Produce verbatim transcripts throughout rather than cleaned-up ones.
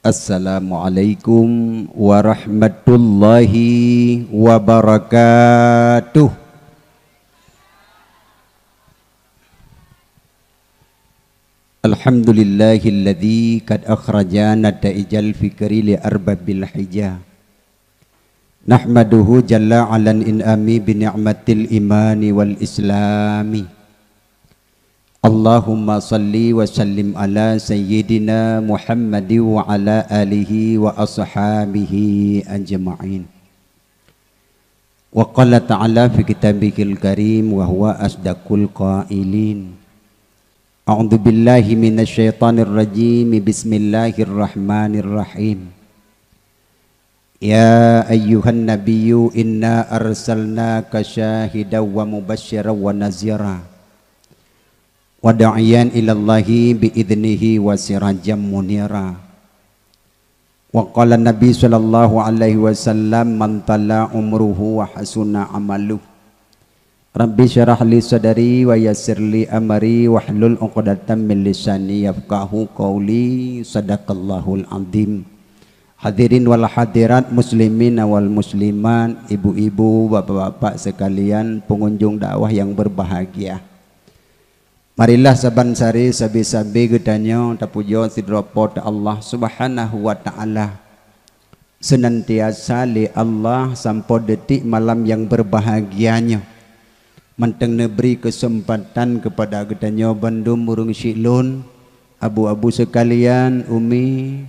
Assalamualaikum warahmatullahi wabarakatuh. Alhamdulillahilladzi qad akhraja nataijal fikri li arbabil hija. Nahmaduhu jalla alan in'ami bi ni'matil imani wal islami. Allahumma salli wa sallim ala sayyidina Muhammadi wa ala alihi wa ashabihi ajma'in. Wa qala ta'ala fi kitabihil karim wa huwa asdaqul qailin. A'udzu billahi minasy syaithanir rajim. Bismillahirrahmanirrahim. Ya ayyuhan nabiyyu inna arsalnaka syahidan wa mubasysyiran wa nazira wa da'iyan ilallahi bi idznihi wa sirajan munira. Wa qala Nabi sallallahu alaihi wasallam, "Man tala umruhu wa hasuna amaluh." Rabbi syrah li sadri wa yassir li amri wahlul 'uqdatam min lisani yafqahu qauli. Sadaqallahul azim. Hadirin wal hadirat, muslimin wal muslimat, ibu-ibu, bapak-bapak sekalian, pengunjung dakwah yang berbahagia. Marilah saban sari sabe-sabe geutanyoe tapujoe sidroe Po teu Allah Subhanahu wa Ta'ala. Seunantiasa lé Allah sampoe detik malam nyang beurbahagia nyoe, mantong neubri keuseumpatan keupada geutanyoe bandum ureuëng syiek lôn, abu-abu seukalian, umi,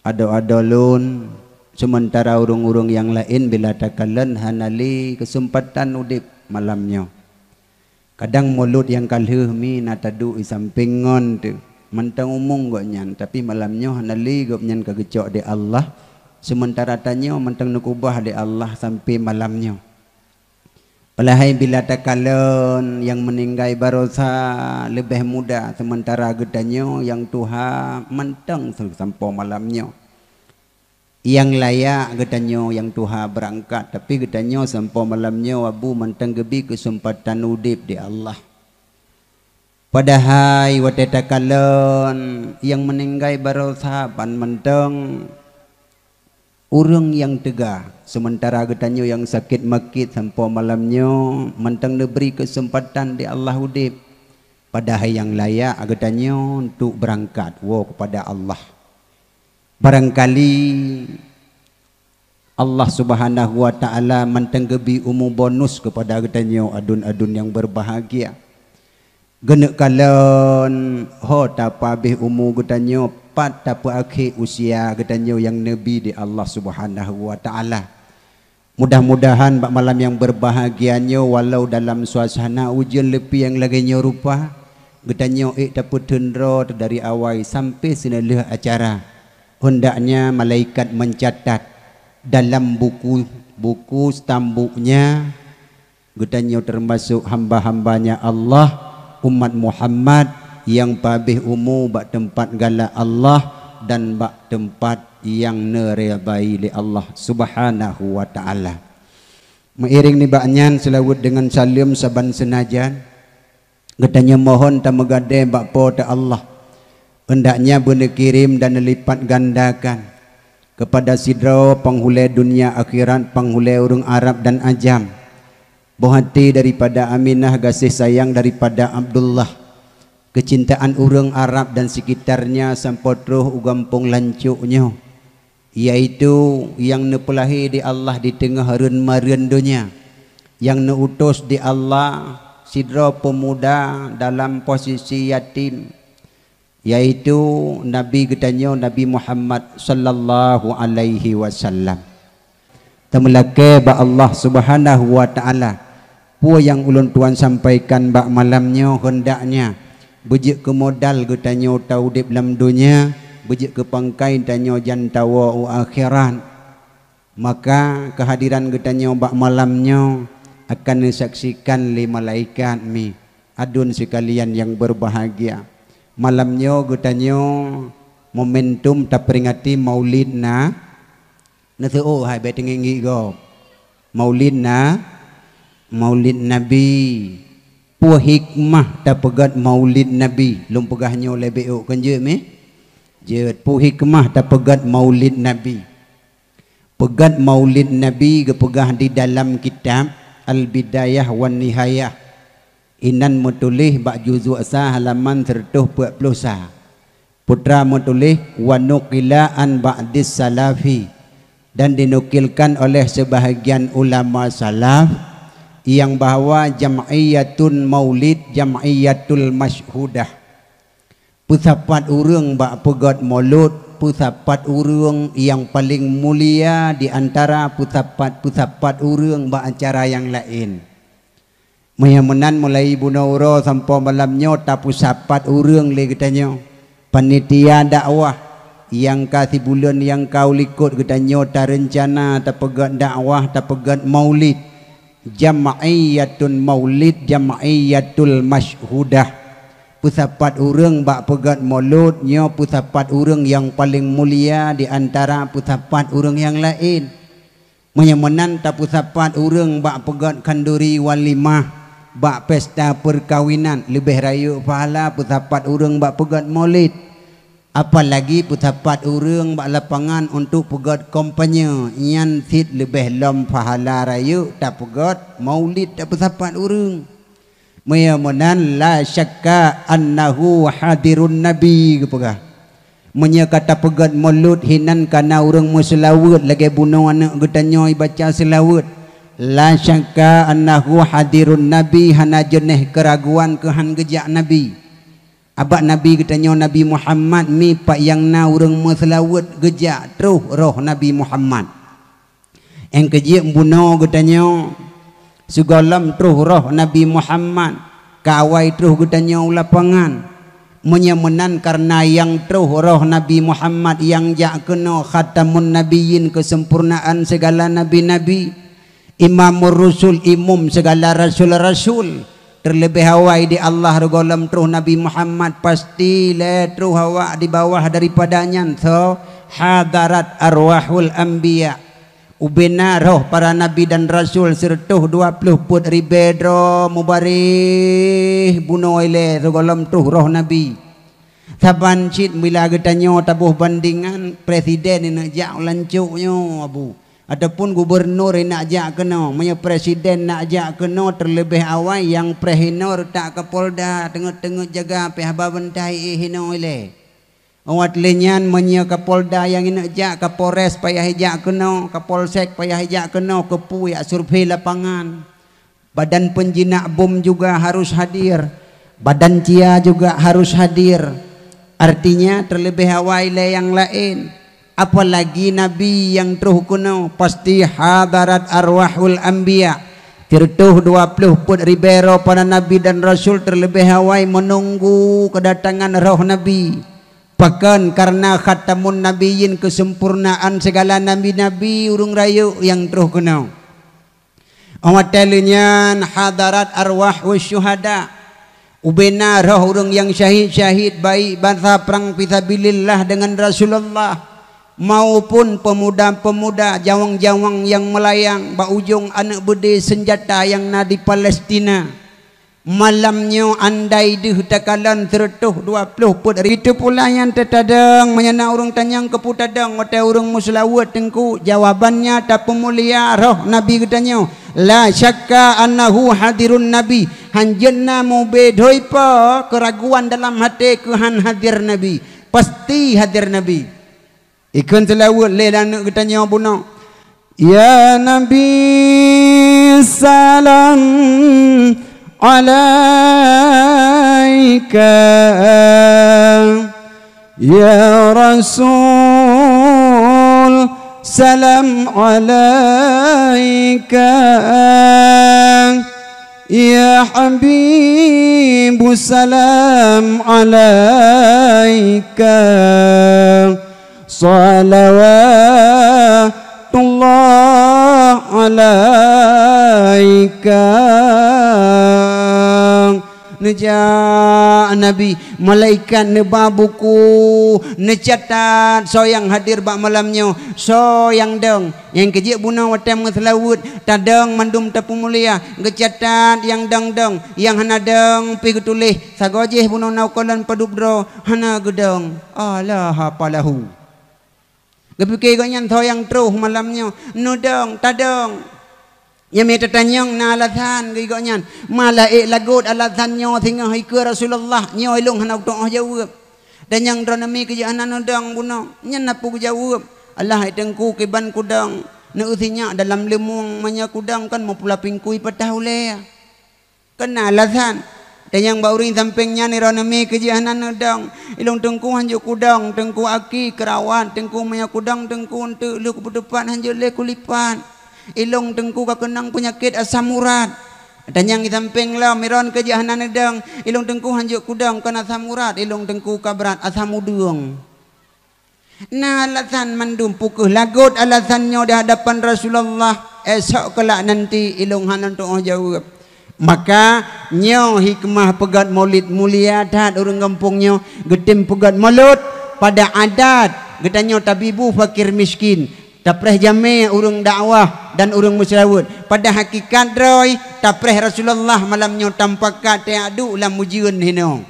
adoe-adoe lôn, seumeutara ureuëng-ureuëng nyang laén bila takalon hana lé keuseumpatan udeb malam nyoe. Kadang mulod nyang ka lheueh mi na taduek di sampéng ngon teuh, mantong umong gobnyan, tapi malam nyoe hana lé gobnyan ka geucok di Allah, seumeutara tanyoe mantong neukeubah di Allah sampoe malam nyoe. Padahai bila takalon nyang meuninggai barosa leubeh muda, seumeutara geutanyoe nyang tuha mantong sampoe malam nyoe. Nyang layak geutanyoe nyang tuha beurangkat, tapi geutanyoe sampoe malam nyoe abu mantong geubi keuseumpatan udeb di Allah. Padahai watée takalon nyang meuninggai barosa ban mantong ureuëng nyang teuga, seumeutara geutanyoe nyang sakét makét sampoe malam nyoe mantong neubri keuseumpatan di Allah udeb. Padahai nyang layak geutanyoe untuk beurangkat woe keupada Allah. Barangkali Allah Subhanahu wa Ta'ala mantong geubi umu bonus keupada geutanyoe adun-adun nyang beurbahagia. Geuneuk kalon ho tapeuabéh umu geutanyoe, pat tapeuakhé usia geutanyoe nyang neubi di Allah Subhanahu wa Ta'ala. Mudah-mudahan bak malam nyang beurbahagia nyoe, walau dalam suasana ujeuen leupie nyang lagée nyoe rupa, geutanyoe ék tapeuteun droe dari awai sampoe sineulheueh acara. Hendaknya malaikat mencatat dalam buku, buku stambuknya, geutanyoe teumasok hamba-hambanya Allah, umat Muhammad, nyang peuabéh umu bak teumpat galak Allah dan bak teumpat nyang neuridai lé Allah Subhanahu wa Ta'ala. Meuiréng nibak nyan, seulaweuet deungon saleuem saban seunajan, geutanyoe mohon tameugadée bak Po teu Allah, hendaknya beuneukirém dan neulipat gandakan keupada sidroe panghulée dunia akhirat, panghulée ureuëng Arab dan ajam. Boh até daripada Aminah, gaséh sayang daripada Abdullah, keucintaan ureuëng Arab dan sekitarnya sampoe troh u gampông lancok nyoe, yaitu nyang neupeulahé di Allah di teungoh reuen-mareuen donya, nyang neuutus di Allah sidroe peumuda dalam posisi yatim, yaitu Nabi geutanyoe Nabi Muhammad sallallahu alaihi wasallam. Tameulakée bak Allah Subhanahu wa Ta'ala, peue nyang ulôn tuan sampaikan bak malam nyoe hendaknya beujeuet keu modal geutanyoe taudeb lam donya, beujeuet keu pangkai tanyoe jantawoe u akhirat. Maka keuhadiran geutanyoe bak malam nyoe akan neusaksikan lé malaikat mi, adun seukalian nyang beurbahagia. Malam nyoe geutanyoe momentum taperingati Maulid na, neuseuôh hai bék teungiek-ngiek gob. Maulid na, Maulid Nabi. Peue hikmah tapeugét Maulid Nabi? Lôn peugah nyoe lé bék ôk keunjeuet mi. Jeuet, peue hikmah tapeugét Maulid Nabi? Peugét Maulid Nabi geupeugah di dalam kitab Al-Bidayah wan Nihayah. Inan meutuléh bak juzuk sa halaman sireutoh peuet ploh sa. Putra meutuléh, "Wa nuqila an ba'dis salafi," dan dinukilkan oleh sebahagian ulama salaf, nyang bahwa jam'iyatun maulid jam'iyatul masyhudah. Peusapat ureuëng bak peugét mulod, peusapat ureuëng nyang paleng mulia di antara peusapat-peusapat ureuëng bak acara nyang laén. Meunyoe meunan, mulai bunoe uroe sampoe malam nyoe tapeusapat ureuëng lé geutanyoe. Panitia dakwah nyang ka sibuleuen nyang ka u likot geutanyoe tareuncana tapeugét dakwah, tapeugét maulid. Jam'iyatun maulid jam'iyatul masyhudah. Peusapat ureuëng bak peugét mulod nyoe peusapat ureuëng nyang paleng mulia di antara peusapat ureuëng nyang laén. Meunyoe meunan tapeusapat ureuëng bak peugét khanduri walimah, bak pesta peukawinan, leubeh rayeuk pahala peusapat ureuëng bak peugét mulod. Apalagi peusapat ureuëng bak lapangan untuk peugét kampanye, nyan cit leubeh lom pahala rayeuk tapeugét maulid tapeusapat ureuëng. Meunyoe meunan, la syakka annahu hadirun nabi geupeugah. Meunyoe ka tapeugét mulod hinan kana ureuëng meuseulaweuet lagée bunoe aneuëk geutanyoe baca seulaweuet, la syakka annahu hadirun nabi, hana jeuneh keuraguan keuhan geujak nabi. Abak nabi geutanyoe Nabi Muhammad, mipat nyang na ureuëng meuseulaweuet geujak troh roh Nabi Muhammad. Nyang keujeuet bunoe geutanyoe, sigohlom troh roh Nabi Muhammad, ka awai troh geutanyoe u lapangan. Meunyoe meunan kareuna nyang troh roh Nabi Muhammad nyang jak keunoe khatamun nabiyyin, keuseumpurnaan sigala nabi-nabi, imamur rusul, imum sigala rasul-rasul, terlebih awai di Allah sigohlom troh Nabi Muhammad, pasti lé troh awak di bawah daripada nyan, so hadarat arwahul anbiya. Ubena roh para nabi dan rasul sireutoh dua ploh peuet ribée droe mubareh bunoe ilée sigohlom troh roh nabi. Saban cit bila geutanyoe taboh bandingan, presiden ineuek jak u lancok nyoe, Abu, ataupun gubernur ineuek jak keunoe. Meunyoe presiden nak jak keunoe, terlebih awai nyang preh inoe reutak Kapolda teungeut-teungeut jaga pih haba bantai éh inoe ilée. Awat lé nyan meunyoe Kapolda nyang ineuek jak, Kapolres payah ijak keunoe, Kapolsek payah ijak keunoe, keupeue jak survei lapangan. Badan penjinak bom juga harus hadir, badan cia juga harus hadir. Artinya terlebih awai lé nyang laén. Apalagi nabi nyang troh keunoe, pasti hadarat arwahul anbiya. Sireutoh dua ploh peuet ribée droe para nabi dan rasul terlebih awai menunggu kedatangan roh nabi. Pakon? Kareuna khatamun nabiyyin, keuseumpurnaan sigala nabi-nabi, ureuëng rayeuk nyang troh keunoe. Óh watée lheueh nyan hadarat arwah syuhada. Ubena roh ureuëng nyang syahid-syahid, baik basa prang fisabilillah deungon Rasulullah, maupun peumuda-peumuda jawang-jawang nyang meulayang bak ujong aneuëk beudé seunjata nyang na di Palestina. Malam nyoe andai deuh takalon sireutoh dua ploh peuet ribu, itu pula nyang teutadong, meunyoe na ureuëng tanyong keupeue tadong watée ureuëng meuseulaweuet teungku, jawabannya tapeumulia roh nabi geutanyoe. La syakka annahu hadirun nabi, hanjeuet na mubé dhoe po keuraguan dalam até keuhan hadir nabi. Pasti hadir nabi. Ikheun seulaweuet lé aneuëk geutanyoe bunoe. Ya Nabi, salam alaika. Ya Rasul, salam alaika. Ya Habibu, salam alaika. Salawatullah alaika. Neujak Nabi, malaikat neuba buku, neucatat soe nyang hadir bak malam nyoe, soe nyang dong. Nyang keujeuet bunoe watée meuseulaweuet, tadong mandum tapeumulia, geucatat nyang dong-dong, nyang hana dong pih geutuléh, sagoe jih bunoe na ukalon padub droe, hana geudong. Ala hafalahu. Geupike gobnyan soe nyang troh malam nyoe, neudong, tadong. Nyang mita tanyong na alasan geuh gobnyan. Malah ék lagot alasan nyoe singoh ikeue Rasulullah, nyoe ilong hana kutu'oh jaweueb. Dan nyang droeneuh mi keujeuet hana neudong bunoe, nyan na peue geujaweueb. Alah hai teungku kiban kudong, neueu sinyak dalam leumueng, meunyoe kudong kan meupula pingkui patah ulée. Keuna alasan. Dan nyang bak ureuëng sampéng nyan droeneuh mi keujeuet hana neudong. Ilong teungku hanjeuet kudong, teungku aki keurawat, teungku meunyoe kudong teungku eunteuk lheueh kupeuteupat hanjeuet lé kulipat. Ilong teungku ka keunong peunyakét asam urat. Dan nyang di sampéng lom droeneuh keujeuet hana neudong. Ilong teungku hanjeuet kudong kon asam urat, ilong teungku ka brat asam udeueng. Na alasan mandum, peu kheueh lagot alasan nyoe di hadapan Rasulullah, esok keulak nanti ilong hana tu'oh jaweueb. Maka nyoe hikmah peugét maulid mulia that ureuëng gampông nyoe, geutem peugét maulud pada adat geutanyoe tabibu fakir miskin, tapreh jamé ureuëng dakwah dan ureuëng meuseulaweuet. Pada hakikat droe tapreh Rasulullah malam nyoe tampakat teuadu lam ujeuen hinoe.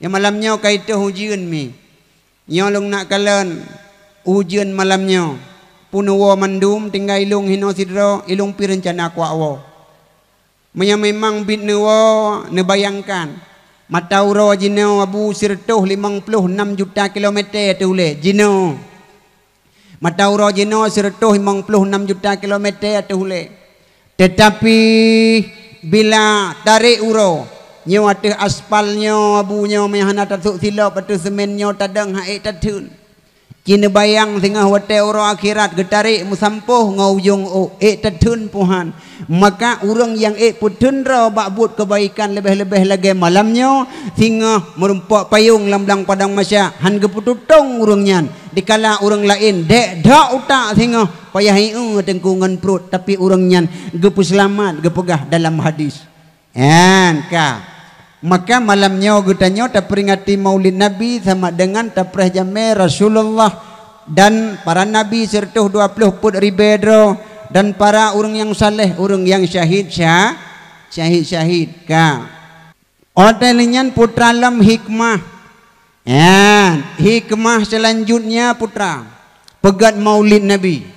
Ya malam nyoe ka itoh ujeuen mi. Nyoe lôn nak kalon ujeuen malam nyoe. Peunuwoe mandum tinggai ilong hinoe sidroe, ilong pi reuncana kuak woe. Meunyoe memang bit neuwoe, neubayangkan, mata uroe jinoe abu sireutôh limong ploh nam juta kilomete ateueh ulée jinoe. Mata uroe jinoe sireutôh limong ploh nam juta kilomete ateueh ulée. Teutapi bila tarek uroe nyoe ateueh aspal nyoe abu nyoe meuhana tasôk silop ateueh seumén nyoe tadong han ék tatheun. Ci neubayang singoh watée uroe akhirat geutarek meusampôh ngon ujong ôk ék tatheun puhan. Maka ureuëng nyang ék peutheun droe bak buet keubaikan leubeh-leubeh lagée malam nyoe singoh meurumpok payong lam blang padang masya han geupeututong ureuëng nyan. Dikala ureuëng laén dék dok utak singoh payah ié teungku ngon pruet, tapi ureuëng nyan geupeuseulamat geupeugah dalam hadis. Nyan ka. Maka malam nyoe geutanyoe tapeuringati maulid Nabi sama dengan tapreh jamé Rasulullah dan para nabi sireutôh dua ploh peuet ribée droe dan para ureuëng nyang saleh, ureuëng nyang syahid sya-, syahid-syahid ka. Óh lheueh nyan putra lom hikmah. Nyan, hikmah seulanjutnya putra, peugét maulid Nabi,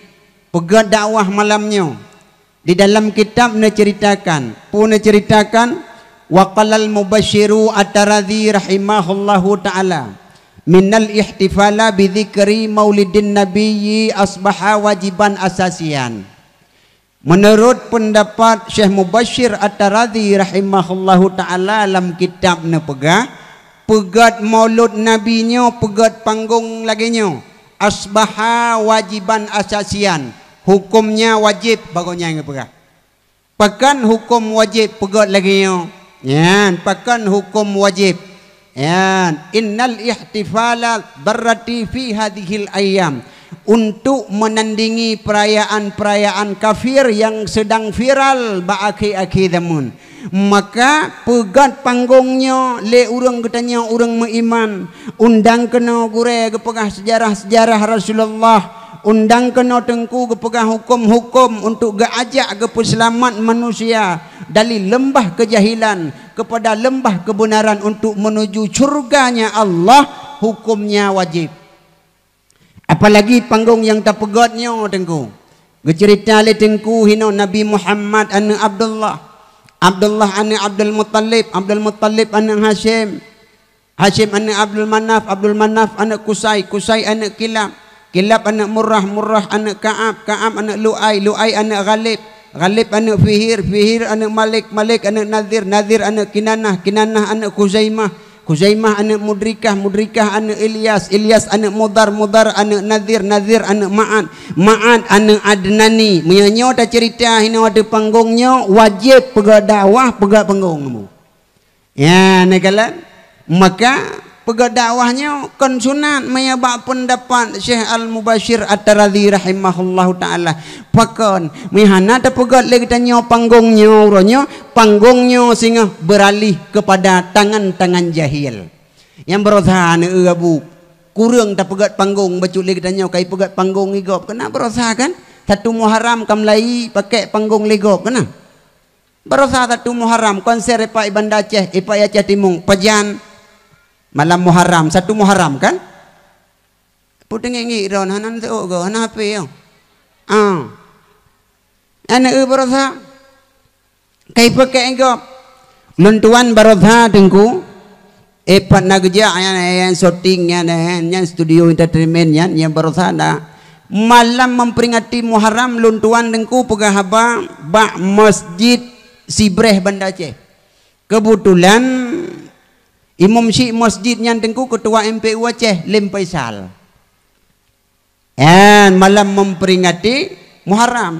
peugét dakwah malam nyoe. Di dalam kitab neuceuritakan, peue neuceuritakan, wa qalal mubasyiru At-Tarazi rahimahullahu ta'ala, minal ihtifala bi dzikri maulidin nabiyyi asbaha wajiban asasian. Meunurot peundapat Syekh Mubasyir At-Tarazi rahimahullahu ta'ala lam kitab neupeugah, peugét maulud Nabi nyoe peugét panggong lagée nyoe, asbaha wajiban asasian, hukömnya wajéb bagoe nyang geupeugah. Pakon huköm wajéb peugét lagée nyoe? Nyan, pakon huköm wajéb? Nyan, innal ihtifala barrati fi hadhil ayyam, untuk menandingi perayaan-perayaan kafir yang sedang viral bak akhé-akhé zaman. Maka peugét panggong nyoe lé ureuëng geutanyoe ureuëng meuiman, undang keunoe gurée geupeugah seujarah-seujarah Rasulullah, undang keunoe teungku geupeugah huköm-huköm untuk geuajak geupeuseulamat manusia dari leumbah keujahilan keupada leumbah keubeunaran untuk meunuju syurganya Allah, hukömnya wajéb. Apalagi panggong nyang tapeugét nyoe teungku. Geuceurita lé teungku hinoe Nabi Muhammad aneuëk Abdullah, Abdullah aneuëk Abdul Muttalib, Abdul Muttalib aneuëk Hasyim, Hasyim aneuëk Abdul Manaf, Abdul Manaf aneuëk Kusai, Kusai aneuëk Kilab, Kilab aneuëk Murrah, Murrah aneuëk Ka'ab, Ka'ab aneuëk Lu'ai, Lu'ai aneuëk Ghalib, Ghalib aneuëk Fihir, Fihir aneuëk Malik, Malik aneuëk Nazir, Nazir aneuëk Kinanah, Kinanah aneuëk Khuzaimah, Khuzaimah aneuëk Mudrikah, Mudrikah aneuëk Ilyas, Ilyas aneuëk Mudar, Mudar aneuëk Nazir, Nazir aneuëk Ma'ad, Ma'ad aneuëk Adnani. Meunyoe nyoe taceurita hinoe ateueh panggong nyoe, wajéb peugét dakwah, peugét panggong nyoe. Ya, neukalon. Maka Peugét dakwah nyoe kon sunat, meunyoe bak peundapat Syekh Al-Mubasyir At-Tarazi rahimahullahu taala. Pakon, meuhana tapeugét lé geutanyoe panggong nyoe, uroe nyoe, panggong nyoe singoh beuralih keupada tangan-tangan jahil. Nyang barosa aneuëk abu, kureueng tapeugét panggong bacut lé geutanyoe, kai peugét panggong lé gob. Keunan barosa kan? Satu Muharram ka mulai pakai panggong lé gob, keunan. Barosa satu Muharram, konser ipak i Banda Aceh, ipak i Aceh Timung, pajan malam Muharram, satu Muharram kan? Putengik-ngik ron, hana seuok go, hana H P yo. Ah. Aneuëk barosa. Kai pakai gob. Lôn tuan barosa Teungku. Eh, pat na geujak nyan, eh, nyan syuting nyan, eh, nyan studio entertainment nyan, nyan barosa na. Malam memperingati Muharram, lôn tuan Teungku peugah haba bak Masjid Sibreh Banda Aceh. Kebetulan imum syik masjid nyan Teungku ketua M P U Aceh, Lem Faisal. Nyan malam memperingati Muharram.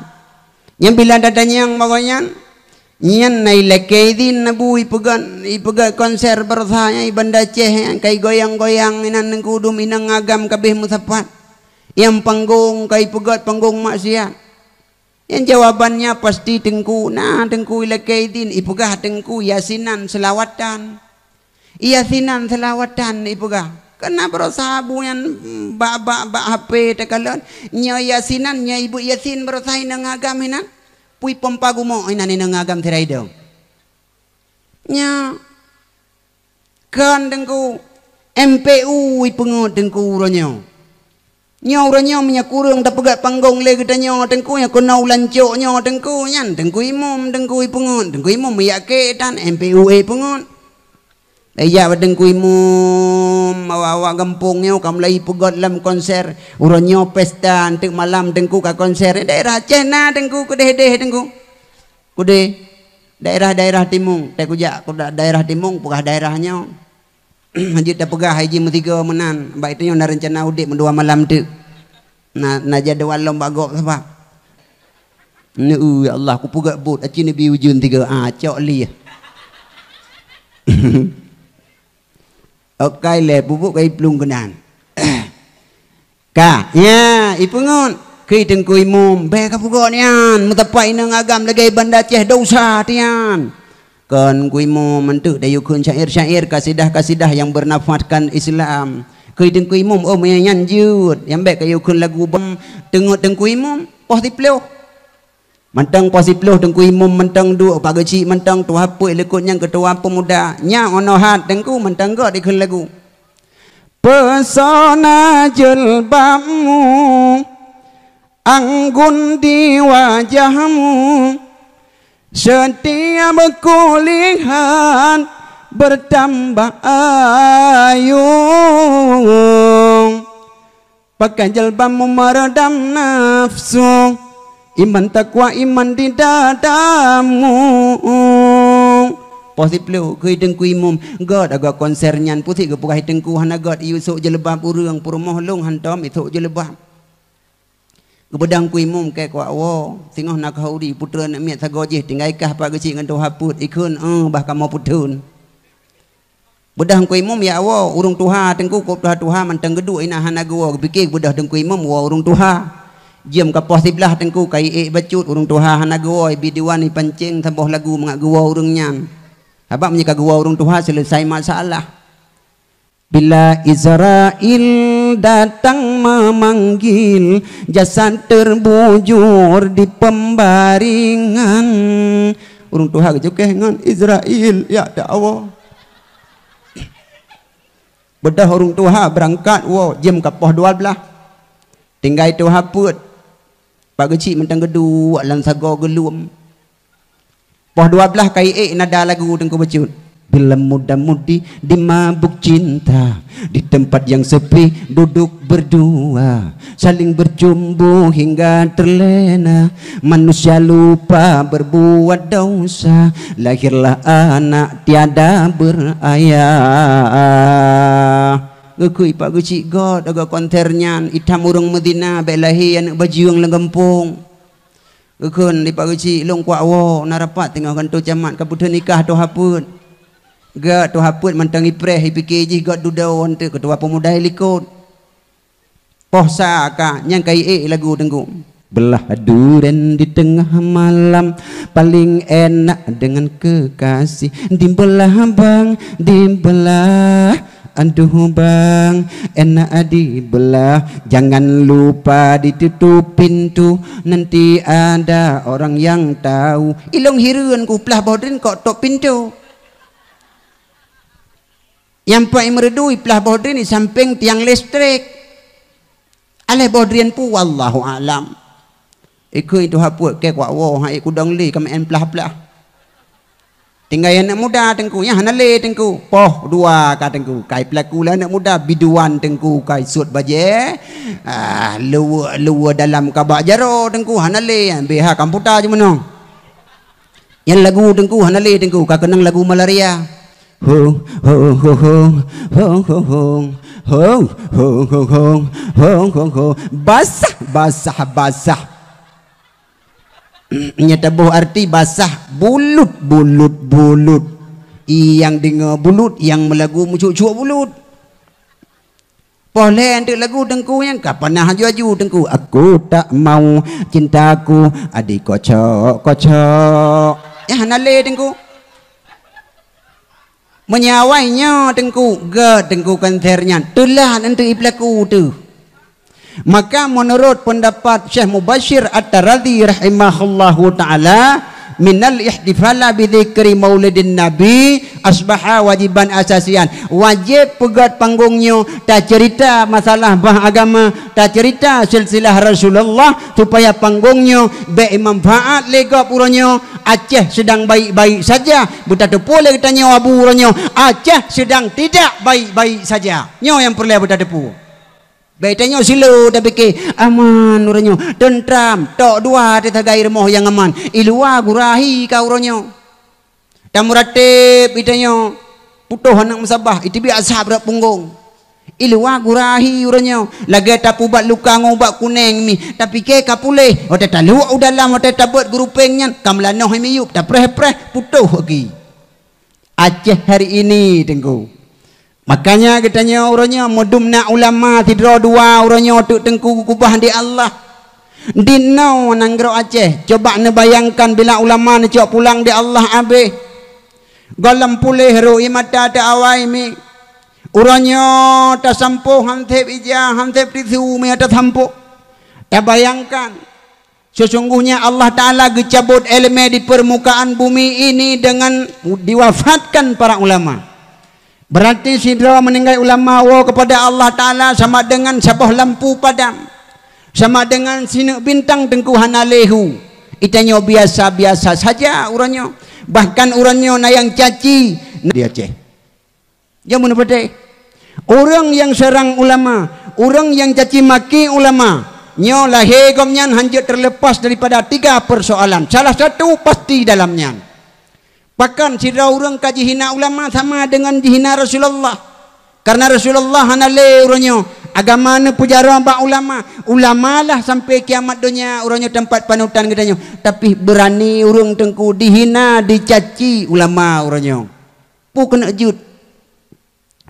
Nyang bila tatanyong bak gobnyan, nyan na ilakée idhin na bu ipeugét, ipeugét konser barosa nyan i Banda Aceh nyan, kai goyang-goyang inan Teungku dum inong agam kabeh meusapat. Nyang panggong kai peugét panggong maksiat. Nyang jawabannya pasti Teungku, na Teungku ilakée idhin, ipeugah Teungku yasinan seulawatan. Yasinan seulawatan ipeugah. Keunan barosa bu nyan bak, bak, bak H P takalon. Nyoe yasinan, nyoe ibu yasin barosa inong agam inan. Pui pompa gumok inan inong agam sira idong. Nyoe. Kon Teungku, M P U ipeungét Teungku uroe nyoe. Nyoe uroe nyoe meunyoe kureueng tapeugét panggong lé geutanyoe Teungku, nyang keunoe u lancok nyoe Teungku, nyan Teungku Imum, Teungku ipeungét, Teungku Imum meuyak kek tan, M P U ipeungét. Ijak bak Teungku Imum, awak-awak gampông nyoe ka mulai ipeugét lam konser. Uroe nyoe pesta, enteuk malam Teungku ka konser. Daerah Aceh na Teungku, keudeh-deh Teungku. Keudeh. Daerah-daerah Timung, tai kujak keu da-, daerah Timung, peugah daerah nyoe. Jeuet tapeugah hai jih meusigoe meunan, bak itu nyoe na reuncana udeb meudua malam teuk. Na, na jadwal lom bak gob sabab. Neu, ya Allah, kupeugah buet, aci neubi ujeuen tiga, ah, cok lieh. Okai lé, pupuk kai plueng keunan. Ka, nya, ipeungeut. Keu Teungku Imum, bèk kapeugot nyan, meuteumpat inong agam lagèe Banda Aceh dosa tian. Kon Teungku Imum, mantuk dayukeun syair-syair, kasidah-kasidah nyang bernafaskan Islam. Keu Teungku Imum, oh, meunyan jeuet, nyang bèk kayukeun lagu bom, teungeut Teungku Imum, poh siplôh. Mantong poh siplôh Teungku Imum mantong duek, Pak Geuchik mantong tuha peuet likot nyang keutua peumuda. Nyan 'oh noe hat Teungku mantong göt dikheun lagu. Pesona jilbabmu anggun di wajahmu, setiap kulihat bertambah ayu. Pakai jilbabmu meredam nafsu, iman takwa iman di dadamu. Poh siplôh, keu Teungku Imum, göt agak konser nyan, puséh geupeugah Teungku hana göt, yue sôk jilbab ureueng, peurumoh lôn hantom isôk jilbab. Geubeudôh Teungku Imum keu kuak woe, singoh na khauri, putra aneuk miet sagoe jih, tinggai kah Pak Geuchik ngon tuha peuet, ikheun, eh, bah kamoe peutheun. Beudôh Teungku Imum, ya woe, ureueng tuha Teungku kôb tuha-tuha mantong geuduek inan hana geuwoe, geupike beudôh Teungku Imum woe ureueng tuha. Jeuem ka poh siblaih Teungku ka iék bacut ureueng tuha hana geuwoe, bi diwan ipancéng saboh lagu mangat geuwoe ureueng nyan. Sabab meunyoe ka geuwoe ureueng tuha, seuleusai masalah. Bila Izrail datang memanggil, jasad terbujur di pembaringan. Ureueng tuha geucukeh ngon Izrail, ya dakwoe. Beudôh ureueng tuha beurangkat woe jeuem ka poh dua blaih. Tinggai tuha peuet. Pak Geuchik mantong geuduek lam sagoe geulom. Poh dua blaih ka iék nada lagu Teungku bacut. Bila muda-mudi dimabuk cinta, di tempat yang sepi duduk berdua, saling bercumbu hingga terlena. Manusia lupa berbuat dosa, lahirlah anak tiada berayah. Geukheun Pak Geuchik göt agak konser nyan, itam ureueng meuzina bèk lahé aneuk bajeueng lam gampông. Geukheun di Pak Geuchik, lôn kuak woe, na rapat teungoh kantô camat ka peutheun nikah tuha peuet. Gak tu haput mantong ipreh, ipike jih gak dudoe teuk ketua pemuda ilikot. Poh sa ka, nyang ka iék lagu Teungku. Belah duren di tengah malam, paling enak dengan kekasih. Dibelah bang, dibelah. Aduh bang, enak dibelah. Jangan lupa ditutup pintu, nanti ada orang yang tahu. Ilong hireuen ku plah boh dren kok tok pintu. Nyang pai meureudui plah boh dren di sampéng tiang listrik. Aléh boh dren pu, wallahu alam. Ikheun itu haput kek wak woe, hai kudong lé ka meu'en plah-plah. Tinggai aneuk muda Teungku, nyan hana lé Teungku. Poh dua ka Teungku, kai peulaku lé aneuk muda, biduan Teungku, kai suet bajée. Ah, luwa-luwa dalam kabak jaroe Teungku, hana lé, B H kamputa jeumeunong. Nyan lagu Teungku, hana lé Teungku, ka keunong lagu malaria. Ho, ho, ho, ho, ho, ho, ho. Ho, ho, ho, ho, ho, ho, ho. Basah, basah, basah. Nyata boh arti basah, bulut, bulut, bulut. Nyang deungoe bulut, nyang meulagu meucuk-cuk bulut. Poh lhée teuk lagu Teungku nyan ka panah aju-aju Teungku. Aku tak mau cintaku adik kocok-kocok. Nyan hana lé Teungku. Meunyoe awai nyoe Teungku, gét Teungku konser nyan. Teulat eunteuk ipeulaku teuh. Maka meunurot peundapat Syekh Mubashir At-Taradzi rahimahullahu taala, minal ihtifala bi dzikri maulidin nabi asbaha wajiban asasian. Wajéb peugét panggong nyoe taceurita masalah bah agama, taceurita silsilah Rasulullah, supaya panggong nyoe bék manfaat lé gob uroe nyoe. Aceh sedang baik-baik saja, beutateupeue lé geutanyoe abu uroe nyoe, Aceh sedang tidak baik-baik saja. Nyoe nyang peureulée beutateupeue. Bék tanyoe sileue tapike, aman uroe nyoe, teuntram, tok dua teuh sagai rumoh nyang aman, i luwa gurahi ka uroe nyoe. Tameuratéb itanyoe, putôh aneuk meusabah, iteubiet asab rot punggong. I luwa gurahi uroe nyoe, lagée tapeuubat luka ngon ubat kuneng mi, tapike ka puléh, watée taluek u dalam, watée tabeuet geurupeng nyan, ka meulanoh miyueb, tapreh-preh, putôh gaki. Aceh hari ini, Teungku. Makanya geutanyoe uroe nyoe meudum na ulama sidroe dua uroe nyoe teuk Teungku geukubah di Allah. Dinoe nanggroe Aceh, coba neubayangkan bila ulama neucok pulang di Allah abéh. Gohlom puléh rhot ie mata teuawai mi. Uroe nyoe tasampoe han seb ija, han seb tisu meunyoe tasampoe. Tabayangkan, sesungguhnya Allah Ta'ala geucabot iéleumé di peurmukaan bumi ini dengan diwafatkan para ulama. Berarti sidroe meuninggai ulama woe keupada Allah Ta'ala sama dengan saboh lampu padam, sama dengan sineuk bintang Teungku hana lé hu. Itanyoe biasa-biasa saja uroe nyoe. Bahkan uroe nyoe na nyang caci di Aceh. Jameun peudeh. Ureuëng nyang seurang ulama, ureuëng nyang caci maki ulama, nyoe lahé gobnyan hanjeuet terlepas daripada tiga persoalan. Salah satu pasti dalam nyan. Pakon sidroe ureuëng ka jihina ulama sama dengan jihina Rasulullah. Karena Rasulullah hana lé uroe nyoe, agama neupeujaroe bak ulama. Ulama lah sampai kiamat donya uroe nyoe teumpat panutan geutanyoe. Tapi beurani ureuëng Teungku dihina, dicaci ulama uroe nyoe. Peue keuneuk jeuet?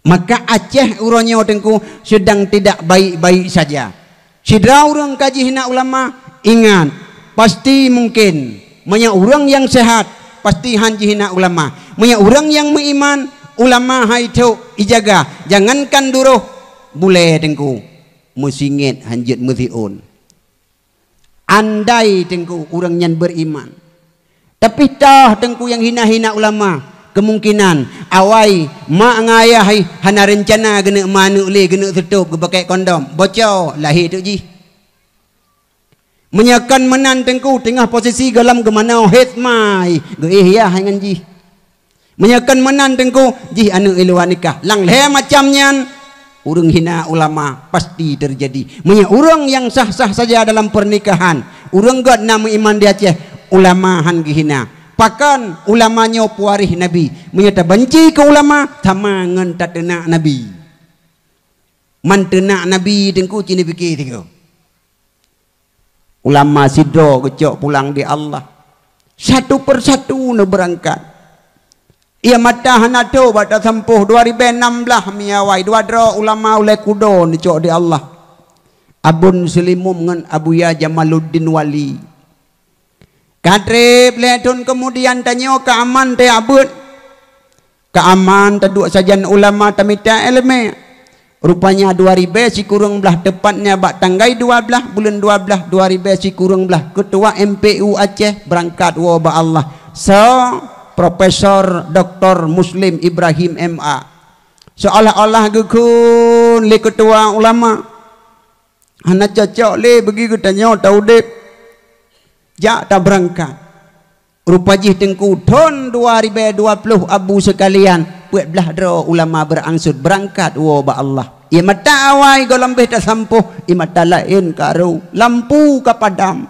Maka Aceh uroe nyoe Teungku sedang tidak baik-baik saja. Sidroe ureuëng ka jihina ulama, ingat, pasti mungkin. Meunyoe ureuëng nyang sehat, pasti han jihina ulama. Meunyoe ureuëng nyang meuiman, ulama hai thok ijaga. Jangankan duroh bulée Teungku, meusingét han jeuet meusiôn. Andai Teungku ureuëng nyan beriman. Tapi toh Teungku nyang hina-hina ulama, kemungkinan awai mak ngon ayah hai hana reuncana geuneuk ma aneuk lé, geuneuk seutôb, geupakée kondom, bocor lahé teuk jih. Meunyoe kon meunan Teungku teungoh posisi gohlom geumanoe hét mai, geuéh yah hai ngon jih. Meunyoe kon meunan Teungku, jih aneuk i luwa nikah. Lam lhée macam nyan, ureuëng hina ulama pasti teujadi. Meunyoe ureuëng nyang sah-sah saja dalam pernikahan, ureuëng gét na meuiman di Aceh, ulama han geuhina. Pakon ulama nyoe pewaréh Nabi. Meunyoe tabanci keu ulama, sama ngon tateunak Nabi. Man teunak Nabi Teungku ci neupike sigoe. Ulama sidroe geucok pulang di Allah. Satu persatu neubeurangkat. Ia mata hana tho bak tasampôh dua ribée nam blaih mi awai dua droe ulama ulée kudo neucok di Allah. Abon Seulimum ngon Abuya Jamaluddin Wali. Ka treb lhée thon keumudian tanyoe ka aman teuyak beuet. Ka aman taduek sajan ulama tamita iéleumé. Rupanya dua ribée sikureueng blaih, teupatnya bak tanggai dua blaih buleuen dua blaih dua ribée sikureueng blaih, Keutua M P U Aceh beurangkat woe bak Allah. Soe? Profesor Doktor Muslim Ibrahim M A. Seolah-olah geukheun lé keutua ulama. Hana cocok lé bagi geutanyoe taudeb. Jak tabeurangkat. Rupa jih Teungku, thon dua ribée dua ploh Abu seukalian, peuet blaih droe ulama beurangsut beurangkat woe bak Allah. Ia mata awai goh lom beh tasampôh, ia mata laén ka rô, lampu ka padam.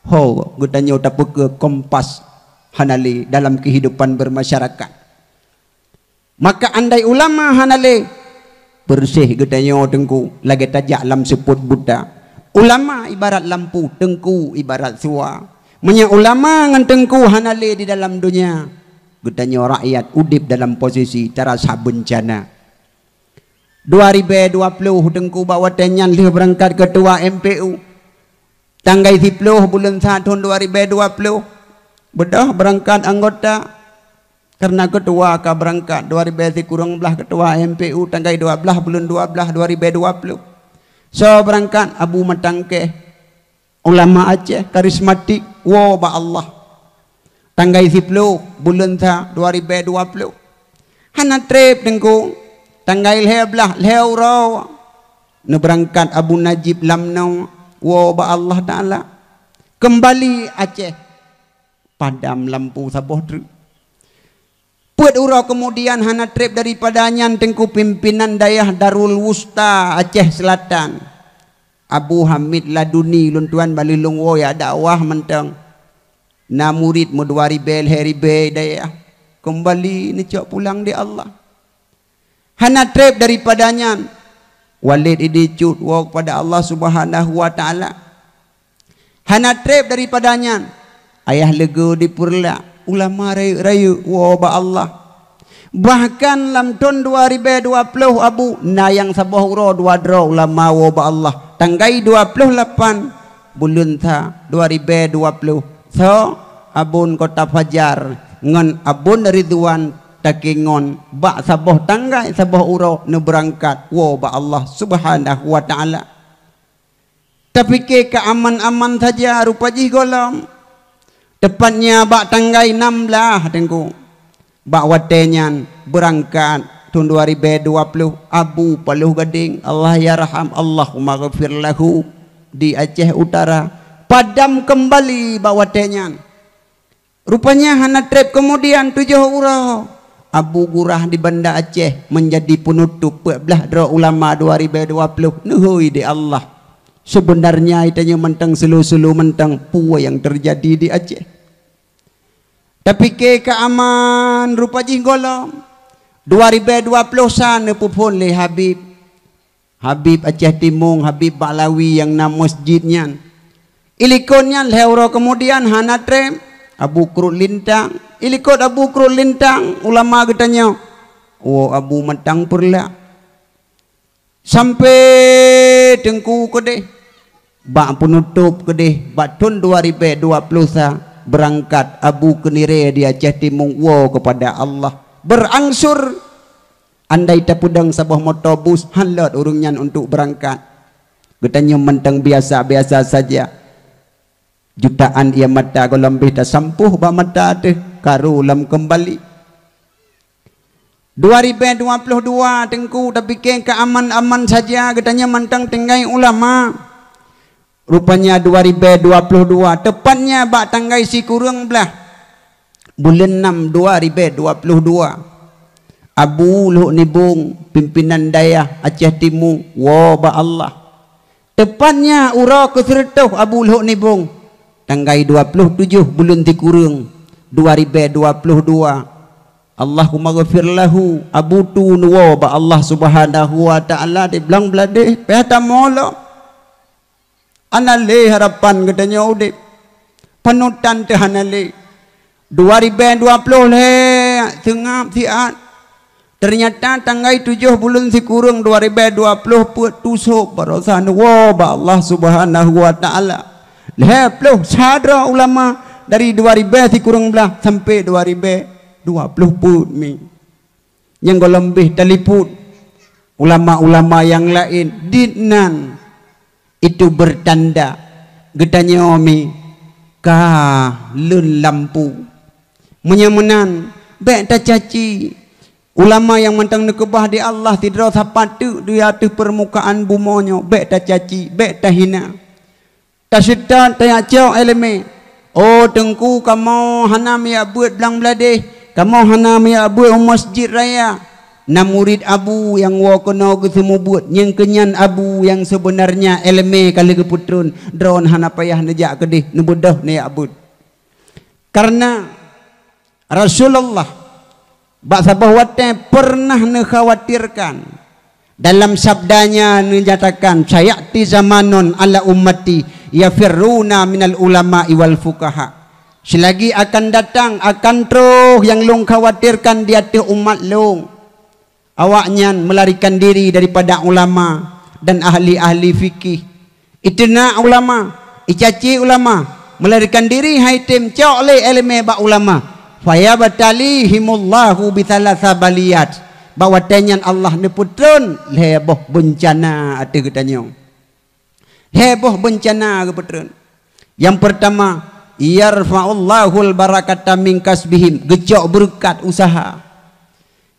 Ho, geutanyoe tapeukeue kompas hana lé dalam keuhidupan beurmasyarakat. Maka andai ulama hana lé, beureuséh geutanyoe Teungku, lagée tajak lam seupôt buta. Ulama ibarat lampu, Teungku ibarat sua. Meunyoe ulama ngon Teungku hana lé di dalam donya, geutanyoe rakyat udeb dalam posisi tarasa beuncana. Dua ribée dua ploh Teungku bak watée nyan lheueh beurangkat keutua M P U. Tanggai siploh buleuen sa thon dua ribée dua ploh, beudôh beurangkat anggota. Kareuna keutua ka beurangkat dua ribée sikureueng blaih keutua M P U tanggai dua blaih buleuen dua blaih dua ribée dua ploh. Soe beurangkat? Abu Matangkeh, ulama Aceh karismatik, woe bak Allah. Tanggai siploh buleuen sa dua ribée dua ploh. Hana treb Teungku, tanggai lhée blaih lhée uroe neubeurangkat Abu Najib Lamno woe bak Allah Taala. Keumbali Aceh, padam lampu saboh treuk. Peuet uroe keumudian hana treb daripada nyan Teungku, pimpinan dayah Darul Wusta Aceh Selatan, Abu Hamid Laduni, lôn tuan bali lôn woe jak dakwah mantong. Na murit meudua ribée lhée ribée dayah, keumbali neucok pulang di Allah. Hana treb daripada nyan, Walid Idi Cut woe keupada Allah Subhanahu wa Taala. Hana treb daripada nyan, Ayah Leugo di Peureulak, ulama rayeuk-rayeuk woe bak Allah. Bahkan lam thon dua ribée dua ploh Abu, na nyang saboh uroe dua droe ulama woe bak Allah. Tanggai dua ploh lapan buleuen sa dua ribée dua ploh, soe? Abon Kota Fajar ngon Abon Ridwan Takengon bak saboh tanggai saboh uroe neubeurangkat woe bak Allah Subhanahu wa Taala. Tapike ka aman-aman saja rupa jih goh lom. Teupatnya bak tanggai nam blaih Teungku. Bak watée nyan beurangkat thon dua ribée dua ploh Abu Paloh Gadeng, Allah yarham, Allahumma ghafir lahu, di Aceh Utara. Padam keumbali bak watée nyan. Rupanya hana treb keumudian tujoh uroe, Abu Gurah di Banda Aceh meunjadi peunutob peuet blaih droe ulama dua ribée dua ploh neuhôi di Allah. Seubeunarnya tanyoe mantong seulu-seulu mantong peue nyang teujadi di Aceh. Tapike ka aman rupa jih goh lom. Dua ribée dua ploh sa neupeuphon lé Habib. Habib Aceh Timong, Habib Baklawi nyang na meuseujid nyan. Ilikot nyan lhée uroe keumudian hana treb, Abu Krut Lintang. Ilikot Abu Krut Lintang, ulama geutanyoe. Woe Abu Matang Peureulak. Sampoe Teungku keudeh. Bak peunutob keudeh, bak thon dua ribée dua ploh sa, beurangkat Abu Keunirée di Aceh Timong woe keupada Allah. Beurangsur. Andai tapeudong saboh moto bus, han lôt ureuëng nyan untuk beurangkat. Geutanyoe mantong biasa-biasa saja. Jutaan ie mata goh lom beh tasampôh bak mata teuh, ka rô lom keumbali. Dua ribée dua ploh dua Teungku, tapike ka aman-aman saja, geutanyoe mantong tinggai ulama. Rupanya dua ribée dua ploh dua, teupatnya bak tanggai sikureueng blaih buleuen nam dua ribée dua ploh dua, Abu Lhok Nibong, pimpinan dayah Aceh Timu, woe bak Allah. Teupatnya uroe keusireutôh Abu Lhok Nibong, tanggai dua ploh tujoh buleuen sikureueng dua ribée dua ploh dua. Allahumma ghafir lahu, Abu Tu neuwoe bak Allah Subhanahu wa Ta'ala di blang bladeh, pih tamong lom. Hana lé harapan geutanyoe udeb. Panutan teuh hana lé. Dua ribée dua ploh lhée seungab siat. Teunyata tanggai tujoh buleuen sikureueng dua ribèe dua ploh peuet tusôb baroesa neuwoe bak Allah Subhanahu wa Ta'ala. Lhèe ploh sa droe ulama dari dua ribèe sikureueng blah sampoe dua ribèe dua ploh peuet mi. Nyang goh lom beh taliput ulama-ulama nyang laén, dit nan itu beutanda geutanyoe mi ka lheueh lampu. Meunyoe meunan, bèk tacaci. Ulama nyang mantong neukeubah di Allah sidroe sapat teuk di ateueh peurmukaan bumoe nyoe, bèk tacaci, bèk tahina. Taseutôt tajak cok iéleumé. Oh teungku, kamoe hana miyueb beuet blang bladeh, kamoe hana miyueb beuet u masjid raya. Na murit abu nyang woe keunoe geuseumeubeuet, nyang keunyan abu nyang seubeunarnya iéleumé ka lheueh geupeutreun, droen hana payah neujak keudeh, neubeudôh neujak beuet. Kareuna Rasulullah bak saboh watèe peureunah neukhawatirkan. Dalam sabdanya neunyatakan, "Sayati zamanun ala ummati yafirruna minal ulama'i wal fuqaha." Seulagi akan datang, akan troh nyang lôn khawatirkan di ateueh umat lôn. Awaknyan meularikan diri daripada ulama dan ahli-ahli fikih. Iteuna ulama, icaci ulama, meularikan diri hai tem cok lé iéleumé bak ulama. Fayabtalihimullahu bitsalasa baliyat. Bak watèe nyan Allah neupeutreun lhèe boh beuncana ateueh geutanyoe. Lhèe boh beuncana geupeutreun. Nyang peurtama, yarfa'ullahul barakata min kasbihim, geucok beureukat useuha.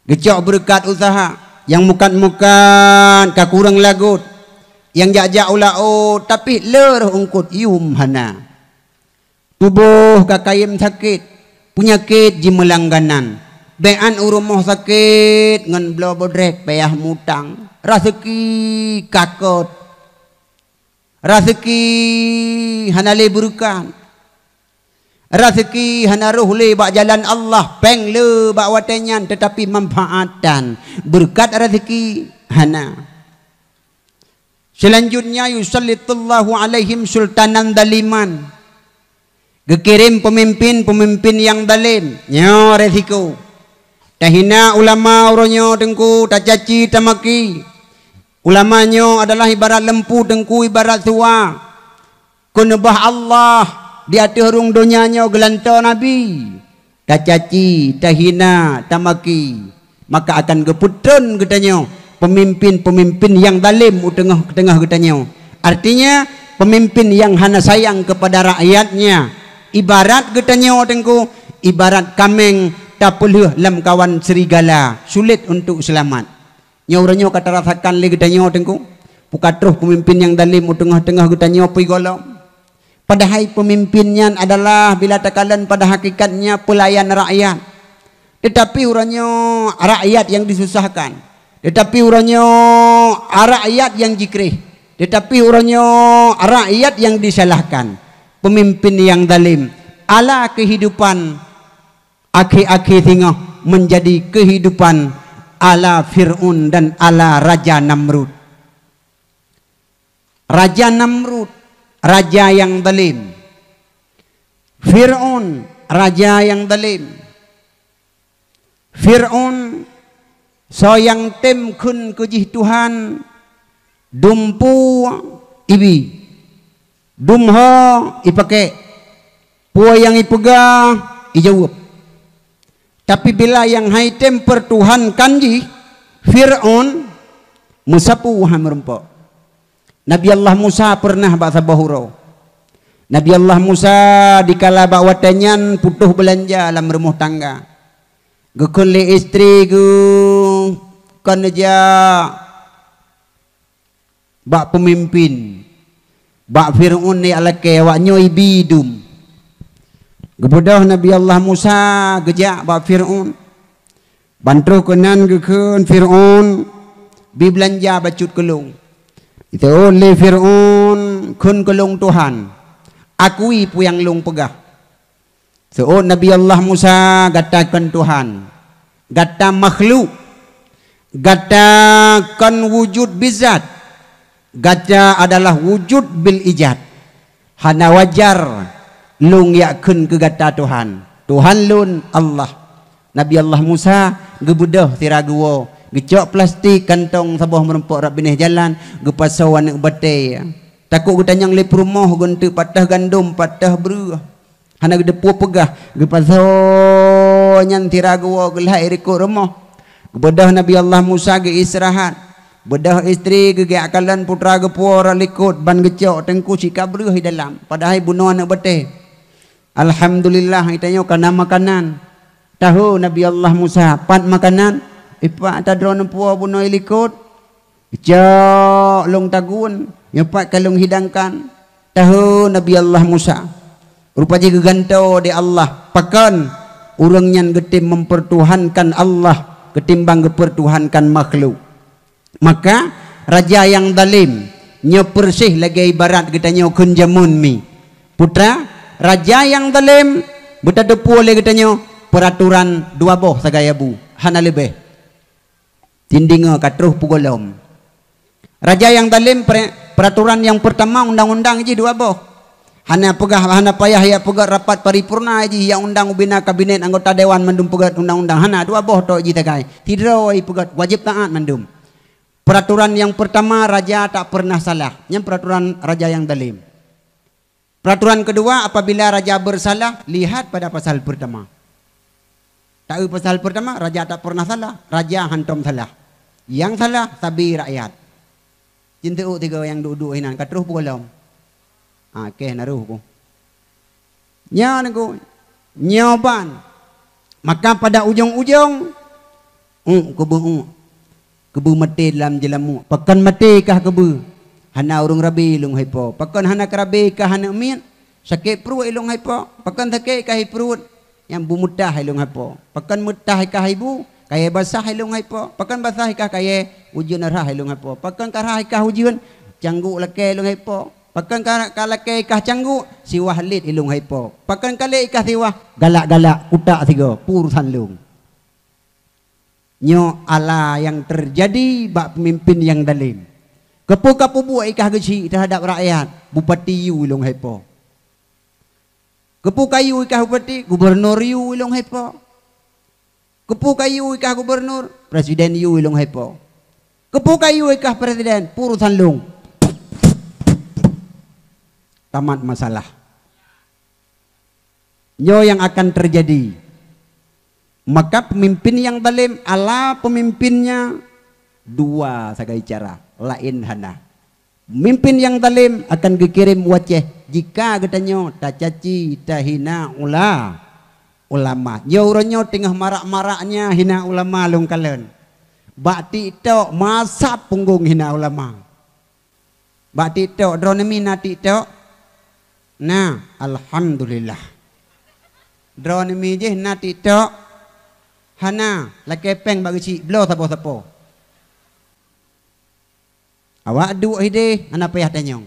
Geucok beureukat useuha, nyang meukat-meukat ka kureueng lagot, nyang jak-jak u laôt tapi le roh eungkôt yuem hana. Tuboh ka kayém sakét, peunyakét jimeulangganan, bèe án u rumoh sakét ngon bloe bodrek payah mutang, raseuki kakot. Raseuki hana lé beureukat. Raseuki hana roh lé bak jalan Allah, pèng le bak watèe nyan, teutapi manfaatan beureukat raseuki hana. Seulanjutnya, yusallitullahu alaihim sultanan zaliman. Geukirém peumimpén-peumimpén nyang zalém, nyoe resiko. Tahina ulama uroe nyoe teungku, tacaci tamaki. Ulama nyoe adalah ibarat lempu teungku, ibarat suwa. Keuneubah Allah di ateueh rhueng donya nyoe geulantoe nabi. Tacaci, tahina, tamaki. Maka akan geupeutreun geutanyoe peumimpén-peumimpén nyang zalém u teungoh-teungoh geutanyoe. Artinya, peumimpén nyang hana sayang keupada rakyatnya. Ibarat geutanyoe teungku, ibarat kaméng tapeulheueh lam kawan serigala, sulet untuk seulamat. Nyoe uroe nyoe ka tarasakan lé geutanyoe teungku, peu ka troh peumimpén nyang zalém u teungoh-teungoh geutanyoe peue gohlom. Padahai peumimpén nyan adalah bila takalon pada hakikatnya peulayan rakyat. Teutapi uroe nyoe rakyat nyang disusahkan. Teutapi uroe nyoe rakyat nyang jikréh. Teutapi uroe nyoe rakyat nyang disalahkan. Peumimpén nyang zalém. Ala keuhidupan akhé-akhé singoh meunjadi keuhidupan ala Fir'aun dan ala Raja Namrud. Raja Namrud, raja nyang zalém. Fir'aun, raja nyang zalém. Fir'aun, soe nyang tem kheun keu jih Tuhan, dumpeue ibi, dumho ipakèk, peue nyang ipeugah ijaweueb. Tapi bila nyang hai tem peutuhankan jih, Fir'aun, meusapeue hai meurumpok. Nabi Allah Musa peureunah bak saboh uroe. Nabi Allah Musa dikala bak watèe nyan putôh beulanja lam rumoh tangga. Geukheun lé istri geuh kon neujak bak peumimpén, bak Fir'aun neujak lakèe awak nyoe ibi dum. Geubeudôh Nabi Allah Musa geujak bak Fir'aun. Ban troh keunan geukheun Fir'aun, "Bi beulanja bacut keu lôn." Jiteuôt lé Fir'aun, "Kheun keu lôn Tuhan, akui peue nyang lôn peugah." Seuôt Nabi Allah Musa, "Gata kon Tuhan, gata makhluk, gata kon wujud bizat, gata adalah wujud bil ijad. Hana wajar lôn jak kheun keu gata Tuhan. Tuhan lôn Allah." Nabi Allah Musa geubeudôh sira geuwoe, geucok plastik kantong saboh meurumpok rot binéh jalan, geupasoe aneuëk batée. Takot geutanyong lé peurumoh, geunteuk patah gandom, patah breueh. Hana geuteupeue peugah, geupasoe nyan sira geuwoe geulhai rikot rumoh. Geubeudôh Nabi Allah Musa geuistirahat. Beudôh istri geugeukalon putra geupuwoe rot likot ban geucok teungku sikabreueh di dalam. Padahai bunoe aneuëk batée. Alhamdulillah, geutanyoe kana makanan. Tahu Nabi Allah Musa, pat makanan? Ipak tadroe neupuwoe bunoe likot. Geucok lôn tagun, nyoe pat ka lôn hidangkan. Tahu Nabi Allah Musa. Rupa jih geugantoe di Allah. Pakon ureuëng nyan geutem mempertuhankan Allah ketimbang geupertuhankan makhluk. Maka, raja nyang zalim, nyoe persis lagée ibarat geutanyoe kheun jameun mi. Putra, raja nyang zalim, beutateupeue lé geutanyoe peuratoran dua boh sagai abu, hana leubeh. Tindeungoe ka troh peugohlom. Raja nyang zalim, per-, peuratoran nyang peurtama undang-undang jih dua boh. Hana peugah, hana payah jak peugét rapat paripurna jih, jak undang ubena kabinet anggota dewan mandum peugét undang-undang. Hana, dua boh tok jih sagai. Sidroe peugét, wajéb taát mandum. Peuratoran nyang peurtama, raja tak pernah salah. Nyan peuratoran raja nyang zalim. Peuratoran keudua, apabila raja beursalah, lihat pada pasal peurtama. Taeu pasal peurtama, raja tak pernah salah, raja hantom salah. Nyang salah, sabe rakyat. Cinteuek tiga nyang duek-duek hinan, ka troh peugohlom. Ha, keh naroh ku. Nyan ku. Nyoe ban. Maka pada ujong-ujong, uek keubeu uek. Keubeu maté lam jeulamuk. Pakon maté kah keubeu? Hana ureuëng rabe ilong hai po. Pakon hana keurabe kah aneuëk miet? Sakét pruet ilong hai po. Pakon sakét kah i pruet? Nyang beumeutah ilong hai po. Pakon meutah kah ibu? Kayée basah ilong hai po. Pakon basah kah kayée? Ujeuen rhah ilong hai po. Pakon ka rhah kah ujeuen? Cangguk lakée ilong hai po. Pakon ka, ka lakée kah cangguk? Siwah lét ilong hai po. Pakon ka lét kah siwah? Galak-galak kutak sigoe, pur san lông. Nyoe ala nyang teujadi bak peumimpén nyang dalém. Keupeue ka peubuet ikah geuchik teuhadab rakyat? Bupati yue ilong hai po. Keupeue ka yue ikah bupati? Gubunur yue ilong hai po. Keupeue ka yue ikah gubunur? Presiden yue ilong hai po. Keupeue ka yue ikah presiden? Pur san lông. Tamat masalah. Nyoe nyang akan teujadi. Maka peumimpén nyang dalém, ala peumimpénnya dua sagai cara, laén hana. Peumimpén nyang dalém akan geukirém u Aceh jika geutanyoe tacaci, tahina ula-, ulama. Nyoe uroe nyoe teungoh marak-maraknya hina ulama lôn kalon. Bak TikTok masa punggong hina ulama. Bak TikTok, droeneuh mi na TikTok? Na, alhamdulillah. Droeneuh mi jih na TikTok? Hana, lakée péng bak geuchik, bloe sapo-sapo. Awak duek hideh, hana payah tanyong.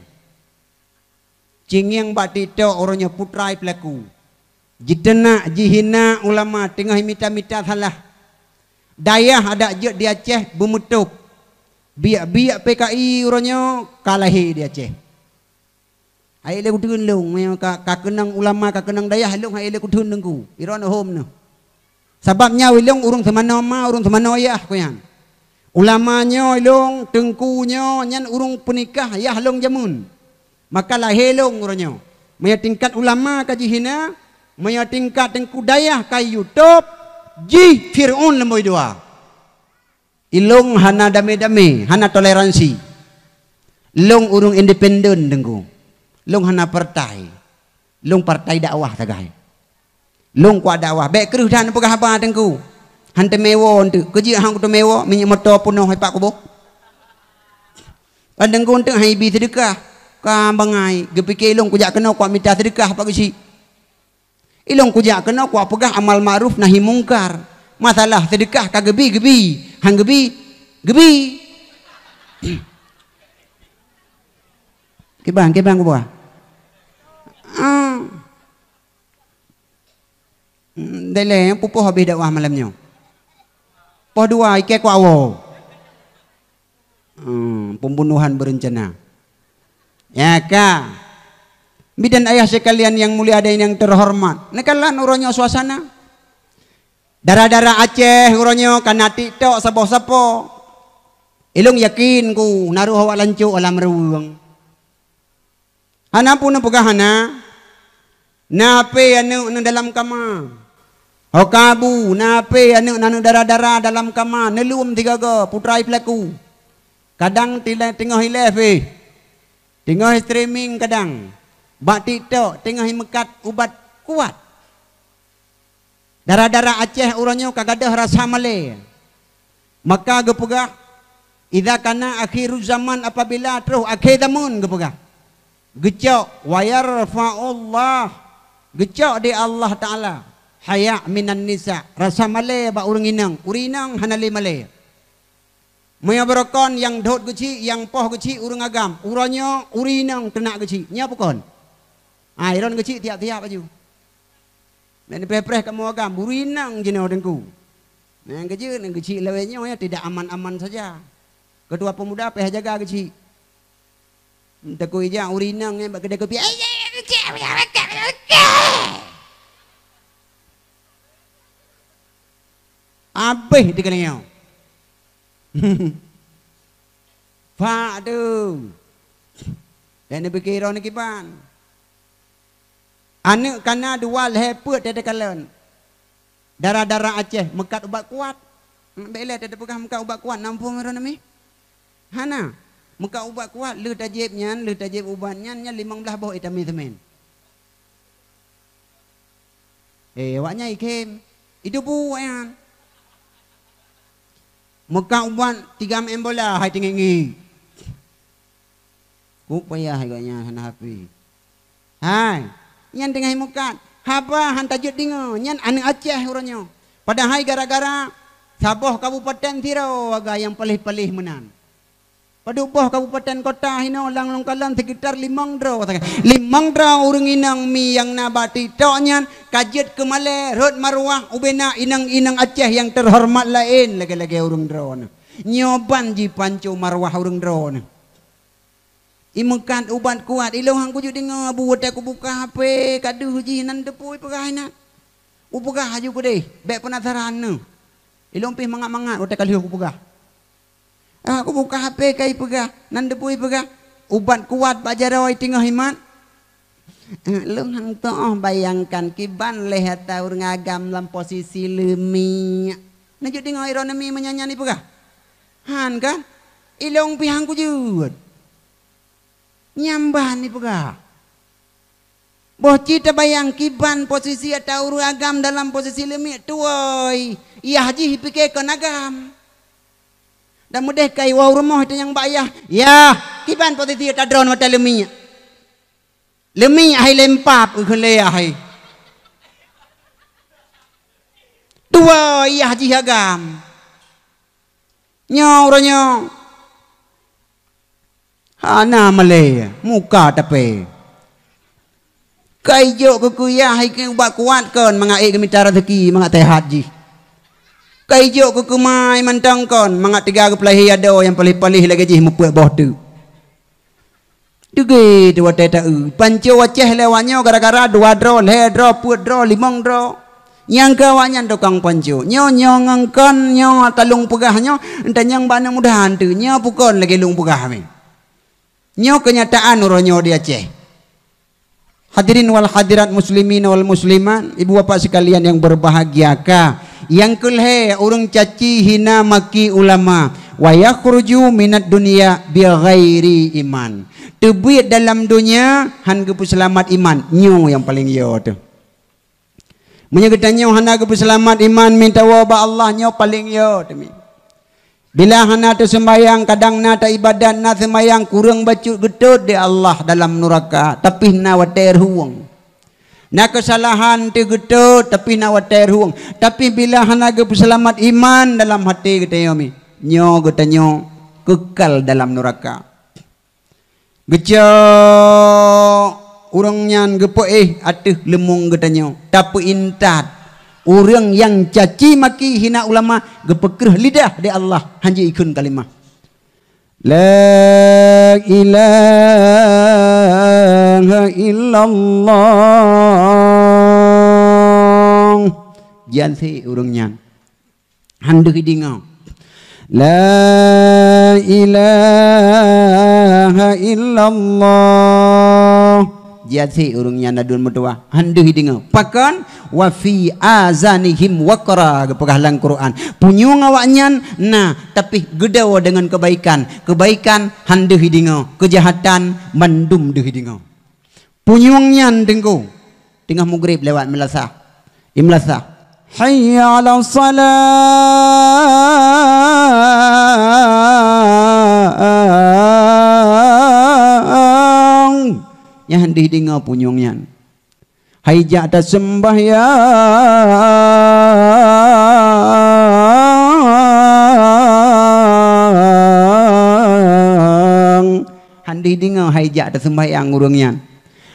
Cingieng bak TikTok uroe nyoe putra i peulaku. Jiteunak, jihina ulama teungoh mita-mita salah. Dayah adak jeuet di Aceh beumeutôb. Biek-biek PKI uroe nyoe ka lahé di Aceh. Hai lé kuteun lông, meunyoe ka, ka keunong ulama, ka keunong dayah lông hai lé kuteun teungku. Iron hom neuh. Sabab nyoe ilong ureuëng seumanoe ma, ureuëng seumanoe yah keu nyan. Ulama nyoe ilong, teungku nyoe nyan ureuëng peunikah yah lông jameun. Maka lahé lông uroe nyoe. Meunyoe tingkat ulama ka jihina, meunyoe tingkat teungku dayah ka YouTube, jih Fir'aun leumbôi dua. Ilong hana damé-damé, hana toleransi. Long ureuëng independen teungku. Long hana partai. Long partai dakwah sagai. Long kuat dakwah. Bék kreueh that neupeugah haba teungku. Han teumewoe eunteuk. Keujeuet han kuteumewoe, minyeuk moto peunoh ipak kuboh. Padang gunteuk hai bi seudeukah. Ka bangai, geupike ilong kujak keunoe kuat mita seudeukah bak geuchik. Ilong kujak keunoe kuat peugah amal ma'ruf nahi mungkar. Masalah seudeukah ka geubi, geubi. Han geubi, geubi. Kibang, kibang kubuah. Ah. Hmm, dai lé, pupoh habéh dakwah malam nyoe. Poh dua, ikei kuat woe. Hmm, pembunuhan berencana. Ya ka. Bidan ayah sekalian yang mulia dan yang terhormat. Neukalon uroe nyoe suasana. Dara-dara Aceh uroe nyoe ka na TikTok saboh sapo. Ilong yakin ku na roh awak lancok alam rueng. Hana pun peugah hana. Na pé aneuk na dalam kama. Ho kabu, na pé aneuk na dara-dara dalam kama, neulum tiga-ga, putra i pelaku. Kadang tila-, teungoh ileh pih. Teungoh streaming kadang. Bak TikTok teungoh imeukat ubat kuat. Dara-dara Aceh uroe nyoe ka gadôh rasa malée. Maka geupeugah, "Idza kana akhiruz zaman," apabila troh akhé zaman geupeugah. Geucok, "Wa yarfa'ullah," geucok di Allah Taala, "haya minan nisa," rasa malée bak ureuëng inong, ureuëng inong hana lé malée. Meunyoe beurokon nyang dhôt geuchik, nyang poh geuchik ureuëng agam, uroe nyoe ureuëng inong teunak geuchik. Nyoe peue kon? Ah, iron geuchik tiap-tiap aju. Meupreh-preh kamoe agam, ureuëng inong jinoe teungku. Nyang keujeuet nyang geuchik lawét nyoe ya tidak aman-aman saja. Ketua pemuda payah jaga geuchik. Teungku ija ureuëng inong nyan bak keudè kupi. Abéh di keuneuk. Pak tu. Dan neupike droeneuh kiban. Aneuk kana dua lhée peuet teuh teukalon. Dara-dara Aceh meukat ubat kuat. Bék lé teupeugah meukat ubat kuat nampung droeneuh mi. Hana. Meukat ubat kuat lheueh tajieb nyan, lheueh tajieb ubat nyan, nyan limong blaih boh itamé semen. Eh, awak nyan ikhém. Itu buet nyan. Meukat ubat tiga M bola hai teungiek-ngiek. Ku payah hai gobnyan hana hapé. Hai, nyan teungoh meukat. Haba han tajeuet deungoe, nyan aneuk Aceh uroe nyoe. Padahai gara-gara saboh kabupaten sidroe aga nyang paléh-paléh meunan. Padub boh kabupaten kota hinoe lam lôn kalon sekitar limong droe sagai. Limong droe ureuëng inong mi nyang na bak TikTok nyan ka jeuet keu malée rhot maruah ubena inong-inong Aceh nyang teuhoreumat laén lagée-lagée ureuëng droeneuh. Nyoe ban jipanco maruah ureuëng droeneuh. Imeukat ubat kuat, ilong han kujeuet deungoe bu watée kubuka H P ka deuh jih nan teupeu ipeugah inan. Upeugah aju keudeh, bék peunasaran neuh. Ilong pih mangat-mangat watée ka lheueh kupeugah. Ah, kubuka H P ka ipeugah, nan teupeu ipeugah, ubat kuat bak jaroe teungoh imat. Eh, lôn han teuoh bayangkan kiban lé ata ureuëng agam lam posisi leumiek. Neujeuet deungoe ironomi meunyan nyan ipeugah. Han kan? Ilong pih han kujeuet. Nyamban ipeugah. Boh cit tabayang kiban posisi ata ureuëng agam dalam posisi leumiek tuwoi. Yah jih ipike kon agam. Dan meudeh kai woe rumoh itu nyang bak yah. Yah, kiban posisi ata droen mata leumiek. Leumiek hai lempap keu lé hai. Tuwoi yah jih agam. Nyoe uroe nyoe. Hana malée, muka tapée. Kai jok keu kuyah hai keu ubat kuat kon mangat ék geumita rezeki mangat sehat jih. Kai jok keu keumai mantong kon mangat teuga geupeulahé adoe nyang paléh-paléh lagée jih mupeuet boh teuk. Teugé teuh watée taeu, panco Aceh lé awak nyoe gara-gara dua droe, lhée droe, peuet droe, limong droe. Nyang keu awak nyan tukang panco. Nyoe, nyoe ngon kon, nyoe talong peugah nyoe, entah nyang bak aneuk muda hantu, nyoe pukon lagée lôn peugah mi. Nyoe keunyataan uroe nyoe di Aceh. Hadirin wal hadirat muslimin wal muslimat, ibu bapak sekalian yang berbahagia ka. Nyang keulhée ureuëng caci hina maki ulama, wa yakhruju minad dunya bi ghairi iman. Teubiet dalam donya han geupeuseulamat iman, nyoe nyang paleng yo teuh. Meunyoe geutanyoe hana geupeuseulamat iman meusaboh bak Allah nyoe paleng yo teuh mi. Bila hana teuseumbayang kadang na taibadat na seumbayang kureueng bacut geutot di Allah dalam nuraka tapi na watée rhueng. Na keusalahan teuh geutot tapi na watée rhueng. Tapi bila hana geupeuseulamat iman dalam hati geutanyoe mi, nyoe geutanyoe keukal dalam nuraka. Geucok ureuëng nyan geupeuéh ateueh leumong geutanyoe tapeuintat. Ureuëng nyang caci maki hina ulama geupeukreuh lidah di Allah hanjeuet ikheun kalimah. La ilaha illallah. Jiasék ureuëng nyan. Han deuh ideungoe. La ilaha illallah. Jiasék ureuëng nyan ladôm meutuwah. Han deuh ideungoe. Pakon? Wa fi azanihim waqra, geupeugah lam Quran. Punyueng awaknyan na, tapi geudoe deungon keubaikan. Keubaikan han deuh ideungoe, keujahatan mandum deuh ideungoe. Punyueng nyan Teungku, teungoh mugrib lewat meulasah. Imlasah. Hayya 'alas shalah. Nyan han deuh ideungoe punyueng nyan. Hai jak taseumbahyang. Han deuh ideungoe hai jak taseumbahyang ureuëng nyan.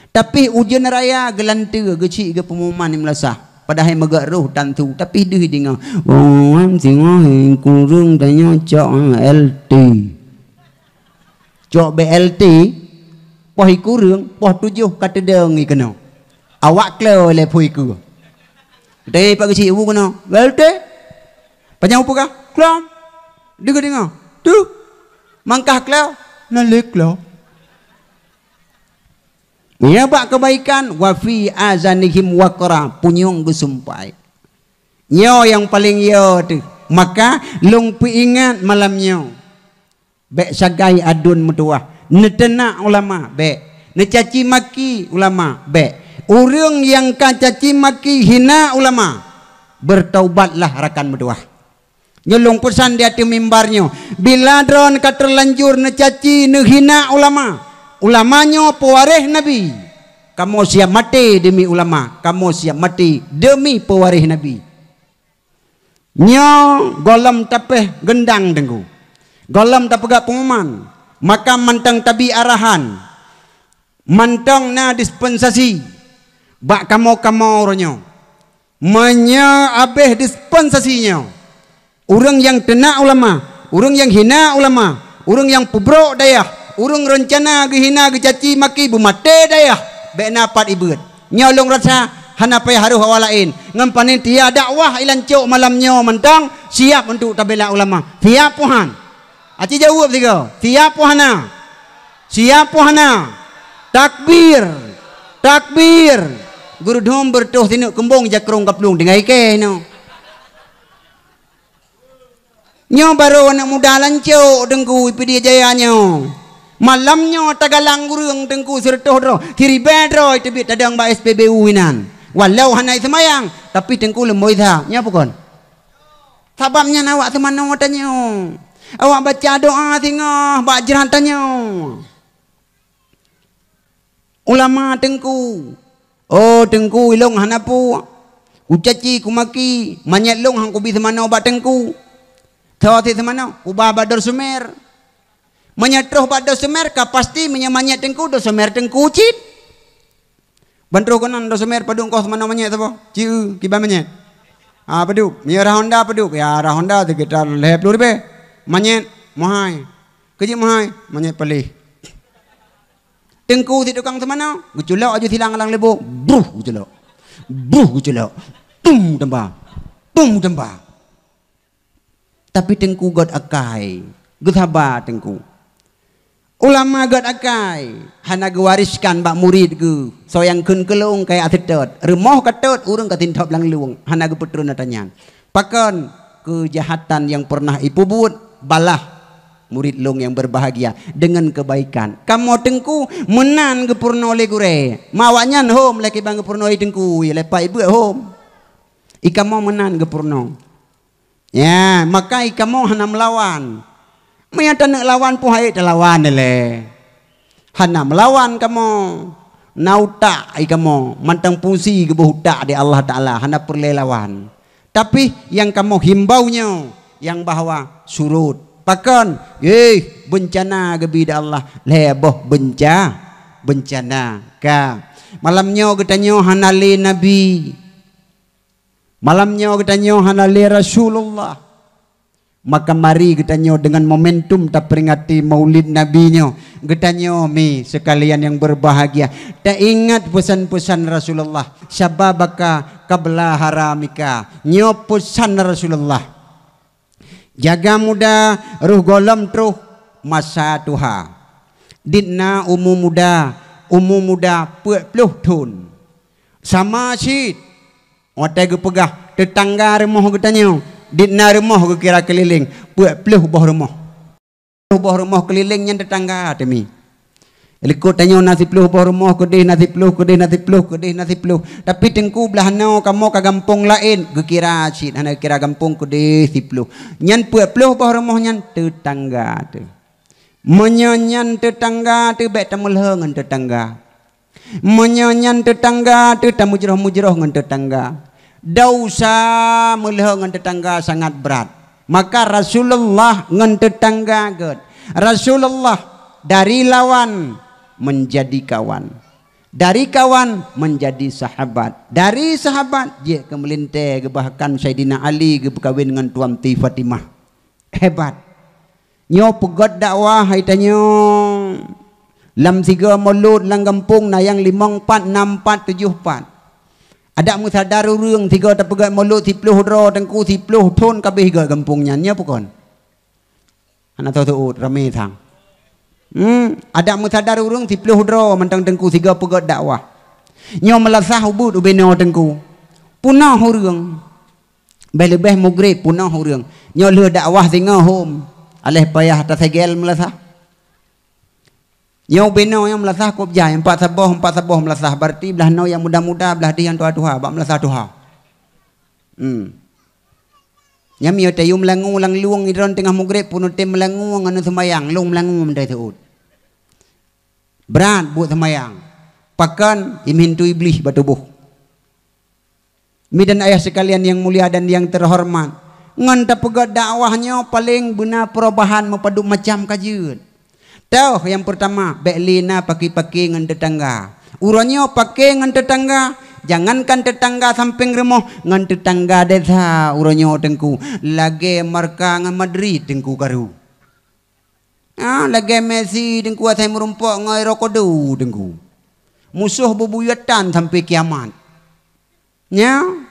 Tapi ujeuen raya geulanteue geuchik geupeumuman imlasah. Padahai meugét roh tantu, tapi deuh ideungoe. Wah, singoh kureueng tanyoe cok L T. Cok B L T, poh ikureueng, poh tujoh ka teudeung ikeunoe. Awak kleu lé phui ku. Dai pak geuchik bu keunoe. B L T. Panyang peugah, klom. Deuh deungoe. Tuh. Mangkah kleu. Na lé kleu. Nyoe bak keubaikan, wa fi azanihim waqra, punyueng geusumpai. Nyoe nyang paleng yo teuh. Maka lôn peuingat malam nyoe. Bék sagai aduen meutuwah, neuteunak ulama, bék. Neucaci maki ulama, bék. Ureuëng nyang ka caci maki hina ulama, beutaubatlah rakan meutuwah. Nyoe lôn peusan di ateueh mimbar nyoe, bila droen ka teulanjur neucaci neuhina ulama, ulama nyoe peuwaréh Nabi. Kamoe siap maté deumi ulama, kamoe siap maté deumi peuwaréh Nabi. Nyoe gohlom tapéh geundang Teungku. Gohlom tapeugah peunguman, maka mantong tabi arahan. Mantong na dispensasi bak kamoe-kamoe uroe nyoe. Meunyoe abéh dispensasi nyoe, ureuëng nyang teunak ulama, ureuëng nyang hina ulama, ureuëng nyang peubrok dayah, ureuëng reuncana geuhina geucaci maki beumaté dayah, bék na pat ibeuet. Nyoe lôn rasa hana payah harôh awak laén. Ngon panitia dakwah i Lancok malam nyoe mantong siap untuk tabela ulama. Siap puhan? Aci jaweueb sigoe. Siap puhana? Siap puhana? Takbir! Takbir! Geureudhom beureutoh sineuk keumbong jakrong kaplong tinggai kée nyoe. Nyoe barô aneuëk muda Lancok Teungku Pidie Jaya nyoe. Malam nyoe tagalang ureuëng Teungku sireutôh droe, siribée droe teubiet tadong bak S P B U inan. Walau hana iseumayang, tapi Teungku leumo isa. Nyoe peue kon? Sabab nyan awak seumanoe tanyoe. Awak baca doa singoh bak jrat tanyoe. Ulama Teungku. Oh Teungku, ilong hana puek. Kucaci, kumaki, manyét long han kubi seumanoe bak Teungku. Tho sit seumanoe, kuba bak Dorsumer. Meunyoe troh bak Dorsumer, ka pasti meunyoe manyét Teungku, Dorsumer Teungku cit. Ban troh keunan Dorsumer padub koh seumanoe manyét saboh. Ci eu, kiban manyét. Ah, padub. Meunyoe rah Honda padub, ya rah Honda sekitar lhée ploh ribée. Manyét, meuhai. Keujeuet meuhai, manyét paléh. Teungku sit tukang seumanoe, geuculok aju silang lam leubeh, bruh geuculok. Bruh geuculok. Tum tamba. Tum tamba. Tapi Teungku gét akai. Geusaba Teungku. Ulama gét akai. Hana geuwariskan bak murit geuh. Soe nyang kheun keu long kaya seutôt. Rumoh ka tot, ureuëng ka sintop lam lueng. Hana geupeutrön ata nyan. Pakon? Keujahatan nyang peureunah ipeubuet, balah murit long nyang beurbahagia deungon keubaikan. Kamoe Teungku meunan geupeurunoe lé gurée. Ma awaknyan hom lé kiban geupeurunoe i Teungku, ya lé pat ibeuet hom. I kamoe meunan geupeurunoe. Ya, maka i kamoe hana meulawan. Meunyoe taneuk lawan peue hai talawan ilée. Hana meulawan kamoe. Na utak i kamoe, mantong fungsi geuboh utak di Allah Taala, hana peureulée lawan. Tapi nyang kamoe himbau nyoe, nyang bahwa surot. Pakon? Yeh, beuncana geubi di Allah, lhée boh beunca-, beuncana. Ka. Malam nyoe geutanyoe hana lé nabi. Malam nyoe geutanyoe hana lé Rasulullah. Maka mari geutanyoe deungon momentum taperingati Maulid Nabi nyoe, geutanyoe mi seukalian nyang beurbahagia, taingat peusan-peusan Rasulullah, "Syababaka qabla haramika. Nyoe peusan Rasulullah. Jaga muda, roh gohlom troh masa tuha. Dit na umu muda, umu muda peuet ploh thon. Sama cit. Watée geupeugah, teutangga rumoh geutanyoe, dit na rumoh geukira keulileng, peuet ploh boh rumoh. Ploh boh rumoh keulileng nyan teutangga teumi. Likot tanyoe na siploh boh rumoh, keudeh na siploh, keudeh na siploh, keudeh na siploh. Tapi teungku blaih noe kamoe ka gampông laén, geukira cit, hana geukira gampông keudeh siploh. Nyan peuet ploh boh rumoh nyan teutangga teuh. Meunyoe nyan teutangga teuh, bék tameulhö ngon teutangga. Meunyoe nyan teutangga teuh, tameujroh-meujroh ngon teutangga. Desya meulhö ngon teutangga sangat brat. Maka Rasulullah ngon teutangga gét. Rasulullah dari lawan menjadi kawan. Dari kawan menjadi sahabat. Dari sahabat jeuet keu meulintée, bahkan Saidina Ali geupeukawen ngon Tuanti Fatimah. Hebat. Nyoe peugét dakwah hai tanyoe. Lam sigoe mulod lam gampông na nyang limong pat, nam pat, tujoh pat. Adak meusadar ureuëng sigoe tapeugét mulod siploh droe teungku, siploh thon ka abéh gét gampông nyan. Nyoe peukon? Hana tho seuôt, ramé sang. Hmm, adak meusadar ureuëng siploh droe mantong teungku sigoe peugét dakwah. Nyoe meulasah ubit ubé noe teungku. Peunoh ureuëng. Béh leubeh mugreb peunoh ureuëng. Nyoe lheueh dakwah singoh hom. Aléh payah tasegel meulasah. Nyoe ubé noe nyang meulasah kôb jai, empat saboh, empat saboh meulasah. Berarti blaih noe nyang muda-muda, blaih deh nyang tuha-tuha, bak meulasah tuha. Hmm. Nyan miyueb tayue meulangue lam lueng, droen teungoh mugreb peunoh tem meulangue ngon seumayang, lôn meulangue meuntée seuôt. Brat buet seumayang. Pakon? Imeuhintu Iblih bak tuboh. Mi dan ayah sekalian yang mulia dan yang terhormat, ngon tapeugét dakwah nyoe paleng beuna perubahan meupadub macam ka jeuet. Toh, nyang peurtama, bék lé na paké-paké ngon teutangga. Uroe nyoe paké ngon teutangga, jangankan teutangga sampéng rumoh, ngon teutangga desya uroe nyoe teungku, lagée Barca ngon Madrid teungku karu. Ah, lagée Messi teungku asai meurumpok ngon Ronaldo teungku. Musoh bubuyutan sampé kiamat. Nyoe,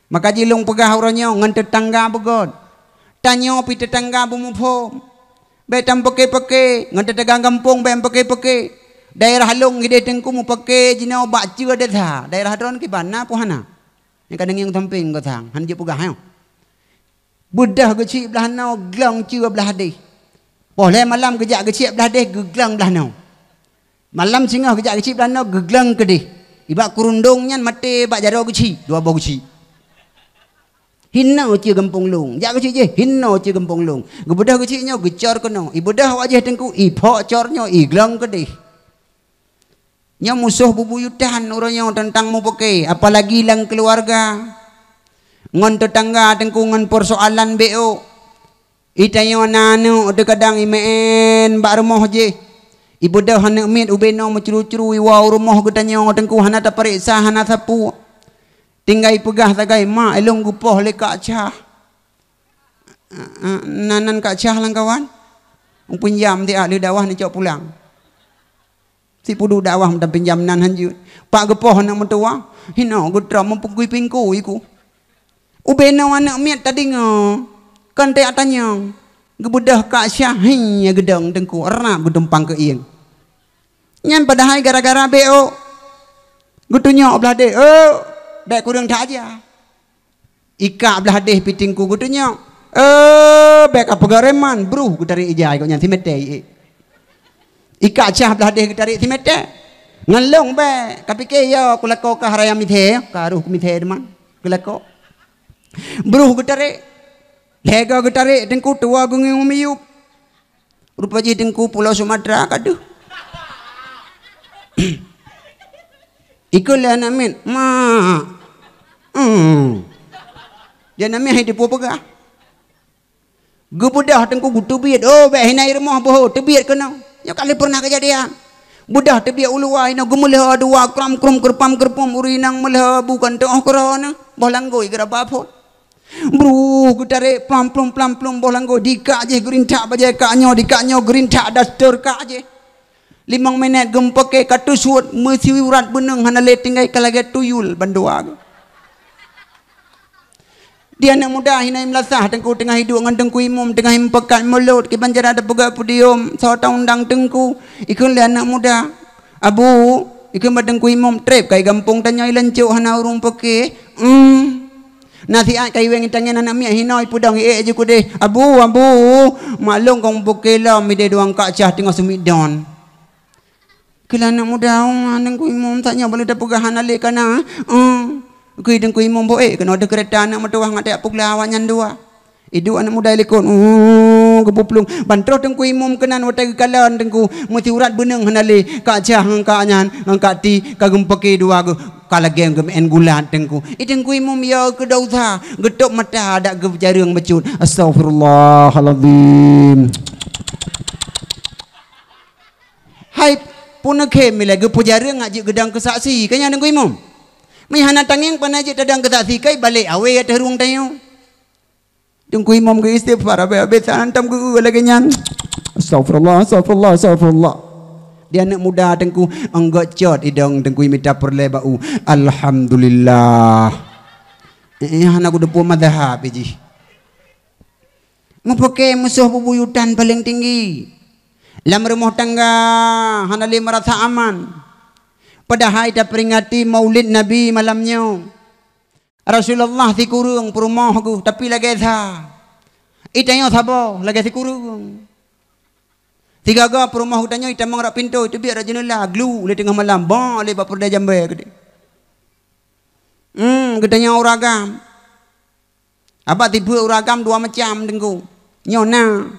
maka jih lôn peugah uroe nyoe ngon teutangga beugét. Tanyoe pih teutangga beumuphom. Bék tameupeuké-peuké, ngon teutangga gampông bék meupeuké-peuké. Daerah lôn ideh teungku meupeuké jinoe bak ceue desya. Daerah droen kiban na peue hana? Nyang ka deungieng sampéng gosang, hana jeuet peugah nyoe. Beudôh geuchik blaih noe, glöng ceue blaih deh. Poh lhée malam geujak geuchik blaih deh, geuglöng blaih noe. Malam singoh geujak geuchik blaih noe, geuglöng keudeh. Ibak keurundong nyan maté bak jaroe geuchik, dua boh geuchik. Hinoe ceue gampông lôn, jak geuchik jih, hinoe ceue gampông lôn. Geubeudôh geuchik nyoe, geucor keunoe. Ibeudôh awak jih teungku, iphok cor nyoe, iglöng keudeh. Nyoe musoh bubuyutan uroe nyoe teuntang meupeuké, apalagi lam keuluwarga. Ngon teutangga teungku ngon peusoalan B O. Itanyoe na aneuëk teukadang imeu'en bak rumoh jih. Ibeudôh aneuëk miet ubé noe meucru-cru iwoe u rumoh geutanyoe teungku hana tapareksa hana sapeue. Tinggai peugah sagai, "Mak, ilôn geupoh lé Kak Cah." "Nan, nan Kak Cah lam kawan?" "Meupinjam siat lheueh dakwah neucok pulang." Sipudu dakwah meutam pinjam nan hanjeuet. Pak geupoh aneuëk meutuwah, hinoe geutrom meupeugui pingku iku. Ubé noe aneuëk miet tadeungoe, kon teuyak tanyong. Geubeudôh Kak Syah, hii, geudong teungku, rab geutumpang keu ieng. Nyan padahai gara-gara B O. Geutunyok blaih deh, "Oh, bék kureueng that aja." Ikak blaih deh pih teungku geutunyok. "Eh, bék ka peugah reman, bruh geutarek ija ikok nyan simeté ié." Ikak Syah blaih deh geutarek simeté. Ngon lôn bék, ka pike yo kulakoe ka raya miseue, ka roh keu miseue teuma kulakoe. Bruh geutarek. Lhée goe geutarek teungku tuwoe geungieng miyueb. Rupa jih teungku Pulo Sumatera ka deuh. Ikheun lé aneuëk miet, "Mak." Hmm. Di aneuëk miet hai teupeu peugah. Geubeudôh teungku geuteubiet, "Oh, bék hina i rumoh boh, teubiet keunoe." Nyoe ka lheueh pernah keujadian. Beudôh teubiet u luwa inoe geumeulhö dua kram krum keurpam keurpum ureuëng inong meulhö bukon teuoh keudroe nyoe, boh langgoi geuraba phon. Bruh geutarek plam plum plam plum boh langgoi, dikak jih geurintak bajée kak nyoe, dikak nyoe geurintak daster kak jih. Limong minét geumpake ka teusuet meusiurat beuneueng hana lé tinggai ka lagée tuyul bandua geuh. Di aneuk muda hinoe meulasah Teungku teungoh iduek ngon Teungku Imum teungoh imeupeugah mulot kiban cara tapeugah podium, soe taundang Teungku. Ikheun lé aneuk muda, "Abu," ikheun bak Teungku Imum, "treb kai gampông tanyoe i lancok hana ureuëng peuke." "Em." Nasihat kai weng tangen aneuk miet hinoe peudong ék ju keudeh. "Abu, abu, maklum kong peuke lom ideh dua angkat cah teungoh seumiet don." Keu aneuk muda, "Oh, aneuk Teungku Imum, tanyoe bak lheueh tapeugah hana lé kana." "Oh." Keu Teungku Imum boh ék keunoe deuh keureta aneuk meutuwah ngat tajak peugla awaknyan dua. Iduek aneuk muda likot, oh, geupuplueng. Ban troh Teungku Imum keunan watée geukalon Teungku, meusiurat beuneueng hana lé, kak cah ngon kak nyan, ngon kak ti, ka geumeupaké dua geuh, ka lagée geumeu'en gulat Teungku. I Teungku Imum ya keu dosa, geutôb mata dak geujareueng bacut. Astagfirullahalazim. Hai peuneukhem ilée geupeujareueng ngat jeuet geudong keu saksi, ka nyan Teungku Imum. Meunyo hana tangieng pane jeuet tadong keu saksi kai balek awé ateueh rueng tanyoe. Teungku Imum geuistighfar habéh-habéh, hantom geu lagée nyan. Astagfirullah, astagfirullah, astagfirullah. Di aneuk muda Teungku, anggot cot idong Teungku mita peureulée bak u. Alhamdulillah. Eh, hana kudeupue mazhab jih. Meupaké musoh bubuyutan paleng tinggi. Lam rumoh tangga hana lé meurasa aman. Padahai taperingati Maulid Nabi malam nyoe. Rasulullah sikureueng peurumoh geuh, tapi lagée sa. Itanyoe saboh lagée sikureueng. Sigaga peurumoh geutanyoe itamong rot pintoe, iteubiet rot jeuneula, glu lé teungoh malam, ba lé bak peureulée jambée keudeh. Hmm, geutanyoe ureuëng agam. Abah tipeue ureuëng agam dua macam Teungku. Nyoe na.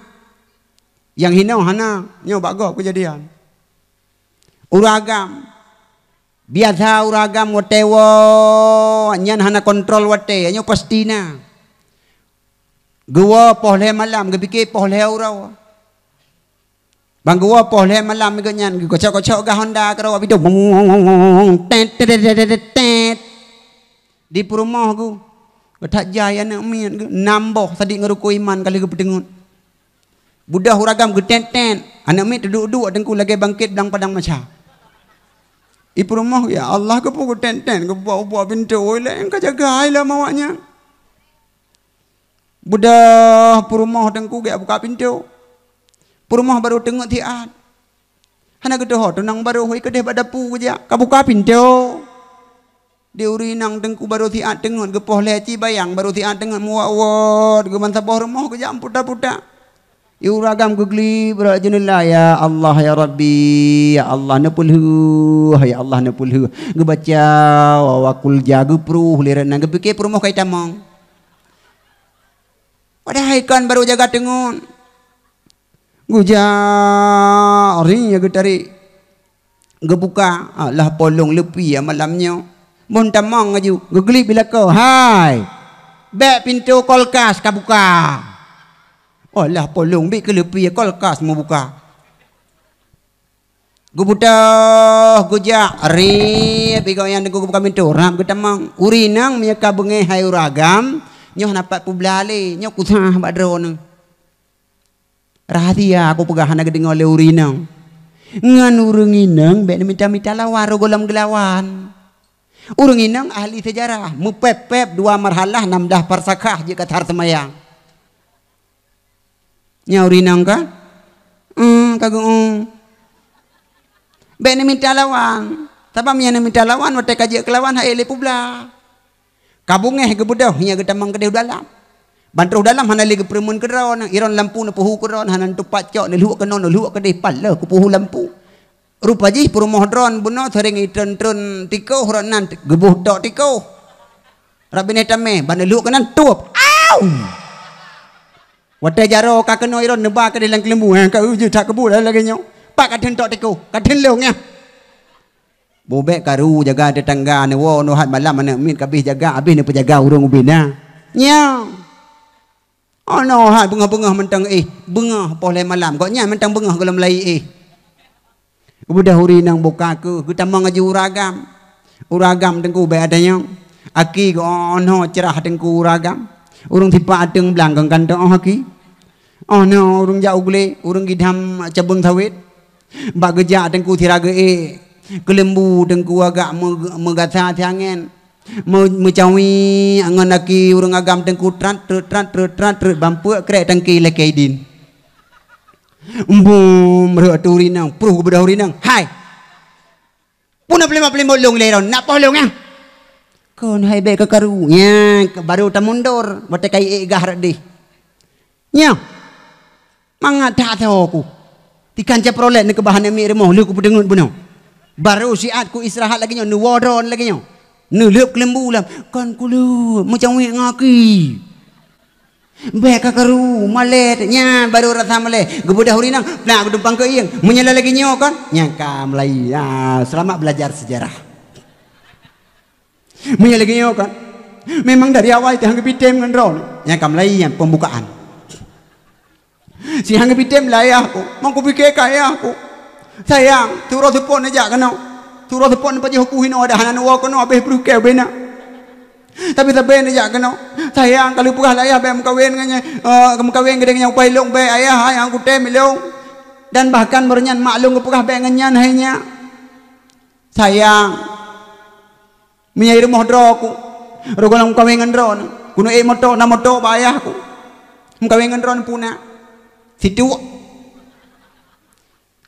Nyang hinoe hana, nyoe bak gob keujadian. Ureuëng agam. Biasa ureuëng agam watée woe nyan hana kontrol watée, nyoe pasti na. Geuwoe poh lhée malam, geupike poh lhée uroe. Ban geuwoe poh lhée malam geuh nyan, geukocok-kocok gah honda keudroe bidong. Tet, tet, tet, tet, tet. Di peurumoh geuh, geuthat jai aneuk miet geuh, nam boh sadiek ngon rukon iman ka lheueh geupeuteungeut. Beudôh ureuëng agam geutet-tet, aneuk miet teuduek-duek Teungku lagée bangket blang padang masa. I peurumoh, "Ya Allah, keupeue geutet-tet, geubuak-buak pintoe, lé ka jaga hai lom awaknyan." Beudôh peurumoh Teungku geujak buka pintoe. Peurumoh barô teungeut siat. Hana geutuho tunang barô, hôi keudeh bak dapu geujak, ka buka pintoe. Di ureuëng inong Teungku barô siat teungeut, geupoh lhée ci bayang barô siat teungeut, meuwot-wot geuman saboh rumoh geujak meuputa-puta. I ureuëng agam geuglib rot jeuneula, "Ya Allah, ya Rabbi, ya Allah, neupeulheueh, ya Allah, neupeulheueh." Geubaca wa, wa kulja, geupruh lé rot nan, geupike peurumoh ka itamong. Padahai kon barô jaga teungeut. Geujak ri ya geutarek. Geubuka, alah polong leupie malam nyoe. Bon tamong laju, geuglib i lakoe, "Hai! Bék pintoe kolkas ka buka." Alah polong bék keu leupie kolkas meubuka. Geubeudôh, geujak, rib, igoe nyang teungku geubuka pintoe, rab geutamong. Ureuëng inong meunyoe ka beungéh hai ureuëng agam, nyoe hana pat peublah lé, nyoe kusah bak droeneuh. Rahsia kupeugah hana geudeungoe lé ureuëng inong. Ngon ureuëng inong bék neumita-mita lawan, roh gohlom geulawan. Ureuëng inong ahli seujarah, meupéb-péb dua marhalah nam blah parsakhah jeuet ka that seumayang. Nyoe ureuëng inong ka? Eum, ka geu-eum. Bék neumita lawan. Sabab meunyoe neumita lawan, watée ka jeuet keulawan, han ék lé peublah. Ka beungéh geubeudôh, nyan geutamong keudeh u dalam. Ban troh dalam hana lé geupeureumeun keu droeneuh, iron lampu neupeuhu keu droeneuh, hana neutupat cok, neulhok keunoe, neulhok keudeh, pat lheueh keupeuhu lampu. Rupa jih peurumoh droeneuh bunoe seuring itreun-treun tikoh rot nan geuboh tok tikoh. Rab binéh tamé, ban neulhok keunan tueb. Au! Watée jaroe ka keunoe iron neuba keudeh lam keuleumbu, eh, ka ujeue that keubu lagée nyoe. Pat ka theun tok tikoh, ka theun lôn nyan. Bubek karu jaga tetangga neuwoe, neuhat malam aneuk miet ka abéh jaga, abéh neupeujaga ureuëng ubé na. Nyoe. Oh no, hai beungoh-beungoh mantong éh, beungoh poh lhée malam. Gobnyan mantong beungoh gohlom laie éh. Geubeudôh ureuëng inong buka keuh, geutamong laju ureuëng agam. Ureuëng agam teungku bék ata nyoe. Aki geuh oh no cerah teungku ureuëng agam. Ureuëng sipak ateueng blang keu kantô oh aki. Oh no ureuëng jak u glé, ureuëng gidam cabeueng sawét. Bak geujak teungku sira geuék, keuleumbu teungku agak meu-, meugasa siangén. Meu-, meucawi ngon aki ureuëng agam teungku, trat, treut, trat, treut, trat, treut, bampeuk krek tangki lakée idin. Embum, rhot ateueh ureuëng inong, pruh geubeudôh ureuëng inong. "Hai! Peue na peulimot-peulimot lôn lé droeneuh, nak poh lôn, ah?" "Kon hai bék ka karu." Nyan, baru tamundor, watée ka iék gah rot deh. Nyoe, mangat that tho ku. Tikan caprolet neukeubah aneuk miet rumoh, lheueh kupeuteungeut bunoe. Baru siat ku istirahat lagée nyoe, neuwoe droeneuh lagée nyoe. Neulheueb keuleumbu lam, kon kulheueb, meucawi ngon aki. Bék ka karu, malée, nyan baru rasa malée. Geubeudôh ureuëng inong, nak geudumpang keu ieng. Meunyoe lagée nyoe kon, nyan ka mulai, ya, selamat belajar sejarah. Meunyoe lagée nyoe kon, memang dari awai teuh han geupitem ngon droeneuh. Nyan ka mulai nyan pembukaan. Si han geupitem lé ayah ku, mang kupike keu ayah ku. "Sayang, turoe seupôt neujak keunoe. Turoe seupôt neupajoh ku hinoe, dah hana neuwoe keunoe, abéh breuh keu ubena. Tapi sabe neujak keunoe. Sayang, ka lheueh peugah lé ayah bék meukawen ngon nyan, eh, meukawen keudeh ngon nyan upai lôn bék, ayah, hai, han kutem ilôn. Dan bahkan meunyoe nyan mak lôn geupeugah bék ngon nyan, hai nyak. Sayang, meunyoe i rumoh droe ku, roh gohlom meukawen ngon droeneuh, keuneuk ék moto, na moto bak ayah ku. Meukawen ngon droeneuh puna. Situek.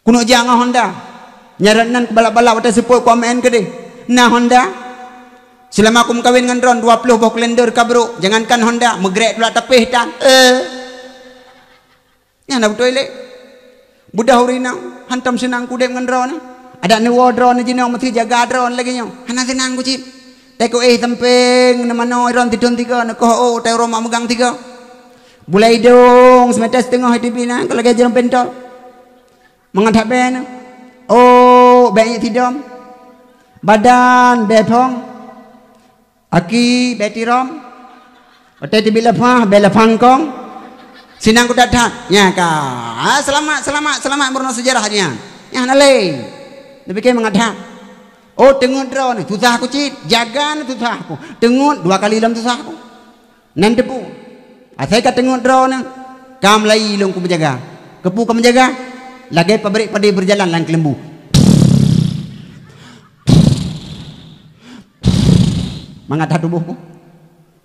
Keuneuk jak ngon Honda. Nyan rot nan keubalap-balap watée seupôt ku meu'en keudeh. Na Honda. Seulama ku meukawen ngon droeneuh, dua ploh boh kalender ka brok. Jangankan Honda, meugrek tulak tapéh tan. Eh. Nyan na beutôi lé. Beudôh ureuëng inong, hantom seunang ku udeb ngon droeneuh. Adak neuwoe droeneuh jinoe meusti jaga droeneuh lagée nyoe. Hana seunang ku cit. Teuka éh sampéng, neumanoe droeneuh tidong tiga, neukoh ôk, teuka uroe mak meugang tiga. Bulai idong, seumeuter siteungoh di binéh, ka lagée jaroe pentol. Mangat that bék na. Ôk, bék ngiek tidom. Badan, bék phong. Aki, bék tirom. Watée teubiet leupah, bék leupah kong. Seunang ku that-that. Nyan ka. Ah, seulamat, seulamat, seulamat meurunoe seujarah nyan. Nyan hana lé. Neupike mangat that. Oh, teungeut droeneuh, susah ku cit. Jaga neuh susah ku. Teungeut dua kali lom susah ku. Nan teupeue. Asai ka teungeut droeneuh, ka mulai lôn ku meujaga. Keupeue ka meujaga? Lagée pabrék padé beujalan lam keuleumbu. Mangat that tuboh ku.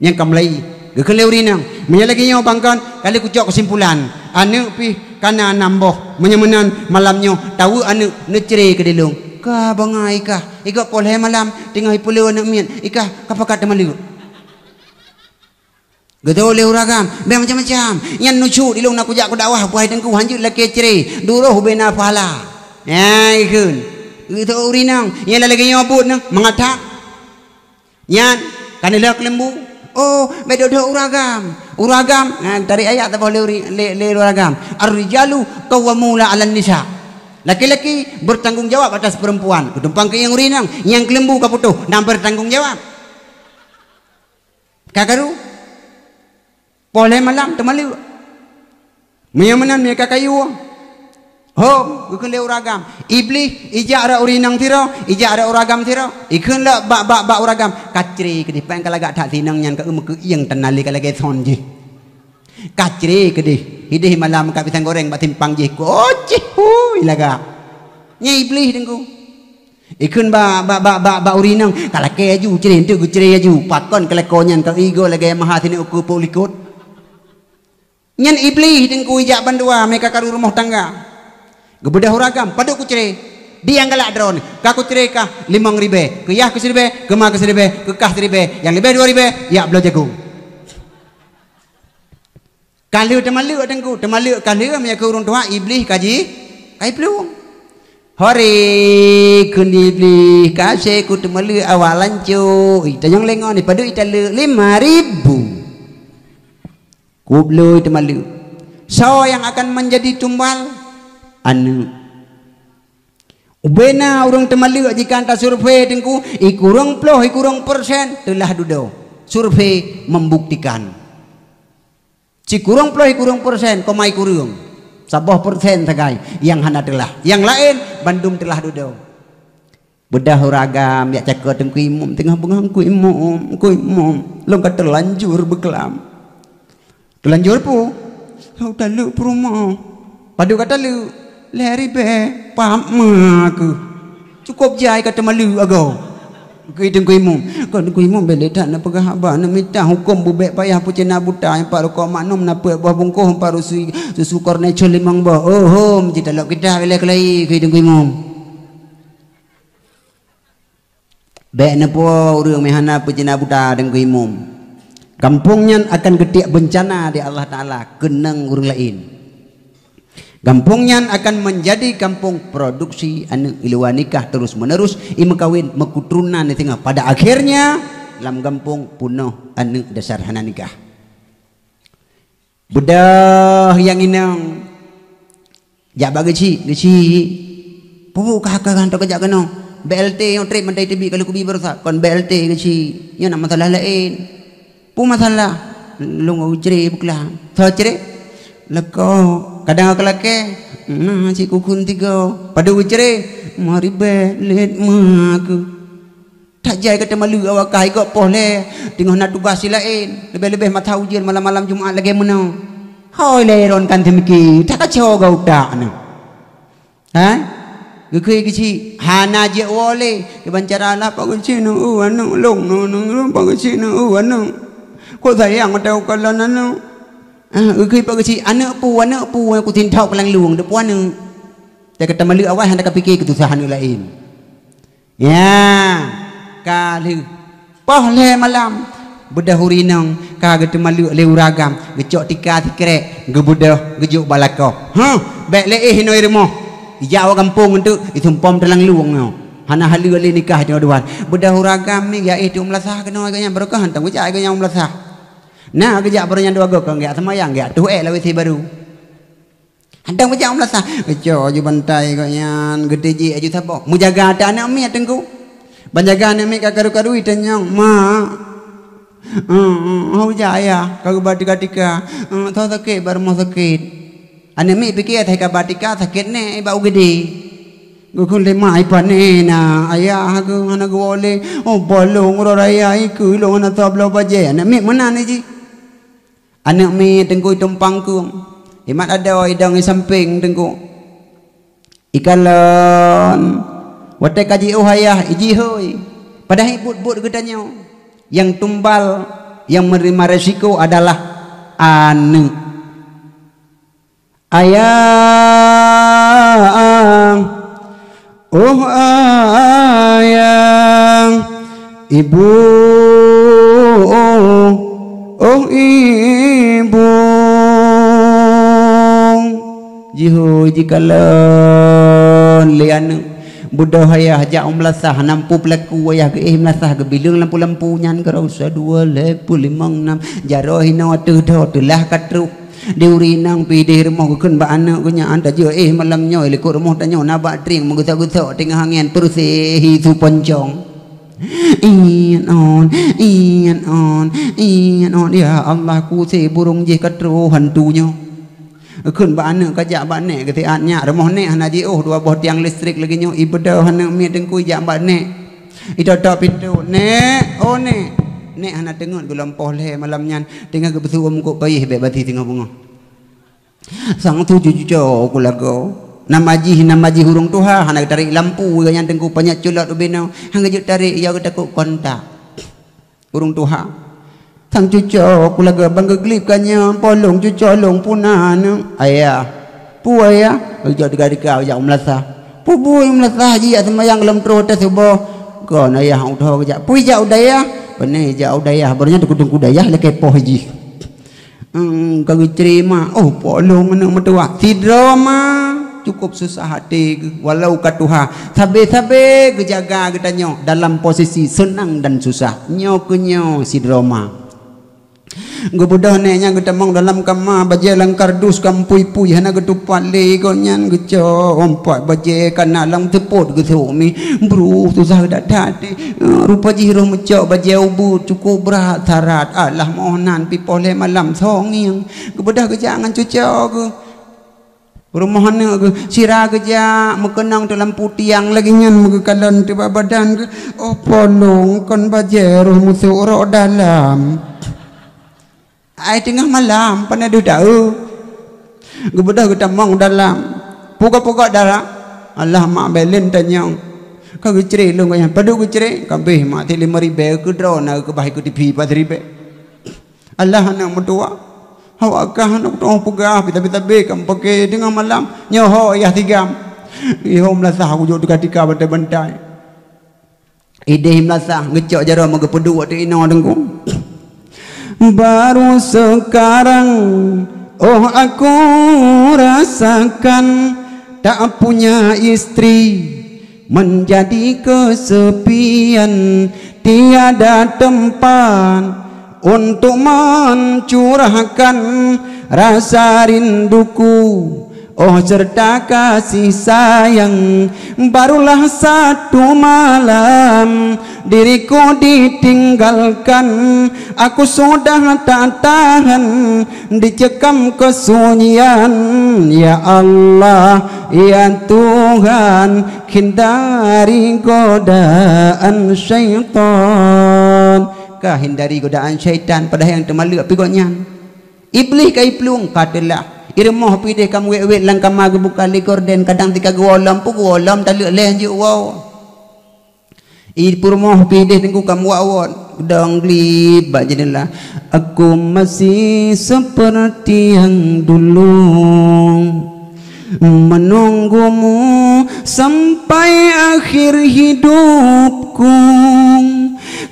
Nyang ka mulai geukheun lé ureuëng inong. Meunyoe lagée nyoe bang kon, ka lheueh kucok keusimpulan. Aneuëk pih ka na nam boh. Meunyoe meunan malam nyoe, taweuek aneuëk neucre keudeh lôn. Ka bangai kah, i gob poh lhée malam, teungoh ipeuleueh aneuëk miet, i kah ka pakat teumaleuek. Geutôh lé ureuëng agam, bék macam-macam. Nyan nucut ilong na kujak kudakwah, buah teungku hanjeuet lakée cre, duroh ubena pahala. Nyan ikheun. Geutôh ureuëng inong, nyan lagée nyoe buet nyoe, mangat that. Nyan, ka neulheueh keuleumbu. Oh, bék dok-dok ureuëng agam. Ureuëng agam, nah, tarék ayat saboh lé, lé, lé ureuëng agam. "Ar-rijalu qawwamuna 'alan nisa." Laki-laki bertanggung jawab atas perempuan. Keutumpang keu ureuëng inong, nyang keuleumbu ka putôh, na bertanggung jawab. Ka karu. Poh lhée malam teumaleuek. Meunyoe meunan meunyoe ka kayue. Hom, geukheun lé ureuëng agam. Iblih, ijak rot ureuëng inong sidroe, ijak rot ureuëng agam sidroe. Ikheun lom bak, bak, bak ureuëng agam. Ka cre keudeh, péng ka lagak that si inong nyan ka meukeuyeng tan nalé ka lagée thon jih. Ka cre keudeh. Ideh malam ka pisang goreng bak simpang jih. Kocih, hui, lagak. Nyan iblih teungku. Ikheun bak, bak, bak, bak, bak ureuëng inong, ka lakée aju, cre enteuk geucre aju. Pakon keu lakoe nyan ka igoe lagée maha sineuk ukeue peuet likot. Nyan iblih teungku ijak bandua meuka karu rumoh tangga. Geubeudôh ureuëng agam, padub kucre. Di nyang galak droeneuh, ka kucre kah limong ribée, keu yah keu siribée, keu ma keu siribée, keu kah siribée, nyang leubeh dua ribée, jak bloe jagong. Ka lheueh teumaleuek teungku, teumaleuek ka lheueh meunyoe keu ureuëng tuha iblih ka ji, ka jiplueng. Hore, kheun iblih, ka asée ku teumaleuek awak lancok, itanyong lé ngon, padub italeuek lima ribu. Kubloe teumaleuek. Soe nyang akan menjadi tumbal? Aneuëk. Ubena ureuëng teumaleuek jika tasurvei teungku, ikureueng ploh, ikureueng persen teulah dudoe. Survei membuktikan. Sikureueng ploh, ikureueng persen, koma ikureueng. Saboh persen sagai nyang hana teulah. Nyang laén bandum teulah dudoe. Beudôh ureuëng agam jak cakot teungku imum, teungoh beungoh, "Teungku imum, teungku imum, lôn ka teulanjur beuklam." "Teulanjur peue?" "Lôn taleuek peurumoh." "Padub ka taleuek?" "Lhée ribée." "Pap ma keuh. Cukôp jai ka teumaleuek agoe." Kheun Teungku Imum, kon Teungku Imum bèk lé that na peugah haba, na mita hukôm beubèk payah peucina buta, nyang pat rukok maknum na peuet boh bungkôh, empat rusi susu kornecol limong boh. Ohom, jitalop kitab ilèe keulayi, kheun Teungku Imum. Bèk neupo ureueng meuhana peucina buta Teungku Imum. Gampông nyan akan geutiek beuncana di Allah Taala keunong ureueng laén. Gampông nyan akan meunjadi gampông produksi aneuk iluwa nikah terus-menerus, imeukawen, meukeuteurunan di teungoh. Pada akhirnya, lam gampông peunoh aneuk dasar hana nikah. Beudôh nyang inong jak bak geuchik, geuchik. Peue ka ka hantom kajak keunoe? B L T nyang trép mandai teubiet ka lheueh kubi baroesa, kon B L T geuchik. Nyoe na masalah laén. Peue masalah? Lôn geucre beuklah. Soe cre? Lakoe. Kadang ka lakèe. Na cit kukun tiga. Padub geucre? Meuribèe lét ma keuh. That jai ka teumaleuk awak kah, i gob poh lhèe teungoh na tugaih si laén, leubeh-leubeh masa ujeuen malam-malam Jumat lagèe meunoe. Hôi lé ron kan teumiki, that kaco geutak na. Hai? Geukheun geuchik, hana jeuet woe lé. Kiban cara lah, "Pak geuchik neu, uh, aneuk lôn, neu, neu, neu, Pak geuchik neu, uh, aneuk. Kok sayang ateuh kalon aneuk." Ah, geukheun Pak geuchik, "Aneuk peue, aneuk peue, kusinthok lam lueng, deuh peue aneuk." Tapi ka teumaleuk awai hana kapike keususah aneuk laén. Ya, ka lheueh poh lhèe malam, beudôh ureueng inong ka geuteumaleuk lé ureueng agam, geucok tika sikrek, geubeudôh, geujok bak lakoe. Huh, bèk lé éh inoe i rumoh. Ijak u gampông eunteuk, isumpom teulang lueng nyoe. Hana haleue lé nikah nyoe dua. Beudôh ureueng agam nyan jak éh teuk meulasah keunoe geuh nyan, barokah hantom geujak geuh nyan meulasah. Na geujak barô nyan dua goe, kon geujak seumayang, geujak tuh ék lawét si barô. Hadang beujak meulasah. Geucok aju bantai gobnyan, geutijik aju saboh. Meujaga até aneuk miet Teungku. Ban jaga aneuk miet ka karu-karu itanyong, "Mak." "Heuh, heuh, heuh, jak ayah, ka geuba tika-tika." "Heuh, soe sakét bak rumoh sakét?" Aneuk miet pike asai ka ba tika sakét nèk bak U G D. Geukheun lé mak, "Ipané na ayah keuh hana geuwoe lé." "Oh, bah lôn uroe raya ikeu lôn hana sabloe bajèe." Aneuk miet meunan jih. Aneuk miet Teungku itumpang keueng. Imat adoe idong i sampéng Teungku. Ikalon. Watèe ka jiôh ayah, ijihôi. Padahai buet-buet geutanyoe. Nyang tumbal, nyang menerima resiko adalah aneuk. Ayah, oh ayah, ibu, oh ibu. Jihôi jikalon lé aneuk. Beudôh ayah jak u meulasah, nampu peulaku ayah geuéh meulasah, geubileueng lampu-lampu nyan keudroe, sa dua lhèe peuet limong nam, jaroe hinoe ateueh dhoe teulah ka trôk. Di ureueng inong pih di rumoh geukheun bak aneuk geuh nyan, "Anta jeuet éh malam nyoe, likot rumoh tanyoe na bak trieng meugeutok-geutok teungoh angén peureusé hi su poncong." Iet on, iet on, iet on. Ya Allah, kuse burông jih ka troh hantu nyoe. Geukheun bak aneuk ka jak bak nèk, geutiat nyak rumoh nèk hana jiôh, dua boh tiang listrik lagèe nyoe, ibeudôh aneuk miet Teungku jak bak nèk. Itotok pintoe, "Nèk, oh nèk." Nèk hana teungeut, geulom poh lhèe malam nyan, teungoh geupeusu ôm kok payéh bèk bati teungoh beungoh. Sang tu cuco ku lagoe. Nama jih, nama jih ureueng tuha, hana geutarek lampu, gobnyan Teungku panyöt culot ubé nyoe, hana geujeuet tarek, ya geutakot kontak. Ureueng tuha. Sang cuco ku lagoe ban geuglib ka nyoe, polong cuco lôn puna nyoe. Ayah. Peue ayah? Geujok dika-dika jak u meulasah. Peue buet u meulasah jijak seumayang lom troh teuh suboh. Kon ayah u tho geujak. Peue jak u dayah? Pane jak u dayah. Baru nyan teungku-teungku dayah lakèe poh jih. Hmm, ka geucre mak, oh polong aneuk meutuah. Sidroe ma, cukup susah até geuh, walau ka tuha. Sabe-sabe geujaga geutanyoe dalam posisi seunang dan susah. Nyoe keu nyoe sidroe ma. Geubeudôh nèk nyan geutamong dalam kama, bajèe lam kardus ka meupui-pui, hana geutupat lé gobnyan, geucok umpat bajèe kana lam seupôt geusôk mi. Bruh, susah that-that. Rupa jih roh meucok bajèe ubeut, cukup brat syarat. Alah, moh nan pih poh lhèe malam songieng. Geubeudôh geujak ngon cuco geuh. Rumoh aneuk geuh, sira geujak, meukeunong teuk lampu tiang lagèe nyan, meugeukalon teuk bak badan geuh. Oh polong, kon bajèe roh meusôk rot dalam. Ai teungoh malam, pane deuh taeu. Geubeudôh geutamong dalam. Pugok-pugok dalam. Alah mak bèk lé tanyong. Ka geucre lôn gobnyan, padub geucre, ka abéh mak, tiep limong ribèe keu droe, na keu bah keu T V pat ribèe. Alah aneuk meutuwah. Awak kah aneuk tuwah peugah, pita-pita-pita kam paké teungoh malam, nyoe ho yah tigam. Iho meulasah kujok tika-tika bantai-bantai. Idéh meulasah, geucok jaroe meugeupeuduek ateueh inoe teungku. Baru sekarang, oh, aku rasakan tak punya istri menjadi kesepian, tiada tempat untuk mencurahkan rasa rinduku, oh, serta kasih sayang. Barulah satu malam diriku ditinggalkan, aku sudah tak tahan dicekam kesunyian. Ya Allah, ya Tuhan, hindari godaan syaitan. Ka hindari godaan syaitan, padahai nyang teumaleuek pih gobnyan. Iblih ka iplueng, ka teulah. I rumoh pih idéh ka meuwét-wét lam kama geubuka lé gorden, kadang tika geuwoe lom, peue geuwoe lom, taleuek lhèe jeuet woe. I peurumoh pih idéh teungku ka meuwot-wot, geudong glib bak jeundela. Aku masih seperti yang dulu, menunggumu sampai akhir hidupku.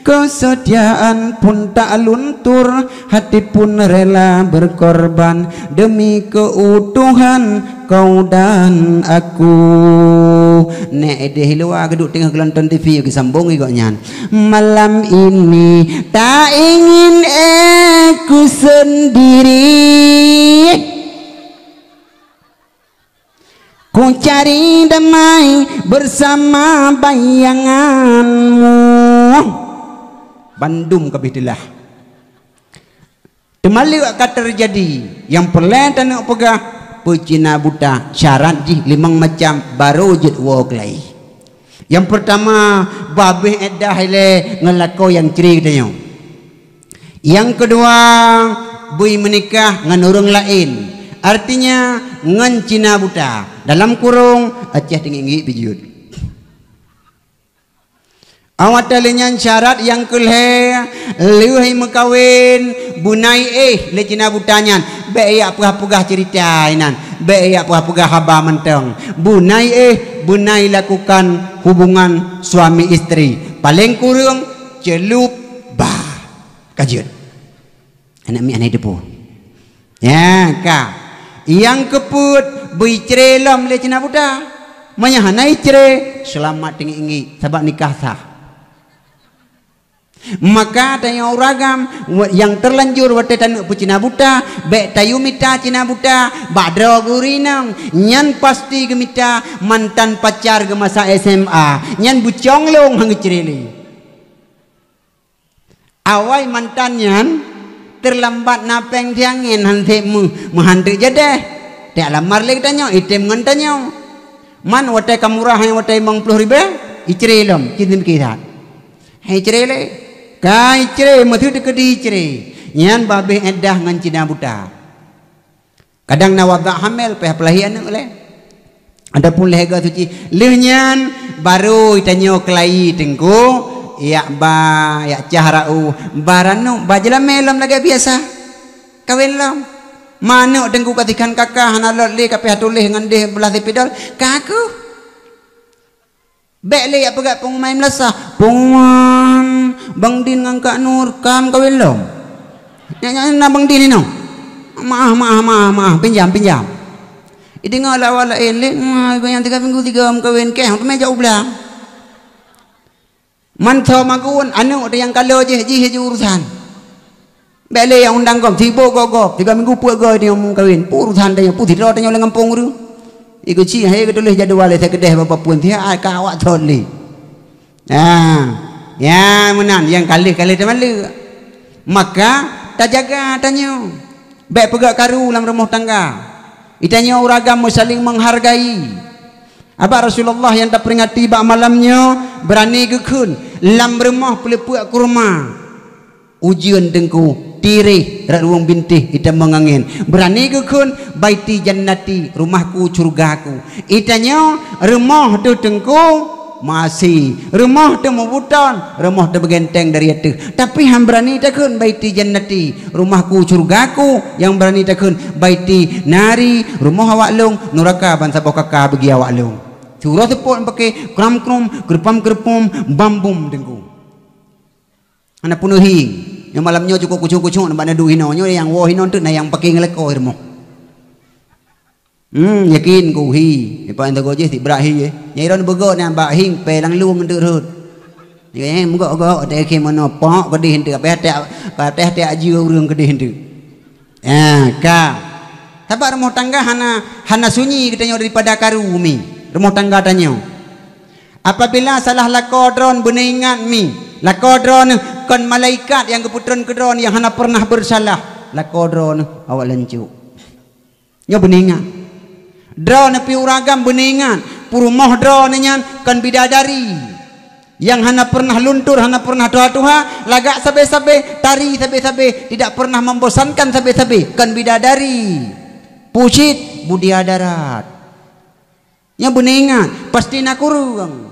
Kesetiaan pun tak luntur, hati pun rela berkorban demi keutuhan kau dan aku. Nèk idéh luwa geuduek teungoh geulonton T V geusambong lé gobnyan. Malam ini tak ingin aku sendiri. Ku cari damai bersama bayanganmu. Bandum ka abéh teulah. Teumaleuek ka teujadi, nyang peureulèe taneuk peugah, peucina buta, syarat jih limong macam, barô jeuet woe keulayi. Nyang peurtama, babeh iddah ilèe ngon lakoe nyang cre geutanyoe. Nyang keudua, beu meunikah ngon ureueng laén, artinya ngon cina buta, dalam kurong, Aceh Teungiek-ngiek pih jeuet. Awai lheueh nyan syarat nyang keulhèe, lheueh meukawen, beuna éh lé cina buta nyan. Bèk jak peugah-peugah ceurita inan, bèk jak peugah-peugah haba mantong. Beuna éh, beuna lakukan hubungan suami istri. Paleng kureueng ceulup bah. Ka jeuet. Aneuk miet hana jiteupeue. Nyan ka. Nyang keupeuet, beu icre lom lé cina buta. Meunyo hana icre, seulamat teungiek-ngiek sabab nikah sah. Maka tanyoe ureueng agam, nyang teulanjur watèe taneuk peucina buta, bèk tayue mita cina buta bak droe geuh ureueng inong. Nyan pasti geumita mantan pacar geuh masa S M A. Nyan beucong lôn han geucre lé. Awai mantan nyan teulambat na pèng siangén han sép meuh, meuhan teuk jadèh. Tajak lamar lé geutanyoe, item ngon tanyoe. Man watèe ka murah nyan watèe limong ploh ribèe, icre lom, cit seumiké that. Hai icre lé. Ka icre, meuseu teukeudi icre. Nyan babeh iddah ngon cina buta. Kadang na wabak hamil, payah peulahé aneuk lé. Adapun lhèe goe suci, lheueh nyan barô tanyoe keulayi teungku, jak ba, jak cah raôh, ba ranub, ba jeulamèe lom lagèe biasa. Kawen lom. Ma aneuk teungku ka tikhan kakah hana lôt lé, ka payah tuléh ngon déh beulah sipidol, ka keuh. Bèk lé jak peugah pengumuman meulasah, "Pengumuman, Bang Din ngon Kak Nur ka meukawen lom." Nyan, nyan na Bang Din inoe. "Maah, maah, maah, maah, pinjam, pinjam." Ideungoe lé awak laén lé, "Maah, gobnyan tiga minggu tiga meukawen, kèe teuma jak u blang." Man tho magun, aneuk teuh nyang ka lheueh jih, jih, jih urusan. Bèk lé nyang undang gob, sibok gob-gob, tiga minggu peuet goe tanyoe meukawen. Peue urusan tanyoe, peue sidroe tanyoe lam gampông ureueng. Ikeu cit hai geutuléh jadwal lé, teukeudeh bak papeuen, siat ka awak thon lé. Ha, nyan meunan, nyang ka lheueh, ka lheueh teumaleuek. Maka, tajaga tanyoe. Bèk peugöt karu lam rumoh tangga. Geutanyoe ureueng agam meusaléng menghargai. Abak Rasulullah nyang taperingati bak malam nyoe, beurani geukheun, lam rumoh peuleupeuk kurma. Ujeuen teungku, tireh rot ruweueng bintéh itamong angén. Beurani geukheun, "Baiti jannati, rumahku, syeurugaku." Itanyoe rumoh teuh teungku, Masi. Rumoh teuh meubuton, rumoh teuh beugenteng dari ateueh. Tapi han beurani takheun baiti jannati, rumahku syurgaku, nyang beurani takheun baiti nari, rumoh awak lôn, nuraka ban saboh kaka beugi awak lôn. Siuroe seupôt meupaké kram-krum, keureumpam-keureumpum, bambum teungku. Hana peunoh hieng. Nyoe malam nyoe cukôp kucok-kucok nibak na duek hinoe. Nyoe nyang woe hinoe teuk na nyang paké ngeulakôi rumoh. Hmm, yakin ku hi. Nibak nyang sagoe jih sibrat hi, eh. Nyang iron beugok na bak hieng pè lam lueng teuk rhot. Nyoe, eh, meugok-gok teuh khe meunoe pok keudeh teuk. Payah teuh, payah teuh ajeu ureueng keudeh teuk. Ah, ka. Sabab rumoh tangga hana, hana sunyi geutanyoe daripada karu mi. Rumoh tangga tanyoe. Apabila salah lakoe droeneuh beuneuingat mi, lakoe droeneuh kon malaikat nyang geupeutreun keu droeneuh nyang hana peureunah beusalah, lakoe droeneuh awak lancok. Nyoe beuneuingat. Droeneuh pih ureueng agam beuneuingat, peurumoh droeneuh nyan kon bidadari nyang hana peureunah luntur, hana peureunah tuha-tuha, lagak sabe-sabe, tari sabe-sabe, tidak pernah membosankan sabe-sabe, kon bidadari. Pucit budia darat. Nyoe beuneuingat, pasti na kureueng.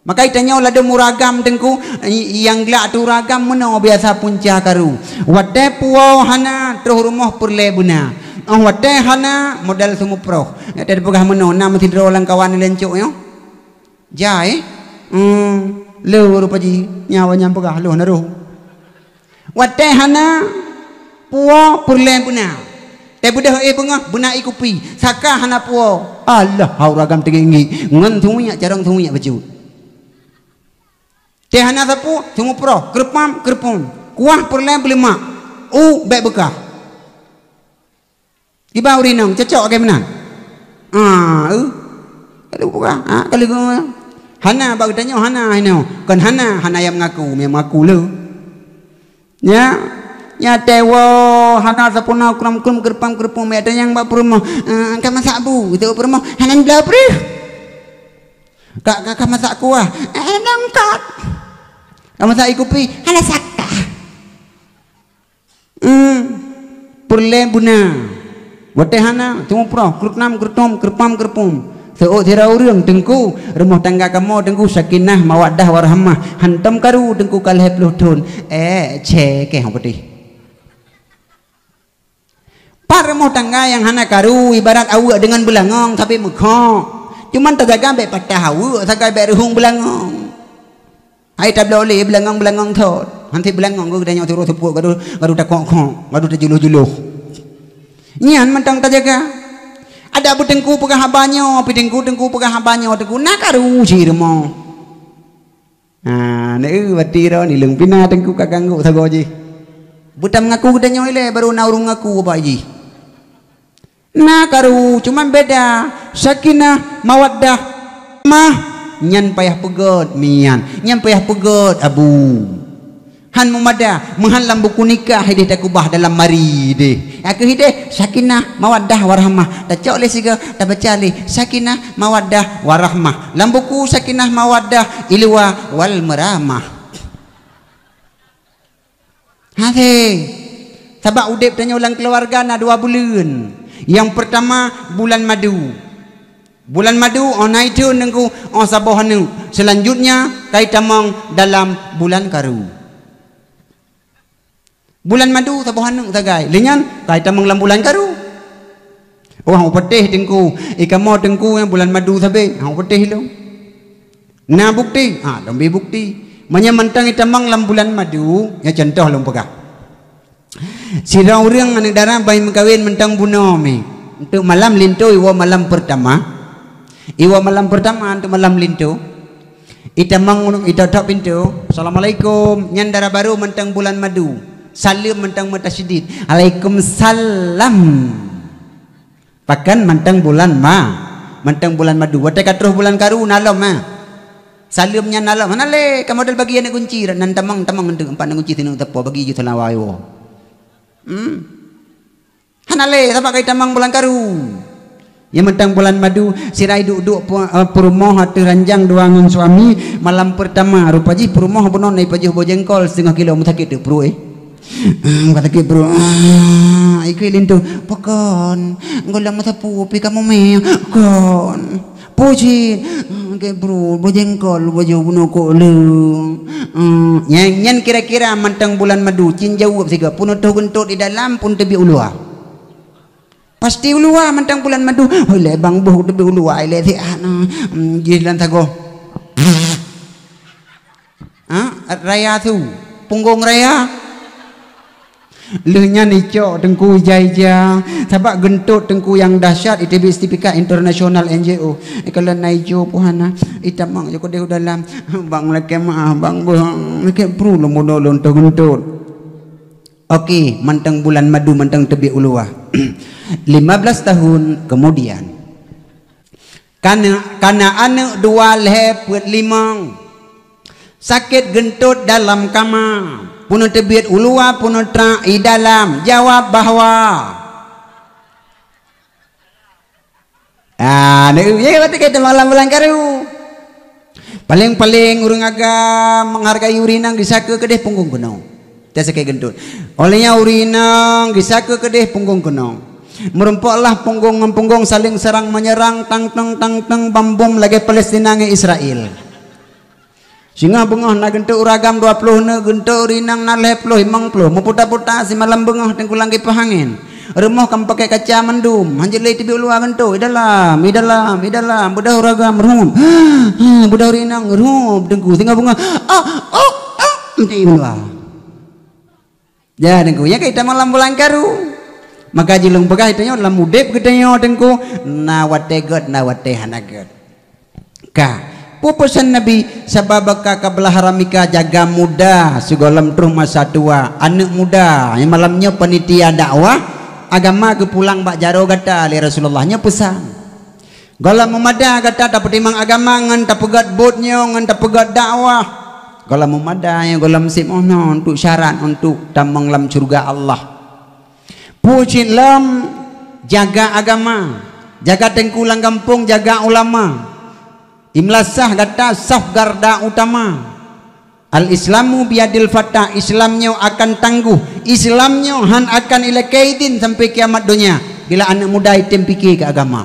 Maka tanyoe ladôm ureueng agam teungku, nyang glak teuh ureueng agam meunoe biasa punca karu. Watèe puwoe hana, troh rumoh peureulèe beuna. Óh watèe hana, modal seumuproh. Nyak teupeugah meunoe, na meusidroe lam kawan lancok nyoe. Jai, eh? Hmm, le rupa jih, nyawa nyang peugah, loh na roh. Watèe hana, puwoe peureulèe beuna. Teubeudôh éh beungoh, beuna ié kupi. Saka hana puwoe. Alah, ha ureueng agam teungiek-ngiek. Ngon sungiek, carông sungiek bacut. Teuh hana sapeue, seumuproh, keureumpam, keureumpum. Kuah peureulèe beuleumak. U bèk beukah. Kiban ureueng inong, cocok lagèe meunan? Ah, eu. Ka lheueh buka, ah, ka lheueh geuh. Hana bak geutanyoe, hana inoe. Kon hana, hana nyang meungaku, nyang meungaku le. Nya, nya tewo, hana sapeue na krum-krum, keureumpam-keureumpum, meunan nyang bak peurumoh. Ah, ka masak bu, itu peurumoh, hana bloe prih. Ka, ka, ka masak kuah, eh, hana lengkot. Ka masak ié kupi, hana saka. Hmm, peureulèe beuna. Watèe hana, seumuproh, keureuntôm, keureuntôm, keureumpam, keureumpum. Seuôt sidroe ureueng, teungku, rumoh tangga kamoe, teungku, sakinah, mawaddah, warahmah. Hantom karu, teungku, ka lhèe ploh thôn. Eh, cè, kèe ho peutéh. Pat rumoh tangga nyang hana karu, ibarat aweuek deungon beulangong, tapi meukhok. Cuman tajaga bèk patah aweuek, sagai bèk reuhông beulangong. Hai tabloe lé beulangong-beulangong thot. Hanté beulangong geutanyoe suroh seupôt gadoh, gadoh takok-kok, gadoh tajulôh-julôh. Nyan mantong tajaga. Adak beuteungku peugah haba nyoe, pi teungku, teungku peugah haba nyoe, teungku na karu cit rumoh. Ha, neu bati ro ni leueng pina teungku ka ganggu sagoe jih. Beutam ngaku geutanyoe ilèe baru na ureueng ngaku bak jih. Na karu, cuman beda. Sakinah, mawaddah, mah, nyan payah peugöt mian, nyan payah peugöt abu. Han meumada, meuhan lam buku nikah ideh takubah dalam mari deh. Aku ideh sakinah, mawaddah, warahmah. Tacok lé sigoe, tabaca lé sakinah, mawaddah, warahmah. Lam buku sakinah, mawaddah, iluwa wal meramah. Hasé. Sabab udép tanyoe lam keuluwarga na dua buleuen. Nyang peurtama bulan madu. Bulan madu óh na itheun teungku óh saboh aneuk. Seulanjutnya kai tamong dalam bulan karu. Bulan madu saboh aneuk sagai. Lé nyan kai tamong lam bulan karu. Oh, hang upeutéh teungku. I kamoe teungku nyang bulan madu sabe, hang upeutéh lom. Na bukti? Ha, lom bi bukti. Meunyoe mantong itamong lam bulan madu, nyoe contoh lôn peugah. Sidroe ureueng aneuk dara bai meukawen mantong bunoe mi. Untuk malam linto iwoe malam peurtama. Iwoe malam peurtama untuk malam linto. Itamong ita-, tok pintoe, "Assalamualaikum." Nyan dara barô mantong bulan madu. Saleuem mantong meutasydid. "Alaikumsalam." Pakon mantong bulan ma-, mantong bulan madu. Watèe ka troh bulan karu, na lom, ha. Saleuem nyan na lom. Hana lé, ka model bagi aneuk gunci, nan tamong, tamong teuk, empat aneuk gunci sineuk teupô, bagi ju seulawa iwoe. Hmm. Hana lé, sabab kai tamong bulan karu. Nyang mantong bulan madu, sira iduek-duek pu-, eh, peurumoh ateueh ranjang dua ngon suami, malam peurtama, rupa jih peurumoh bunoe na ipajoh boh jengkol siteungoh kilo, meusakét teuk pruet, eh. Hmm, ka sakét pruet. Ah, ikheun linto, "Pakon, gohlom meusapeue pi kamoe mè." "Kon." "Peue cit?" "Hmm, Kek bru, bajengkol, baju bunoe kok le. Hmm, nyan, nyan kira-kira mantong bulan madu, cin jaweueb siga, peunoh toh geuntot di dalam, peunoh teubiet u luwa. Pasti u luwa mantong bulan madu. Hoi lé bang boh teubiet u luwa, lé siat na. Hmm, jih lan sagoh. Ha? Raya su. Punggong raya. Lheueh nyan icok teungku ija-ija. Sabab geuntot teungku nyang dahsyat, iteubiet sertifikat internasional N J O. Kalau na ijo puhana, itamong jo keudeh u dalam. Bang lakée maah, bang boh. Lakée bru lom bodoh lôn toh geuntot. Oke, mantong bulan madu mantong teubiet u luwa. Lima belas tahun kemudian, kana, kana aneuk dua lhée peuet limong. Sakét geuntot dalam kama. Peunoh teubiet u luwa, peunoh trak i dalam. Jawab bahwa. Ah, neu, ya, berarti kita malam bulan karu. Paling-paling ureuëng agam menghargai ureuëng inong gisa keu keudeh punggong keunoe. Teuh sakét geuntot. Óh lheueh nyan ureuëng inong gisa keu keudeh punggong keunoe. Meurumpok lah punggong ngon punggong saling serang menyerang, tang teng, tang teng, bam bom lagée Palestina ngon Israel. Singoh beungoh na geuntot ureuëng agam dua ploh neuk, geuntot ureuëng inong na lhée ploh, limong ploh, meuputa-puta simalam beungoh teungku lam kipaih angén. Rumoh ka meupaké kaca mandum, hanjeuet lé teubiet u luwa geuntot, i dalam, i dalam, i dalam, beudôh ureuëng agam rhueb. Beudôh ureuëng inong rhueb teungku, singoh beungoh, ah, oh, ah, meuti u luwa. Ya, teungku, ya, kita malam bulan karu. Maka jilong peugah geutanyoe lam udeb geutanyoe teungku, na watée gét, na watée hana gét. Ka. Peue peusan Nabi, sababaka qabla haramika, jaga muda sigohlom troh masa tua. Aneuk muda, nyang malam nyoe panitia dakwah agama geupulang bak jaroe gata lé Rasulullah. Nyoe peusan. Gohlom meumada gata tapeutimang agama ngon tapeugét buet nyoe ngon tapeugét dakwah. Gohlom meumada nyoe gohlom sép meunoe untuk syarat untuk tamong lam syeuruga Allah. Peue cit lom jaga agama, jaga teungku lam gampông, jaga ulama. Imlasah gata saf garda utama. Al-Islamu biyadil fata, Islam nyoe akan tangguh. Islam nyoe han akan ilakée idin sampai kiamat donya bila aneuk muda item pike keu agama.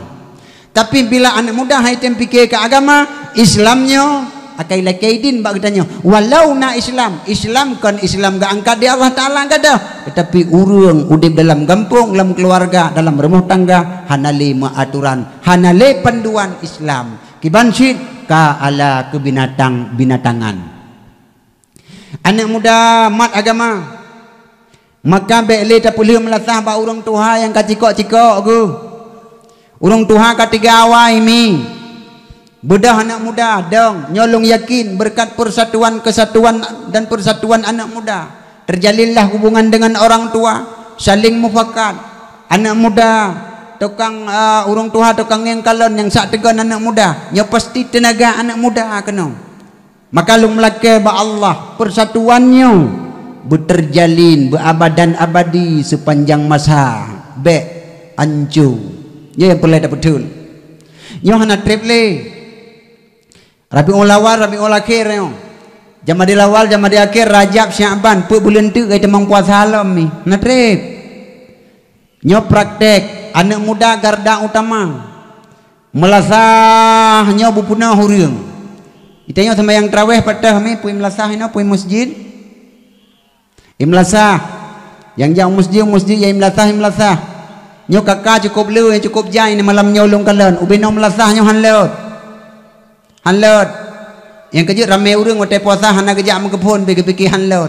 Tapi bila aneuk muda hai item pike keu agama, Islam nyoe akan ilakée idin bak geutanyoe. Walau na Islam, Islam kon Islam geuangkat di Allah Taala gadoh, tetapi ureuëng udeb dalam gampông, lam keuluwarga, dalam rumoh tangga hana lé meuaturan, hana lé panduan Islam. Kiban cit ka ala keubinatang-binatangan. Aneuk muda mat agama, maka bék lé tapeulheueh meulasah bak ureuëng tuha nyang ka cikok-cikok geuh. Ureuëng tuha ka tiga awai mi. Beudôh aneuk muda, dong, nyoe lôn yakin beureukat persatuan, kesatuan dan persatuan aneuk muda, terjalinlah hubungan dengan orang tua, saling mufakat. Aneuk muda, tukang, ah, ureuëng tuha tukang ngieng kalon nyang sak teugon aneuk muda, nyoe pasti teunaga aneuk muda keunoe. Maka lôn meulakée bak Allah, persatuan nyoe beuterjalin, beuabadan abadi seupanjang masa, bék anco. Nyoe nyang peureulée tapeutheun. Nyoe hana treb lé. Rabiul Awal, Rabiul Akhir nyoe. Jamadil Awal, Jamadil Akhir, Rajab, Syakban, peuet buleuen teuk ka tamong puasa lom mi. Hana treb. Nyoe praktek, aneuk muda garda utama. Meulasah nyoe beupeunoh ureuëng. Geutanyoe seumayang traweh pat teuh mi, peue meulasah inoe, peue meuseujid? Imeulasah. Nyang jak u meuseujid, u meuseujid, nyang imeulasah, imeulasah. Nyoe kaka cukôp le, nyang cukôp jai ni malam nyoe lôn kalon. Ubé noe meulasah nyoe han lôt. Han lôt. Nyang keujeuet ramé ureuëng watée puasa hana geujak meukeupon, pike-pike han lôt.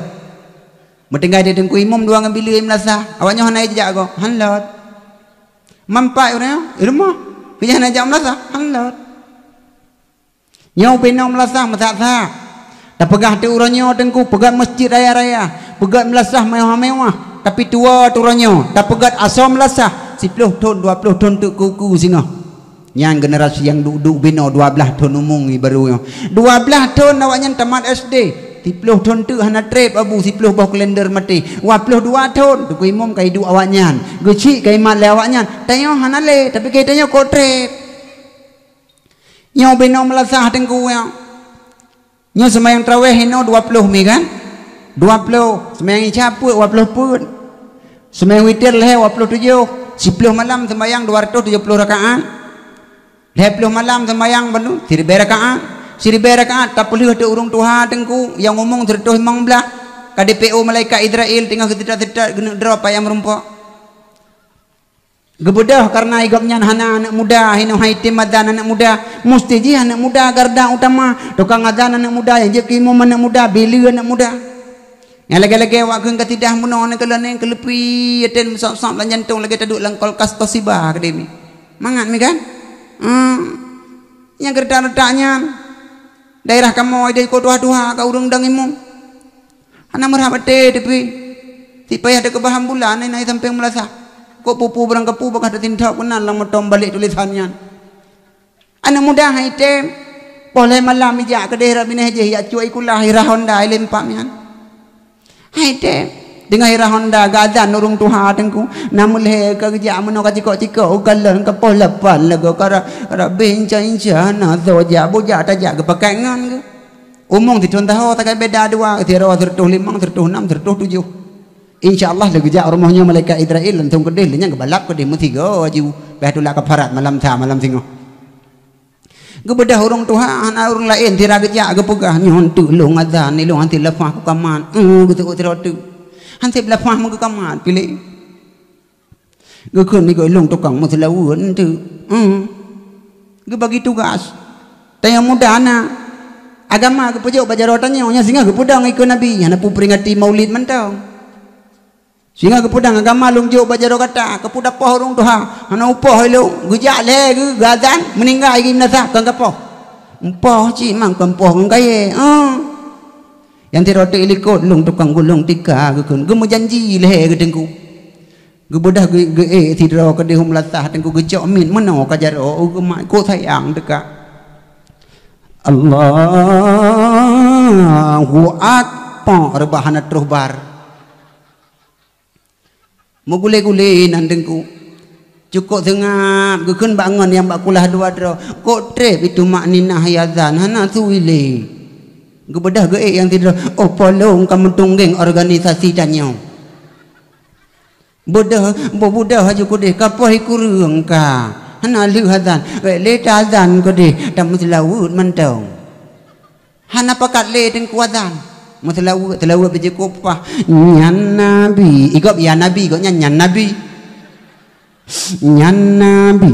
Meutinggai di teungku imum dua ngon bileue imeulasah. Awaknyoe hana jijak gob. Han lôt. Mampat ureuëng nyoe, i rumoh. Keu jih hana jak meulasah, han lôt. Nyoe ubé noe meulasah meusak-sak. Tapeugah teuk uroe nyoe teungku, peugét meuseujid raya-raya, peugét meulasah mewah-mewah. Tapi tuwoe teuk uroe nyoe, tapeugét asoe meulasah, siploh thon, dua ploh thon teuk keu-keu singoh. Nyan generasi nyang duek-duek binoe dua blaih thon umu ngi barô nyoe. Dua blaih thon awaknyan tamat S D. Siploh thon teuk hana treb abu siploh boh kalender maté. Dua ploh dua thon teungku imum ka iduek awaknyan. Geuchik ka imat lé awaknyan. Tanyoe hana lé, tapi geutanyoe kok treb. Nyoe binoe meulasah teungku nyoe. Nyoe seumayang traweh inoe dua ploh mi kan? Dua ploh. Seumayang isya peuet, dua ploh peuet. Seumayang witir lhée, dua ploh tujoh. Siploh malam seumayang dua ratus tujoh ploh rakaat. Lhèe ploh malam seumayang bandum, siribèe rakaat. Siribèe rakaat tapeulheueh teuk ureueng tuha teungku nyang umong sireutôh limong blah. Ka di P O malaikat Israel teungoh geuseutôt-seutôt geuneuk droe payah meurumpok. Geubeudôh kareuna gobnyan hana aneuk muda, hinoe hai tem azan aneuk muda, musti jih aneuk muda garda utama, tukang azan aneuk muda, nyang jeuet keu imum aneuk muda, bileue aneuk muda. Nyang lagèe-lagèe awak kheun kasidah meunoe nyan keu leuneuk keuleupie, até meusop-sop lam jantong lagèe taduek lam kulkas Toshiba keudéh mi. Mangat mi kan? Hmm. Nyang keureutak-reutak nyan daerah kamoe ideh keu tuha-tuha ka ureueng dang imum. Hana meurhah até teupie. Sipayah teukeubah ambulan nyan sampéng meulasah. Kok pupu barang kapu bagaih teutintok keunan lam moto balek tulésan nyan. Aneuk muda hai tem, poh lhèe malam ijak keudéh rot binéh jih, ijak cuek ikulah ira Honda ilé empat nyan. Hai tem, teungoh ira Honda geuazan ureueng tuha teungku, na meulhèe ka geujak meunoe ka cikok-cikok u kalon ka poh lapan lagoe ka ra-, ka rabéh inca-inca na soe jak bujak tajak geupakat ngon geuh. Umong sithon taho sagai beda dua, sidroe sireutôh limong, sireutôh nam, sireutôh tujoh. Insya Allah lé geujak rumoh nyoe malaikat Israel langsong keudéh, lé nyan geubalap keudéh meusigoe aju. Bah tulak kafarat malam sa malam singoh. Geubeudôh ureueng tuha hana ureueng laén sira geujak geupeugah, "Nyoe teuk lôn azan, ilôn han sép lapah keu kamat." Eh, geuseuôt sidroe teuk. Han sép lapah meugeukamat, piléh. Geukheun nibak lôn tukang meuseulaweuet teuk. Hmm. Geubagi tugas. Tanyoe muda na. Agama geupeujok bak jaroe tanyoe, nyan singoh geupeudong ikeu Nabi, hana peue peuringati Maulid mantong. Singoh geupeudong agama lôn jok bak jaroe gata, keupeue tapoh ureueng tuha, hana upoh ilôn, geujak lhèe geuh geuazan, meuninggai geuh meunasah kon kapoh. Upoh cit mang kon poh ngon kayèe. Ah. Nyang sidroe teuk ilikot lôn tukang gulong tika geukheun, geumeujanji lhèe geuh teungku. Geubeudôh geu-, geuék sidroe keudéh u meulasah teungku geucok miet meunoe ka jaroe u geumat kok sayang teuka. Allahu Akbar, reubah hana troh bar. Meugulé-gulé nan teungku. Cukôp seungab geukheun bak ngon nyang bak kulah dua droe. Kok trép itu mak ninah ayah zan hana su ilé. Geubeudôh geuék nyang sidroe, "Oh polong ka meutunggeng organisasi tanyoe." Beudôh, beubeudôh aju keudéh, ka poh ikureueng ka. Hana lheueh azan. Wék lé ta azan keudéh, tameuseulaweuet mantong. Hana pakat lé teungku azan. Meuseulaweuet, seulaweuet biji kupah. Nyan Nabi. Igop ya Nabi, gop nyan, nyan Nabi. Nyan Nabi,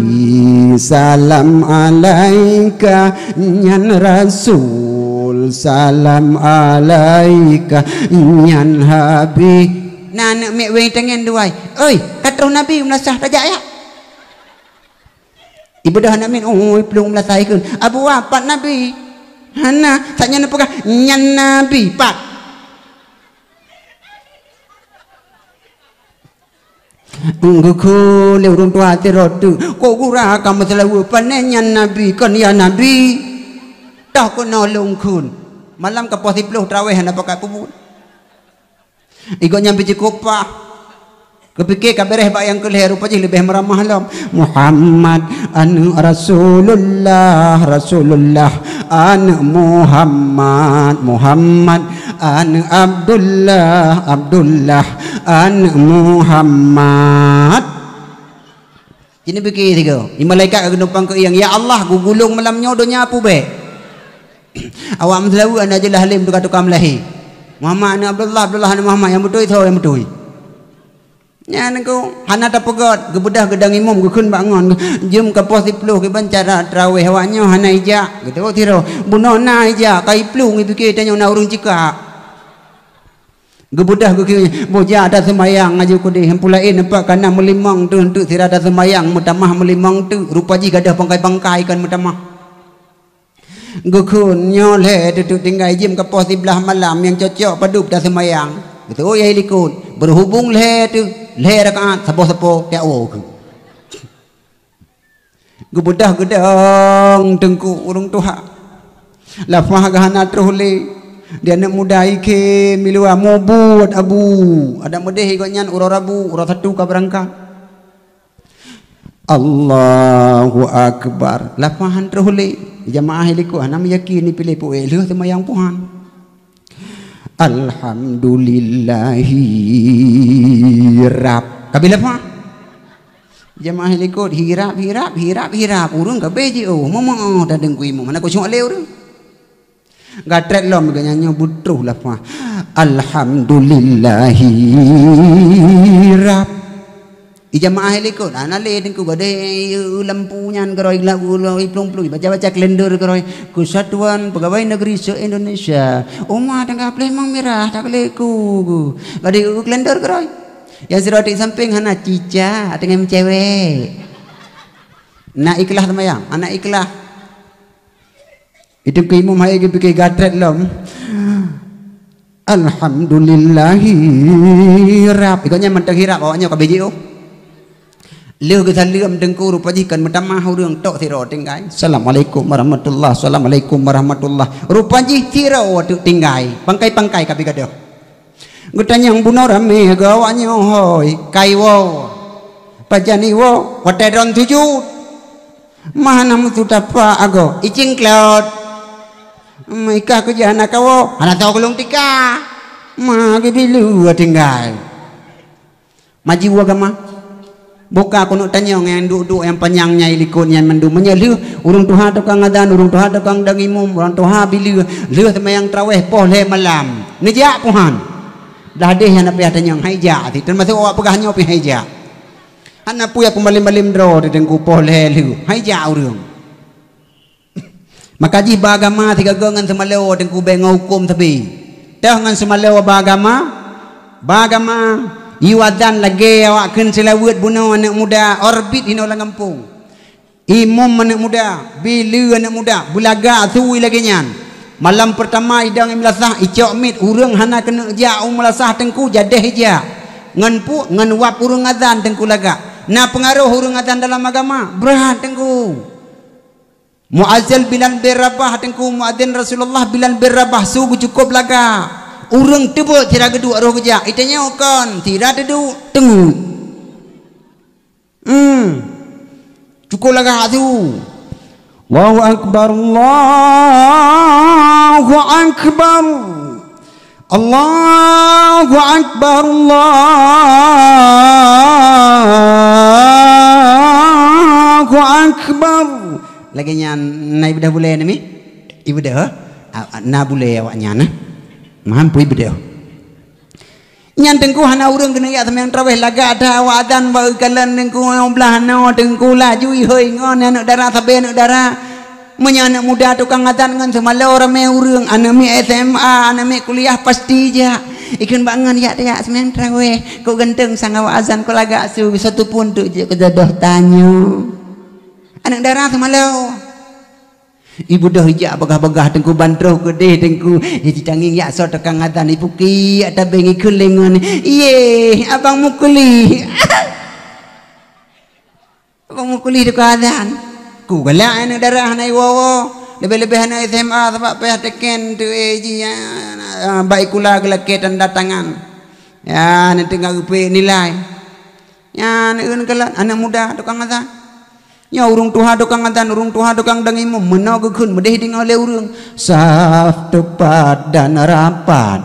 salam alaika. Nyan Rasul, salam alaika. Nyan Habib. Na aneuk miet wéng tangen duai. Oi, ka troh Nabi meulasah tajak ya. Ibeudôh aneuk miet, oi, plueng meulasah ikheun. Abu, pat Nabi? Hana, saat nyan peugah, nyan Nabi, pat. Geukheun lé ureueng tuha sidroe teuk, "Kok gura ka meuseulaweuet, pane nyan Nabi, kon ya Nabi?" Toh keunoe lôn kheun. Malam ka poh siplôh traweh hana pakat peubuet. Igop nyan pih cukôp pah. Geupike ka bèrèh bak nyang keu lhèe, rupa jih leubeh meuramah lom. Muhammad aneuk Rasulullah, Rasulullah aneuk Muhammad, Muhammad aneuk Abdullah, Abdullah aneuk Muhammad. Jinoe pike sigoe, di malaikat ka geunumpang keu ieng, "Ya Allah, geugulong malam nyoe donya peue bèk?" Awak meuseulaweuet aneuk jeulaih lé meutuka-tuka meulahé. Muhammad aneuk Abdullah, Abdullah aneuk Muhammad, nyang beutôi soe nyang beutôi? Nyan keuh hana tapeugöt, geubeudôh geudang imum geukheun bak ngon, jeuem ka poh siplôh kiban cara traweh awak nyoe hana ijak. Geuteuôt sidroe, bunoe na ijak, ka iplueng ipike tanyoe na ureueng cikak. Geubeudôh geukheun, boh jak taseumayang aju keudeh, nyang peue laén nampak ka na meulimong teuk, teuk sira taseumayang meutamah meulimong teuk, rupa jih gadôh pangkai-pangkai kon meutamah. Geukheun nyoe lhèe teuk tinggai jeuem ka poh siblaih malam nyang cocok padub taseumayang. Beutôi ya likot, beuhubong lhèe teuk, lhèe rakaat saboh sapo tiap woe keuh. Geubeudôh geudong teungku ureueng tuha. Lafah geuh hana troh lé. Di aneuk muda ikhe miluwa mubuet abu. Adak meudeh gobnyan uroe Rabu, uroe Sabtu ka beurangkat. Allahu Akbar. Lafah han troh lé. Jamaah likot hana meuyakin ni piléh pu'ék lheueh seumayang puhan. Alhamdulillahi Rabb. Ka bi lafah. Jamaah likot hirab, hirab, hirab, hirab. Ureuëng ka beh jiôh, meu'oh that Teungku Imum. Hana kucok lé ureuëng. Gatrét lom geuh nyan nyoe beutroh lafaz. Alhamdulillahi rab. Di jamaah likot, hana lé Teungku, gadôh lampu nyan keurôi, lagu lôi plueng-plueng, baca-baca kalender keurôi. Kesatuan Pegawai Negeri se-Indonesia. Uma tangga pleh mang mirah tak lé ku. Gadôh kalender keurôi. Nyang sidroe di sampéng hana cicak, teungoh meucewek. Na ikhlas seumayang, hana ikhlas. Teungku Imum hai geupike gatrét lom. Alhamdulillahi rab. Ikot nyan mantong hirab, awak nyoe ka beh jiôh. Lheueh geusaleuem Teungku, rupa jih kon meutamah ureuëng, tok sidroe tinggai. Assalamualaikum warahmatullah, assalamualaikum warahmatullah. Rupa jih sidroe teuk tinggai. Pangkai-pangkai ka beh gadôh. Geutanyong bunoe ramé geuh awak nyoe hôi, kai woe. Pajan iwoe, watée droen sujud. Mah na meusu tapak agoe, icing klot. Meukah keujah na kawoe, hana soe geulong tika. Mah geubileue tinggai. Maju agama. Buka keuneuk tanyong nyang duek-duek nyang panyang nyang likot nyan mandum. Meunyoe lheueh ureuëng tuha tukang azan, ureuëng tuha tukang dang imum, ureuëng tuha bileue, lheueh seumayang traweh poh lhée malam. Neujak puhan. Dah deh nyang na payah tanyong, hai jak. Termasuk awak peugah nyoe pih hai jak. Hana peue ya peumalém-malém droe di Teungku poh lhée lheueh. Hai jak ureuëng. Maka jih ba agama sigoe ngon seumaloe Teungku bék ngon huköm sabe. Toh ngon seumaloe ba agama, ba agama, yue azan lagée awak kheun seulaweuet bunoe aneuëk muda, orbit hinoe lam gampông. Imum aneuëk muda, bileue aneuëk muda, beulagak asui lagée nyan. Malam peurtama idong i meulasah, icok miet, ureuëng hana keuneuk jak u meulasah Teungku, jadeh ijak. Ngon pu-, ngon wab ureuëng azan Teungku lagak. Na peungaroh ureuëng azan dalam agama, brat Teungku. Muazin Bilal bin Rabah Teungku, muazin Rasulullah Bilal bin Rabah su geucukôb lagak. Ureuëng teubeut sira geuduek roh geujak, itanyoe kon, sira teuduek teungeut. Hmm. Cukôb lagak su. Allahu akbar, Allahu akbar. Allahu akbar, Allahu akbar. Lagée nyan na ibeudôh bulée nami? Ibeudôh. Ah, na bulée awak nyan, eh? Mampu ibeudôh. Nyan Teungku hana ureuëng keuneuk jak seumayang traweh lagak that awak azan bak geukalon Teungku nyoe blaih nyoe Teungku laju ihôi ngon aneuëk dara sabe aneuëk dara. Meunyoe aneuëk muda tukang azan ngon seumaloe ramé ureuëng, aneuëk miet S M A, aneuëk miet kuliah pasti jak. Ikheun bak ngon jak tajak seumayang traweh, kok ganteng sang awak azan kok lagak su, satu pun teuk jeuet keu jodoh tanyoe. Aneuëk dara seumaloe. Ibeudôh ijak bagah-bagah Teungku ban troh keudeh Teungku. Jitangieng jak soe tukang azan ipukiek tabeng ikheun lé ngon, "Yeh, abang mukli." Abang mukli tukang azan. Ku galak aneuëk dara hana iwoe-woe. Leubeh-leubeh aneuëk S M A sabab payah teken tu eh ji ya, bak ikula geulakée tanda tangan. Ya, nanti nggak geupeuék nilai. Nyan eun kalon aneuëk muda tukang azan. Nyoe ureuëng tuha tukang azan, ureuëng tuha tukang dang imum, meunoe geukheun meudeh deungoe lé ureuëng. Saf teupat dan rapat.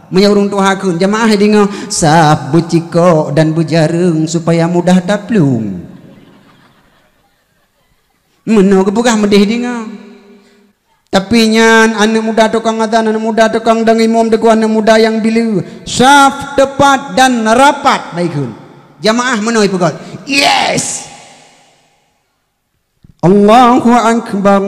Meunyoe ureuëng tuha kheun, jamaah deungoe, saf beucikok dan beujareueng supaya mudah taplueng. Meunoe geupeugah meudeh deungoe. Tapi nyan aneuëk muda tukang azan, aneuëk muda tukang dang imum deungon aneuëk muda nyang bileue, saf teupat dan rapat baikheun. Jamaah meunoe peugah, "Yes!" Allahu akbar.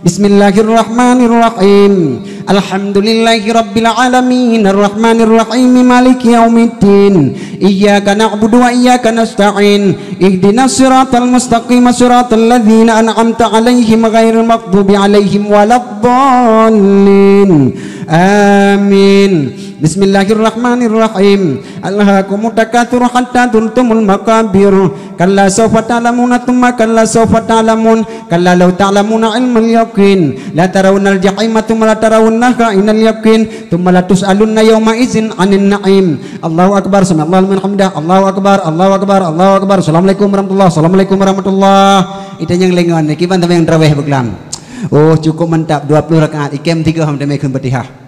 Bismillahirrahmanirrahim. Alhamdulillahirabbil alamin. Arrahmanirrahim. Maliki yaumiddin. Iyyaka na'budu wa iyyaka nasta'in. Ihdinas siratal mustaqim, siratal ladzina an'amta 'alaihim ghairil maghdubi 'alaihim waladdallin. Amin. Bismillahirrahmanirrahim. Alhaakumut takatsur hatta zurtumul maqabir. Kalla sawfa ta'lamuna tsumma kalla sawfa ta'lamun. Kalla law ta'lamuna 'ilmal yaqin. La tarawunnal jahima tsumma la tarawunnaha 'ainal yaqin. Tsumma latus'alunna yauma idzin 'anin na'im. Allahu akbar, sami'allahu liman hamidah. Allahu akbar, Allahu akbar, Allahu akbar. Assalamualaikum warahmatullah, assalamualaikum warahmatullah. Ita nyang lengon, kiban seumayang traweh beuklam. Oh, cukup mantap, dua puluh rakaat. Ikem tiga ham damai kheun Fatihah.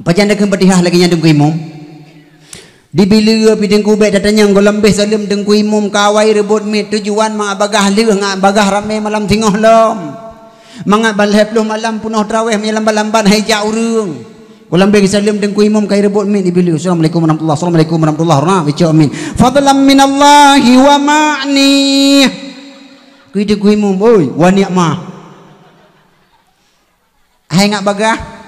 Pajan dakheun Fatihah lagée nyan Teungku Imum. Di Bileue pih Teungku bék tatanyong goh lom bék saleuem Teungku Imum ka awai reubot miet tujuan mangat bagaih lheueh ngat bagaih ramé malam singoh lom. Mangat ban lhée ploh malam peunoh trawéh meulambat-lambat hai jak ureuëng. Goh lom bék saleuem Teungku Imum ka reubot miet di Bileue. Assalamualaikum warahmatullah. Assalamualaikum warahmatullah. Nah, bicok amin. Fadlan minallahi wa ma'ni. Kui Teungku Imum, oi, wa ni'mah. Hai ngat bagaih.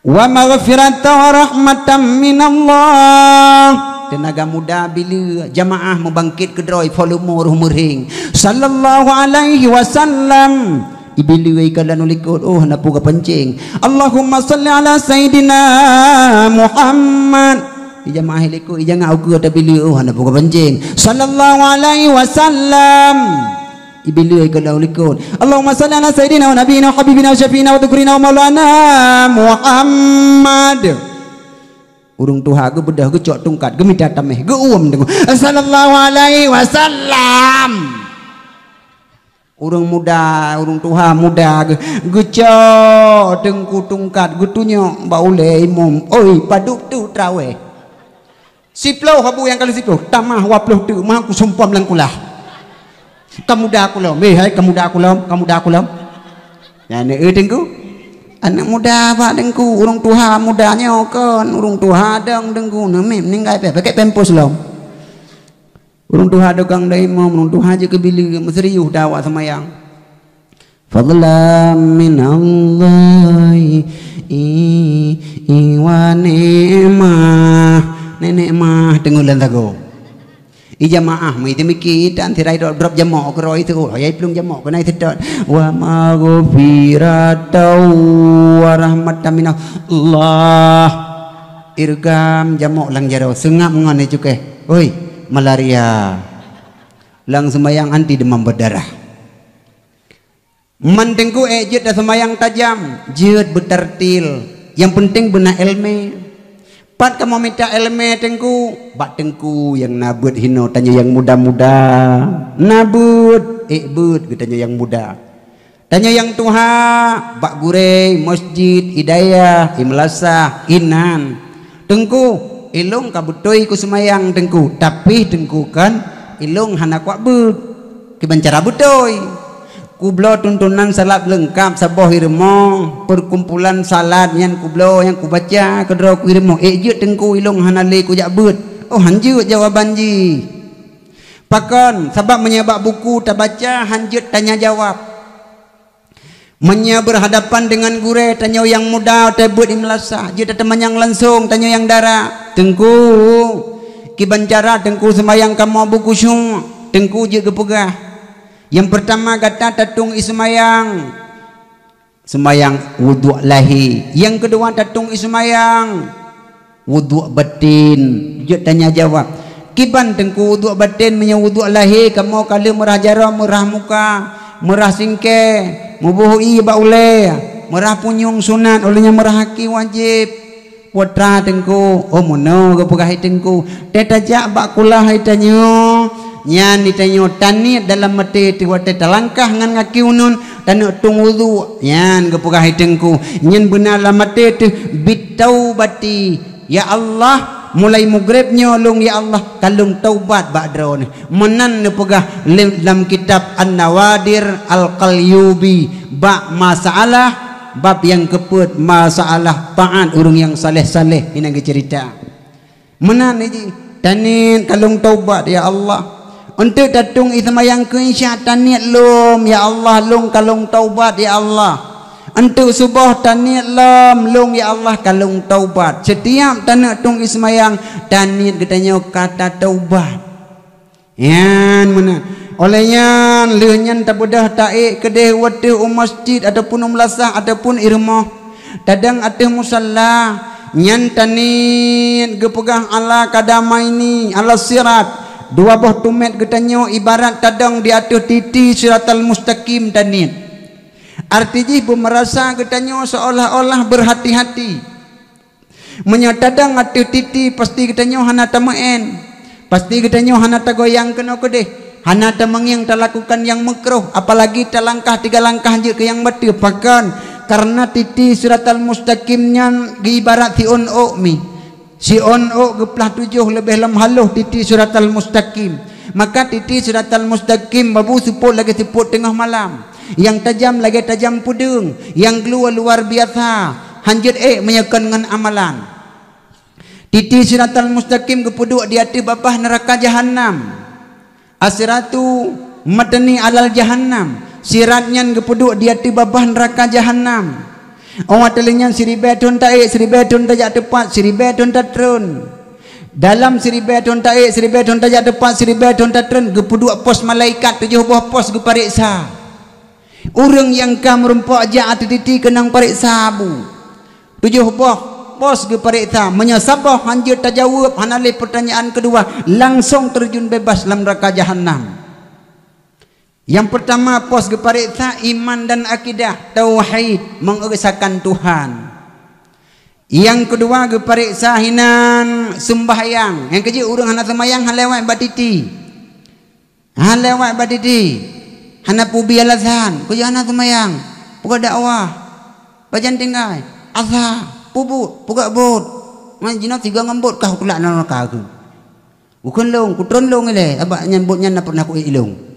Wa maghfiratan wa rahmatan minallah. Teunaga muda Bileue jamaah meubangkét keudroe volume roh meuring. Sallallahu alaihi wasallam. Ibileu ikalon u likot, oh, hana peue geupancéng. Allahumma salli ala Sayyidina Muhammad. Ijamaah likot, ijangak ukeue ata Bileue, oh, hana peue geupancéng. Sallallahu alaihi wasallam. Ibileu ikalon u likot. Allahumma salli ala Sayyidina wa Nabiyina wa Habibina wa Syafi'ina wa Dhukrina wa Maulana Muhammad. Ureuëng tuha geubeudôh geucok tungkat, geumita taméh, geuuem deungon, "Sallallahu alaihi wasallam." Ureuëng muda, ureuëng tuha muda geu-, geucok Teungku tungkat, geutunyok bak ulée imum, "Oi, padub teuk trawéh." Siploh abu nyang ka lheueh siploh, tamah dua ploh teuk, meuh kusumpom lam kulah. Ka muda kulom, eh, hai ka muda kulom, ka muda kulom. Nyan, eh, Teungku. Aneuëk muda bak Teungku, ureuëng tuha muda nyoe kon, ureuëng tuha dong Teungku, neumi meuninggai pih, pakèk pampers lom. Ureuëng tuha tukang dong imum, ureuëng tuha jeuet keu Bileue, meuserius dah awak seumayang. Fadlan minallahi wa ni'mah. Nenek mah teungoh lam sagoe. Ijamaah meuitem iki tan sirai dok drop jamok keudroe itu. Oh, yai plueng jamok keunan seudot. Wa maghfiratan wa rahmatan minallah. Irgam jamok lam jaroe, seungab ngon ié cukéh. Oi, malaria. Lam seumayang anti demam berdarah. Man Teungku ék jeuet taseumayang tajam, jeuet beutartil. Nyang peunteng beuna éleumé. Pat kamoe mita éleumé Teungku, bak Teungku nyang na beuet hinoe tanyoe nyang muda-muda. Na beuet, ék beuet geutanyoe nyang muda. Tanyoe nyang tuha, bak gurée, meuseujid, i dayah, i meulasah, inan. Teungku, ilong ka beutôi kuseumayang Teungku, tapi Teungku kan ilong hana kuat beuet. Kiban cara beutôi. Kubloe tuntunan salat leungkab saboh i rumoh, perkumpulan salat nyan kubloe nyang kubaca keudroe ku i rumoh. Ék jeuet Teungku ilong hana lé kujak beuet. Oh, hanjeuet jawaban jih. Pakon? Sabab meunyoe bak buku tabaca hanjeuet tanya jawab. Meunyoe beurhadapan deungon gurée, tanyoe nyang muda watée beuet i meulasah, jeuet tateumanyong langsong, tanyoe nyang dara. Teungku, kiban cara Teungku seumayang kamoe beukhusyuk, Teungku jeuet geupeugah. Nyang peurtama gata tatueng i seumayang, seumayang wudhuk lahé. Nyang keudua tatueng i seumayang, wudhuk baten, jeuet tanya jawab. Kiban Teungku wudhuk baten meunyoe wudhuk lahé kamoe ka lheueh meurah jaroe, meurah muka, meurah singkée, muboh ié bak ulée, meurah punyueng sunat, óh lheueh nyan meurah aki wajéb. Putra Teungku, oh meunoe geupeugah i Teungku, teuh tajak bak kulah i tanyoe, nyan i tanyoe taniet dalam até teuh watée talangkah ngon gaki uneuen, taneuk tueng wudhuk, nyan geupeugah i Teungku, nyan beuna lam até teuh bitaubati. Ya Allah, mulai mugreb nyoe lôn, ya Allah, ka lôn taubat bak Droeneuh. Meunan neupeugah lé-, lam kitab An-Nawadir Al-Qalyubi bak masalah bab nyang keupeuet masalah taát ureuëng nyang saleh-saleh inan geuceurita. Meunan jih, taniet ka lôn taubat, ya Allah. Eunteuk tatueng i seumayang keu Isya taniet lom, ya Allah, lôn ka lôn taubat, ya Allah. Eunteuk suboh taniet lom, lôn, ya Allah, ka lôn taubat. Setiap taneuk tueng i seumayang, taniet geutanyoe ka tataubat. Nyan meunan. Óh lheueh nyan, lheueh nyan tabeudôh taék keudeh u ateueh u masjid ataupun u meulasah ataupun i rumoh. Tadong ateueh musalla, nyan taniet geupeugah ala kadamaini ala sirat. Dua boh tumét geutanyoe ibarat tadong di ateueh titi siratal mustaqim taniet. Arti jih beumeurasa geutanyoe seolah-olah beurhati-hati. Meunyoe tadong ateueh titi, pasti geutanyoe hana tameu'en. Pasti geutanyoe hana tagoyang keunoe keudeh. Hana tameungieng talakukan nyang meukruh, apalagi talangkah tiga langkah jeuet keu nyang bateue. Pakon? Kareuna titi siratal mustaqim nyan geuibarat siôn ôk mi. Siôn ôk geuplah tujoh leubeh lam haloh titi siratal mustaqim. Maka titi siratal mustaqim babu seupôt lagée seupôt teungoh malam, nyang tajam lagée tajam peudeueng, nyang gluwa luar biasa, hanjeuet ék meunyoe kon ngon amalan. Titi siratal mustaqim geupeuduek di ateueh babah neuraka jahannam. As-siratu matni alal jahannam. Sirat nyan geupeuduek di ateueh babah neuraka jahannam. Óh watée lheueh nyan siribée thon taék, siribée thon tajak teupat, siribée thon tatreun. Dalam siribée thon taék, siribée thon tajak teupat, siribée thon tatreun, geupeuduek pos malaikat tujoh boh pos geupareksa. Ureuëng nyang ka meurumpok jak ateueh titi keunong pareksa bu. Tujoh boh pos geupareksa, meunyoe saboh hanjeuet tajaweueb hana lé peurtanyaan keudua, langsong teurjun bebas lam neuraka jahannam. Nyang peurtama pos geupareksa iman dan akidah, tauhid, mengesakan Tuhan. Nyang keudua geupareksa hinan seumbahyang. Nyang keujeuet ureuëng hana seumayang hana lewat bak titi. Hana lewat bak titi. Hana peubi alasan, kujak hana seumayang, peugah dakwah, pajan tinggai, asa, peubuet, peugah buet. Man jinoe sigoe ngon buet kah kulak neuraka keuh. Bukon lôn, kutron lôn ilée, abak nyan buet nyan na pernah kuék ilôn.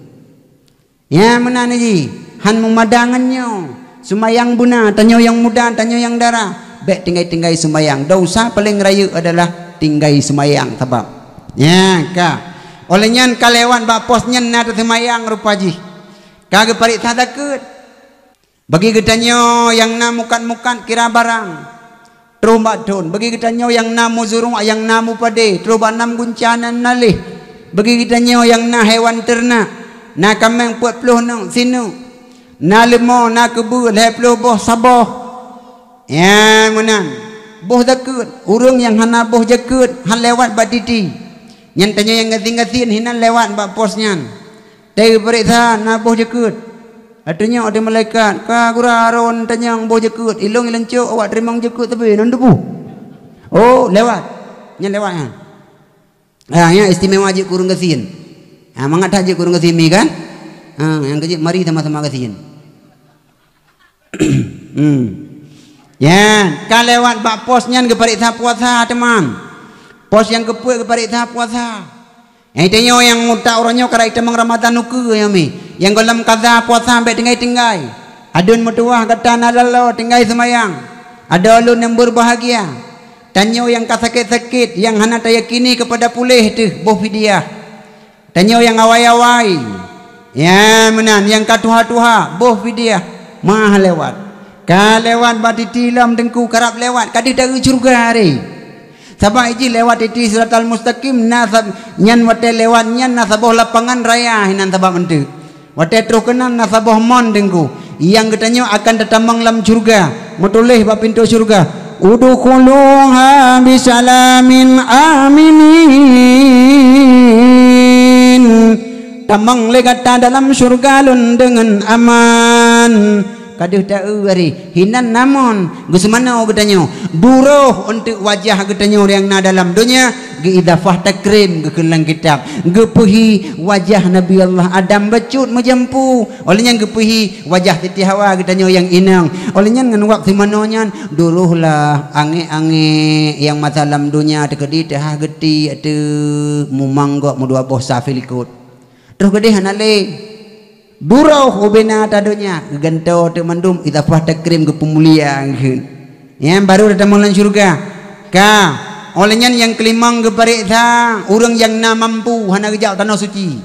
Ya meunan jih, han meumadang ngon nyoe. Seumayang beuna, tanyoe nyang muda, tanyoe nyang dara. Bék tinggai-tinggai seumayang. Desya paleng rayeuk adalah tinggai seumayang sabab. Nya ka. Óh lheueh nyan ka lewat bak pos nyan na teuseumayang rupa jih. Ka geupareksa zakeuet. Bagi geutanyoe nyang na mukat-mukat kira barang, troh bak thon. Bagi geutanyoe nyang na meuzuruek, nyang na meupadé, troh bak nam gunca nan na leh. Bagi geutanyoe nyang na hewan teurenak, na kaméng peuet ploh neuk sineuk, na leumô, na keubeue lhée ploh boh saboh. Ya meunan. Boh zakeuet, ureuëng nyang hana boh zakeuet han lewat bak titi. Nyan tanyoe nyang gasien-gasien hinan lewat bak pos nyan. Teupareksa na boh jakeuet. Ateueh nyoe ateueh malaikat, ka gura ron tanyong boh jakeuet, ilong ilencok awak teurimong jakeuet tapi nan tuboh. Oh, lewat. Nyan lewat nyan. Ah, nyan istimewa jeuet keu ureuëng gasien. Ah, mangat that jeuet keu ureuëng gasien mi kan? Ah, nyang keujeuet mari sama-sama gasien. Hmm. Nyan, ka lewat bak pos nyan geupareksa puasa teuma. Pos nyang keupeuet geupareksa puasa. Nyang tanyoe nyang mutak uroe nyoe karab itamong Ramadhan ukeue nyoe mi. Nyang gohlom kaza puasa bék tinggai-tinggai. Aduen meutuwah gata na laloe tinggai seumayang. Adoe lôn nyang beubahgia. Tanyoe nyang ka sakét-sakét, nyang hana tayakini keupada puléh teuh boh fidyah. Tanyoe nyang awai-awai, ya meunan nyang ka tuha-tuha, boh fidyah, meuah lewat. Ka lewat bak titi lom teungku karab lewat, ka deuh taeu syeuruga re. Sabab ijih lewat titi Siratal Mustaqim na sab-, nyan watée lewat nyan na saboh lapangan raya hinan sabab eunteuk. Watée troh keunan na saboh mon teungku. Nyang geutanyoe akan tatamong lam syeuruga, meutuléh bak pintoe syeuruga, "Udkhuluha bisalamin aminin." Tamong lé gata dalam syeuruga lôn deungon aman. Ka deuh taeu ari, hinan na mon, geuseumanoe geutanyoe. Duroh eunteuk wajah geutanyoe nyang na dalam donya, geuidafah takrim geukheun lam kitab. Geupeuhi wajah Nabi Allah Adam bacut meujampu. Óh lheueh nyan geupeuhi wajah Siti Hawa geutanyoe nyang inong. Óh lheueh nyan ngon wab seumanoe nyan, durohlah angék-angék nyang masa lam donya teukeudi teuhah geuti ateueh mumang gob meudua boh sa filikot. Troh geudeh hana lé. Duroh ubena ata donya geugantoe teuk mandum idafah takrim geupeumulia kheun. Nyan baru tatamong lam syeuruga. Ka, óh lheueh nyan nyang keulimong geupareksa ureuëng nyang na mampu hana geujak u tanoh suci.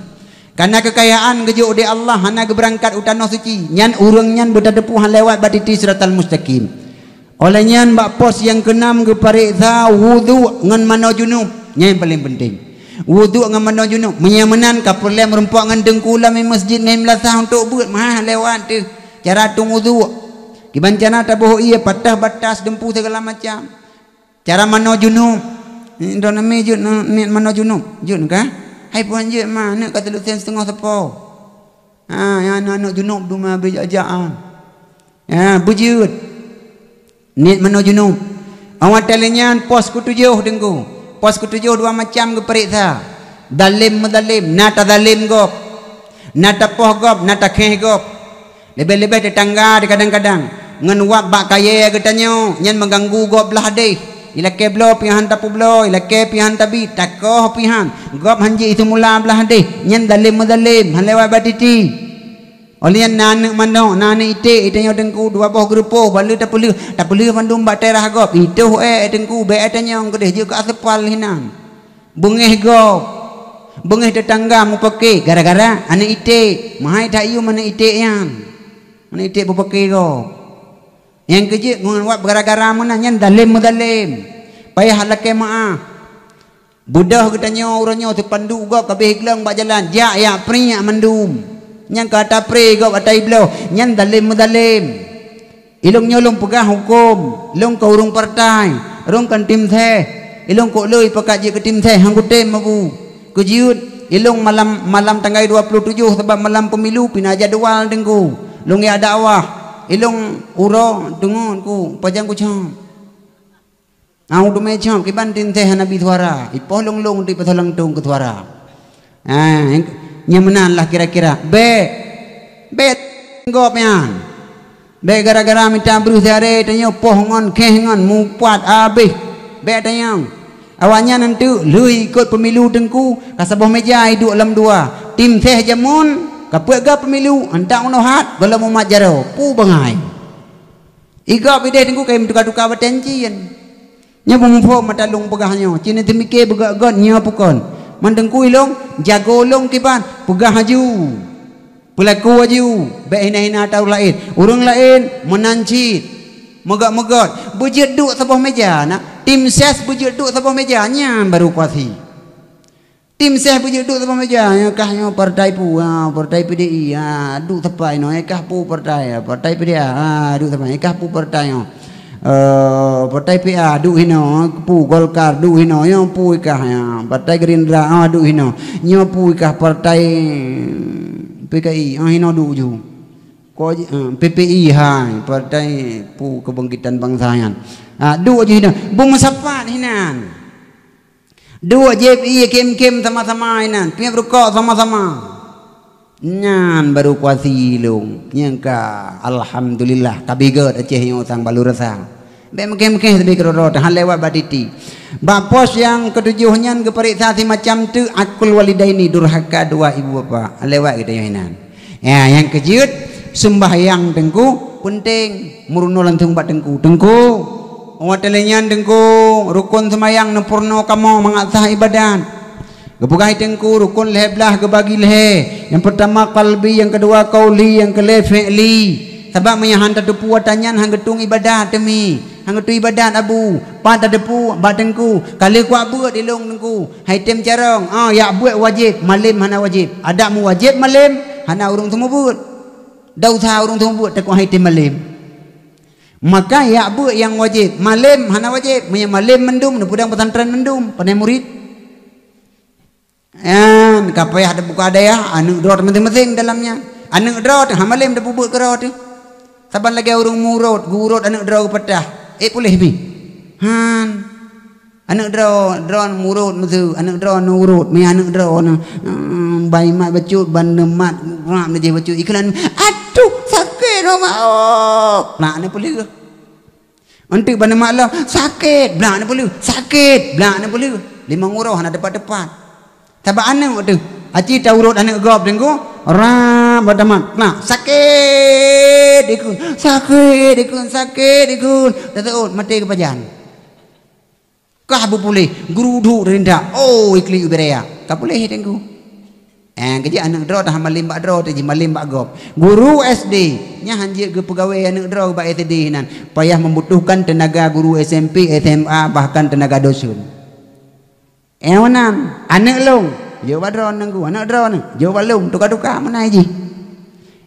Kana keukayaan geujok di Allah hana geubeurangkat u tanoh suci, nyan ureuëng nyan beutateupeue han lewat bak titi Siratal Mustaqim. Óh lheueh nyan bak pos nyang keunam geupareksa wudhu ngon manoe junub, nyan nyang paleng peunteng. Wudhu ngon manoe junub, meunyoe meunan ka peureulée meurumpok ngon teungku lam meuseujid ngon meulasah untuk beuet, meuhah lewat teuh cara tueng wudhu. Kiban cara taboh ié, patah batas, dumpu segala macam. Cara manoe junub. Droeneuh mi jeuet niet manoe junub, jeuet ka? Hai puan jeuet ma, neuk ka teuleusen siteungoh sapo. Ha, nyang aneuk-aneuk junub duma beujak-jak, ha. Ha, beujeuet. Niet manoe junub. Awai lheueh nyan pos keutujoh teungku. Pos keutujoh dua macam geupareksa. Zalem meuzalem, na tazalem gob. Na tapoh gob, na takheh gob. Leubeh-leubeh tetangga di kadang-kadang ngon wab bak kayée geutanyoe nyan meuganggu gob blah deh. Ilakée bloe pih han tapeubloe, ilakée pih han tabi, takoh pih han. Gob han jeuet iseumula blah deh, nyan zalém meuzalém, han lewat bak titi. Óh lheueh nyan na aneuk manok, na aneuk iték, itanyoe teungku dua boh geurupoh, ban lheueh tapeulheueh, tapeulheueh mandum bak teurah gob. Itoh ék teungku, bék tanyong keudeh, jeuet keu aseupal hinan. Beungéh gob, beungéh teutangga mupake gara-gara aneuk iték. Meuhai that yuem aneuk iték nyan. Aneuk iték bupake gob. Nyang keujeuet ngon wab gara-gara meunan nyan zalém meuzalém. Payah lakée meuáh. Beudôh geutanyoe uroe nyoe teupanduk gob kabeh gleueng bak jalan, jak yak priek mandum. Nyang ka tapré gob ata ibloh, nyan zalém meuzalém. Ilông nyoe lông peugah huköm, lông keu ureuëng partai, rông kan tim seh. Ilông kok lheueh pakat jeuet keu tim seh, han kutem abu. Keujeuet, ilông malam, malam tanggai dua puluh tujoh sabab malam pemilu pina jadwal teungku. Lông yak dakwah. Ilông uroe teungon ku pajan kucom. Au dumé cok kiban tim seh hana bi suara. Ipoh lông-lông di pasal lantong keu suara. Ah, nyang, nyang meunan lah kira-kira. Bék. Bék gob nyan. Bék gara-gara mita breuh siaré tanyoe poh ngon kheh ngon mupat abéh. Bék tanyong. Awaknyan enteuk lheueh ikot pemilu teungku, ka saboh meja iduek lam dua. Tim seh jameun, ka peuet ga pemilu, antak unoe hat, gohlom umat jaroe. Pu bangai. Igob ideh teungku kayém tuka-tuka batèe cien. Nyoe beumuphom mata lôn peugah nyoe, cit neuteumiké beugöt-göt nyoe peue kon. Man teungku ilông, jago lông kiban, peugah aju. Peulaku aju, bèk hina-hina ata ureueng laén. Ureueng laén meunan cit. Meugöt-meugöt, beujeuet duek saboh méja na. Tim ses beujeuet duek saboh méja, nyan baru kuasi. Tim seh beujeuet duek saboh méja, nyang kah nyoe partai pu, ha, partai P D I, ha, duek sapai nyoe, nyang kah pu partai, ha, partai P D A, ha, duek sapai, nyang kah pu partai nyoe. Eh, partai P A duek hinoe, pu Golkar duek hinoe, nyoe pu ikah, ha, partai Gerindra, ha, duek hinoe. Nyoe pu ikah partai P K I, ha, hinoe duek ju. Ko ji, eh, P P I, ha, partai pu kebangkitan bangsa nyan. Ha, duek ju hinoe. Beumeusapat hinan. Duek jieb ié khém-khém sama-sama inan, piep rukok sama-sama. Nyan baru kuasi lôn. Nyang ka, alhamdulillah, ka bigöt Aceh nyoe sang balu rasa. Bèk meukhém-khém sabe keudroe-droe, han lewat bak titi. Bak pos nyang keutujôh nyan geupareksa simacam teuk akul walidaini, durhaka dua ibu bapa. Han lewat geutanyoe inan. Ya, nyang keujeuet, seumbahyang teungku peunteng, meurunoe langsung bak teungku. Teungku, watèe lheueh nyan teungku, rukon seumayang neupeurunoe kamoe mangat sah ibadat. Geupeugah teungku, rukon lhèe blaih geubagi lhèe. Nyang peurtama qalbi, nyang keudua qauli, nyang keulhèe fi'li. Sabab meunyo han tateupeue ata nyan han geutueng ibadat teumi. Han geutueng ibadat abu. Pat tateupeue bak teungku. Ka lheueh kuabeuet ilông teungku. Hai tem carông, ah, yak beuet wajéb, malém hana wajéb. Adak meuwajéb malém, hana ureueng seumeubeuet. Desya ureueng seumeubeuet teukok hai tem malém. Maka yak beuet nyang wajéb, malém hana wajéb. Meunyo malém mandum, neupeudong pesantren mandum, panai murit. Nyan, ka payah tabuka dayah, aneuk droe teuh maséng-maséng dalam nyan. Aneuk droe teuh, ha malém tapeubeuet keudroe teuh. Saban lagèe ureueng murot, geuurot aneuk droe geupeutah. Eh, puléh mi. Han. Aneuk droe, droe murot meuseu, aneuk droe neuurot, mi aneuk droe neu, emm, bai mat bacut, ban neumat, rap neujih bacut. Iklan, "Aduh, sakét, oh, mak, oh." Nak neupeuleueh. Enteuk ban neumat lom, "Sakét," blak neupeuleueh. "Sakét," blak neupeuleueh. Limong uroe hana teupat-teupat. Sabab aneuk teuh, aci taurot aneuk gob teungku, rap bak tamat. Nah, "Sakét," ikheun, "Sakét," ikheun, "Sakét," ikheun. Taseuôt, maté geupajan. Kah beupuléh, guru duek reurindak, oh, iklik ubé raya. Ka puléh teungku. Eh, keujeuet aneuk droe teuh malém bak droe teuh jih malém bak gob. Guru S D, nyan han jeuet geupeugawée aneuk droe bak S D nan. Payah membutuhkan tenaga guru S M P, S M A, bahkan tenaga dosen. Eh, meunan, aneuk lôn, jeuet bak droeneuh teungku, aneuk droeneuh, jeuet bak lôn, tuka-tuka meunan jih.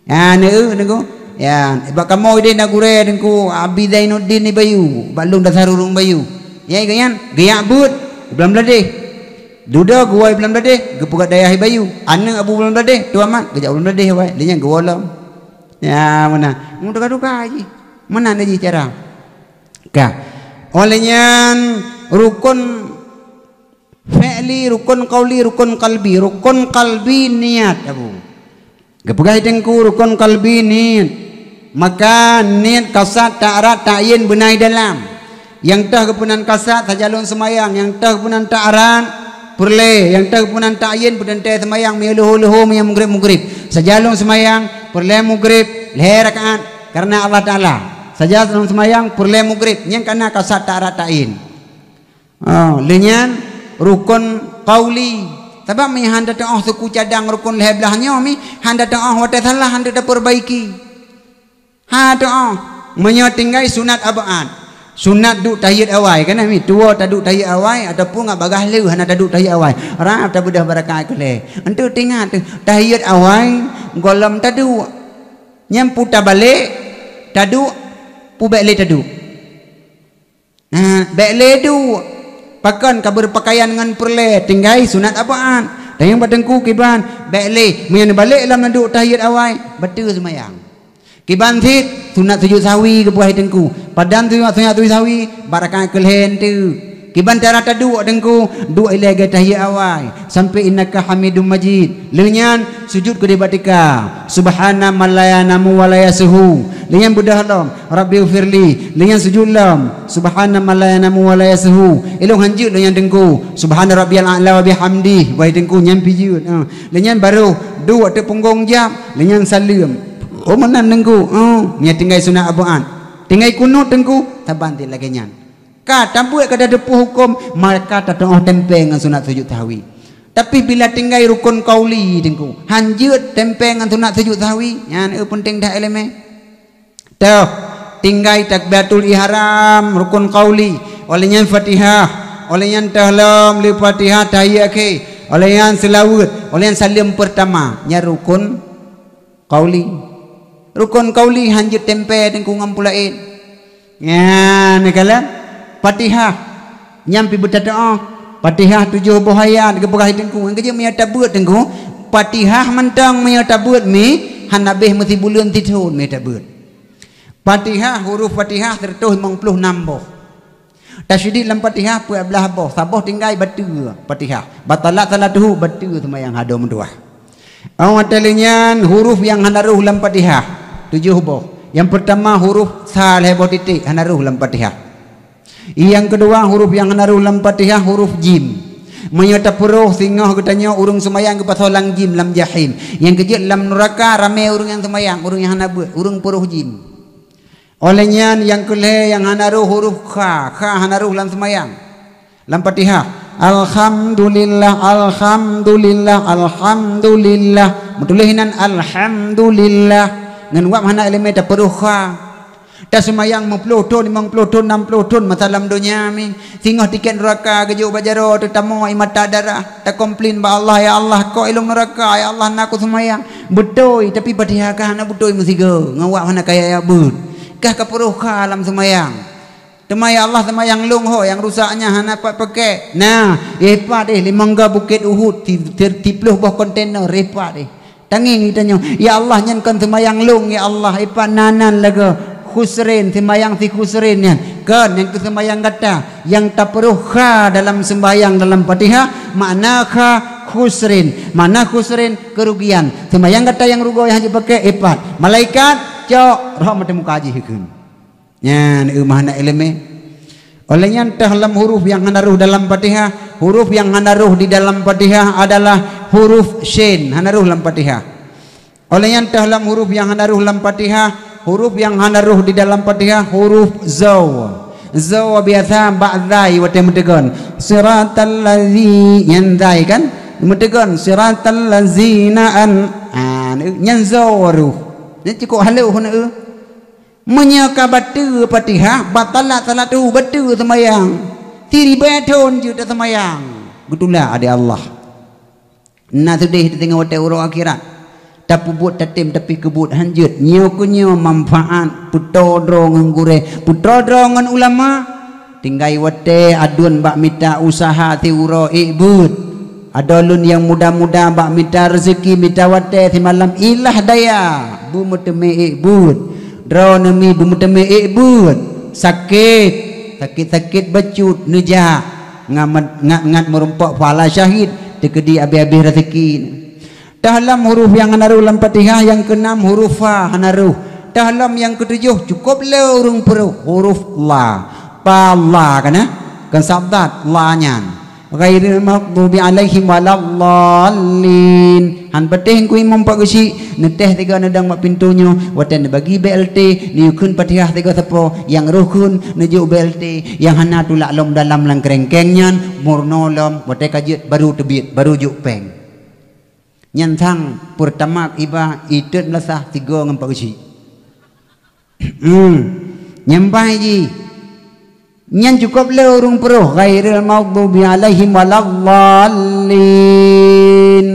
Ya, aneuk teungku. Ya, bak kamoe ideh na gurée teungku, Abi Zainuddin di Bayu, bak lôn dasar ureueng Bayu. Ya, geuyan, geuyak beuet, Bulan Bladeh. Dudoe geuwoe Bulan Bladeh, geupeugöt dayah di Bayu. Aneuk Abu Bulan Bladeh, Tuan Mat, geujak Bulan Bladeh awai, lé nyan geuwoe lom. Ya, meunan. Meutuka-tuka jih. Meunan jih cara. Ka. Oleh nyan, rukon fi'li, rukon qauli, rukon qalbi. Rukon qalbi niat, Abu. Geupeugah teungku rukon qalbi niet. Maka niet kasad, ta'rad, ta'yin beuna dalam. Nyang teuh geupeunan kasat, sajan lôn seumayang. Nyang teuh geupeunan ta'arat, peureulée. Nyang teuh geupeunan ta'yin, peuteuntée seumayang, meunyoe leuhô-leuhô, meunyoe mugrib-mugrib. Sajan lôn seumayang, peureulée mugrib, lhée rakaat, kareuna Allah Taala. Sajan lôn seumayang, peureulée mugrib, nyang kana kasat, ta'arat, ta'yin. Oh, lheueh nyan rukun qauli. Sabab meunyoe hana teu'oh suku cadang rukun lhée blaih nyoe mi, hana teu'oh watée salah hana tapeubaiki. Ha teu'oh. Meunyoe tinggai sunat ab'ad. Sunat duek tahiyat awai, kan mi? Tuwoe taduek tahiyat awai ataupun ngat bagaih lheueh hana taduek tahiyat awai. Rab tabeudôh bak rakaat keulhée. Enteuk teuingat teuh, tahiyat awai gohlom taduek. Nyan peue tabalek taduek, peue bék lé taduek. Nah, bék lé duek. Pakon ka beupakaian ngon peureulée, tinggai sunat ab'ad. Tanyong bak teungku kiban, bék lé. Meunyoe neubalek lam neuduek tahiyat awai, bateue seumayang. Kiban cit, sunat sujud sahwi geupeugah teungku. Padan sunat, sunat sujud sahwi, bak rakaat keulhée enteuk. Kiban cara taduek teungku, duek ilée lagée tahiyat awai. Sampai innaka hamidum majid. Lheueh nyan sujud keudeh bak tika. Subhana man la yanamu wa la yashu. Lheueh nyan beudôh lom, Rabbighfirli. Lheueh nyan sujud lom, Subhana man la yanamu wa la yashu. Ilong hanjeuet lheueh nyan teungku. Subhana rabbiyal a'la wa bihamdi. Wahai teungku nyan pijeuet. Ha. Lheueh nyan baru duek teuk punggong jam. Lheueh nyan saleuem. Oh meunan teungku. Ha. Nyan tinggai sunat ab'ad. Tinggai kunut teungku. Saban cit lagée nyan. Ka tabeuet ka tateupeu huköm, maka tateu'oh tempe ngon sunat sujud sahwi. Tapi bila tinggai rukun qauli teungku, hanjeuet tempe ngon sunat sujud sahwi, nyan eu peunteng that iéleumé. Toh, tinggai takbiratul ihram rukun qauli, óh lheueh nyan Fatihah, óh lheueh nyan toh lom lé Fatihah tahiyat akhé, óh lheueh nyan seulaweuet, óh lheueh nyan saleuem peurtama, nyan rukun qauli. Rukun qauli hanjeuet tempe teungku ngon peue laén. Nyan neukalon Fatihah. Nyan pih beutateu'oh. Fatihah tujoh boh ayat geupeugah teungku. Nyang keujeuet meunyoe tabeuet teungku, Fatihah mantong meunyoe tabeuet mi hana beh meusibuleuen sithon meunyoe tabeuet. Fatihah, huruf Fatihah seratus limong puluh enam boh. Tasydid lam Fatihah peuet blaih boh, saboh tinggai bateue Fatihah. Batalat salatuhu, bateue seumayang hadoh meutuah. Óh watée lheueh nyan huruf nyang hana roh lam Fatihah, tujoh boh. Nyang peurtama huruf sa lhée boh titék hana roh lam Fatihah. Nyang keudua huruf nyang hana roh lam Fatihah huruf jim. Meunyoe tapeuroh singoh geutanyoe ureuëng seumayang geupasoe lam jim lam jahim. Nyang keujeuet lam nuraka ramé ureuëng nyang seumayang, ureuëng nyang hana beuet, ureuëng peuroh jim. Óh lheueh nyan nyang keulhée nyang hana roh huruf kha, kha hana roh lam seumayang. Lam Fatihah, alhamdulillah, alhamdulillah, alhamdulillah. Meutuléh nan alhamdulillah. Ngon wab hana iéleumé tapeuroh kha. Taseumayang meuploh thon, limong ploh thon, nam ploh thon masa lam donya mi. Singoh tiket nuraka geujok bak jaroe teutamong ie mata darah. Takomplain bak Allah, "Ya Allah, kok ilong nuraka, ya Allah, na kuseumayang." Beutôi, tapi Fatihah kah hana beutôi meusigoe, ngon wab hana kaya ya beuet. Kah kapeuroh kha lam seumayang. Teuma ya Allah, seumayang lôn ho nyang rusak nyan hana pat peuke. Nah, eh pat deh limong ga bukét Uhud, ti-, ti-, tiploh boh kontainer, eh pat deh. Tangieng geutanyoe, "Ya Allah, nyan kon seumayang lôn, ya Allah, eh pat na nan lagée Khusrin, seumayang si Khusrin nyan." Kon, nyang keu seumayang gata, nyang tapeuroh kha dalam seumbahyang dalam Fatihah, makna kha Khusrin. Makna Khusrin, kerugian. Seumayang gata nyang rugoe hana jipake, eh pat. Malaikat, cok, roh mata muka jih kheun. Nyan eu makna iéleumé. Oleh nyan teuh lam huruf nyang hana roh dalam Fatihah, huruf nyang hana roh di dalam Fatihah adalah huruf syin, hana roh lam Fatihah. Oleh nyan teuh lam huruf nyang hana roh lam Fatihah, huruf nyang hana roh di dalam Fatihah, huruf zaw. Zaw biasa bak zai watée meutegon. Siratal ladzi, nyan zai kan? Meutegon, siratal ladzina an-, ah, nyan zaw roh. Nyan cukôp halôh na eu. Meunyoe ka bateue Fatihah, batalat salatu, bateue seumayang. Siribée thon jeuet taseumayang. Beutulak ade Allah. Na seudeh teutinggai watée uroe akhirat. Tapeubuet tatem tapi keubuet hanjeuet. Nyoe keu nyoe manfaat, peutoe droe ngon gurée, peutoe droe ngon ulama. Tinggai watée aduen bak mita usaha siuroe ék beuet. Adoe lôn nyang muda-muda bak mita reuzeki mita watée simalam ilah daya, beumeuteumé ék beuet. Droeneuh mi beumeuteumé ék beuet. Sakét, sakét-sakét bacut neujak. Ngat-ngat meurumpok pahala syahid teukeudi abéh-abéh reuzeki. Teuh lam huruf nyang hana roh lam Fatihah, nyang keunam huruf fa hana roh. Teuh lam nyang keutujoh cukôp le ureuëng peuroh huruf la. Pala kana, kon sabdat la nyan. Ghairil maghdubi alaihim waladdallin. Han patéh Teungku Imum Pak Geuchik, neutéh tiga neudong bak pintoe nyoe, watée neubagi B L T, neuyue kheun Fatihah tiga sapo, nyang roh kheun neujok B L T, nyang hana tulak lom dalam lam keureueng keng nyan, meurunoe lom, watée ka jeuet baru teubiet, baru jok péng. Nyan sang peurtama iba itot meulasah tiga ngon Pak Geuchik. Hmm. Nyang bai jih. Nyan cukôp le ureuëng peuroh, ghairil maghdubi alaihim waladdallin.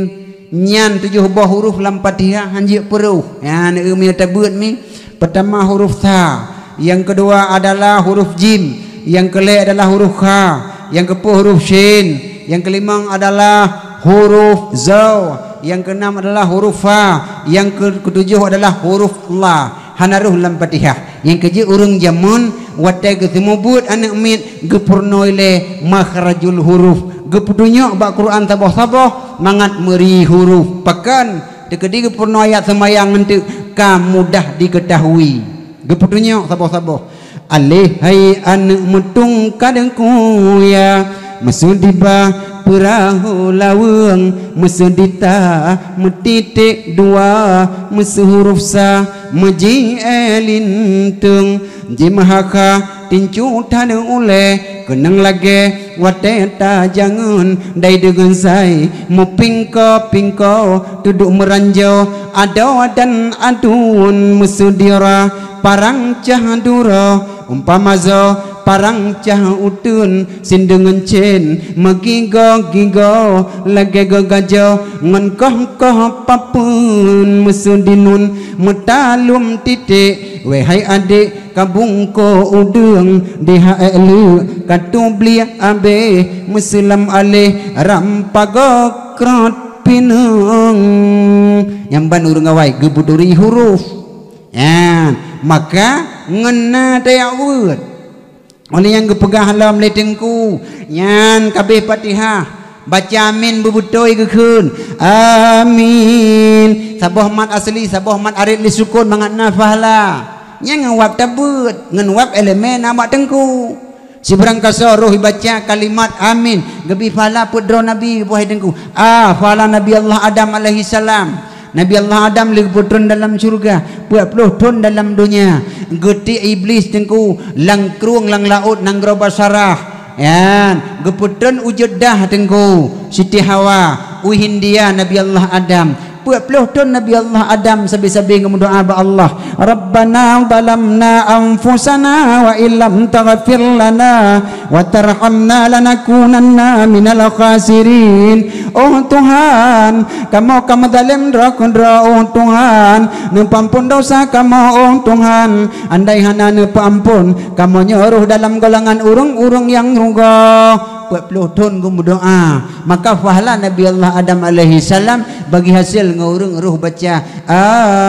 Nyan tujoh boh huruf lam Fatihah han jeuet peuroh. Nyan eu mi tabeuet mi. Pertama huruf tha, yang kedua adalah huruf jim, yang keulhèe adalah huruf kha, yang keupeuet huruf shin, yang keulimong adalah huruf zau, yang keenam adalah huruf fa, yang ke-, ketujuh adalah huruf la. Hana roh lam Fatihah. Nyang keujeuet ureuëng jameun watée geuseumeubeuet aneuëk miet geupeurunoe lé makhrajul huruf, geupeutunyok bak Quran saboh-saboh mangat meuri huruf. Pakon teukeudi geupeurunoe ayat seumayang eunteuk ka mudah dikeutahui. Geupeutunyok saboh-saboh. Aléh hai aneuëk meutung ka deungku ya, meuseu dibah peurahô laweueng, meuseu ditah meutiték dua, meuseu huruf sa meuji e linteung, jimeuhakha tincu thaneuk ulée, keunong lagée watée tajangeun dai deungon sai meupingko-pingko, tuduek meuranjo adoe dan aduen, meuseu dira parang cah duroe, umpama zoe parang cah uteuen, sin deungon cén meugigoe-gigoe lagée geugajoe ngon koh-koh papeuen, meuseu dinun meutalum titék, wéhai adék ka bungkôh udeueng, di ha-, ék leuek ka tubliek abéh, meuseu lam aléh ram pagoe krot pineung. Nyang ban ureuëng awai geuputuri huruf. Nyan, maka ngon na tajak weuet. Óh lheueh nyan geupeugah lom lé teungku, nyan ka abéh Fatihah, baca amin beubeutôi geukheun, amin. Saboh mat asli, saboh mat arit lé sukon mangat na pahala. Nyan ngon wab tabeuet, ngon wab elemen na bak teungku. Sibarang kasoe roh ibaca kalimat amin, geubri pahala peuet droe nabi, wahai teungku. A, pahala Nabi Allah Adam alaihissalam. Nabi Allah Adam lheueh geupeutrön dalam syeuruga, peuet ploh thon dalam donya. Geutiek Iblis teungku lam krueng lam laôt nanggroe Basarah. Nyan, geupeutrön u Jeddah teungku, Siti Hawa, u Hindia Nabi Allah Adam. Peuet ploh thon Nabi Allah Adam sabe-sabe geumeudoá bak Allah, "Rabbana zalamna anfusana wa illam taghfir lana wa tarhamna lanakunanna minal khasirin." Oh Tuhan, kamoe ka meuzalem droe keudroe, oh Tuhan, neupeuamphon dosa kamoe, oh Tuhan. Andai hana neupeuamphon, kamoe nyoe rhoh dalam golongan ureuëng-ureuëng nyang rugoe. Peuet ploh thon geumeudoá, maka pahala Nabi Allah Adam alaihissalam bagi hasé ngon ureuëng rhoh baca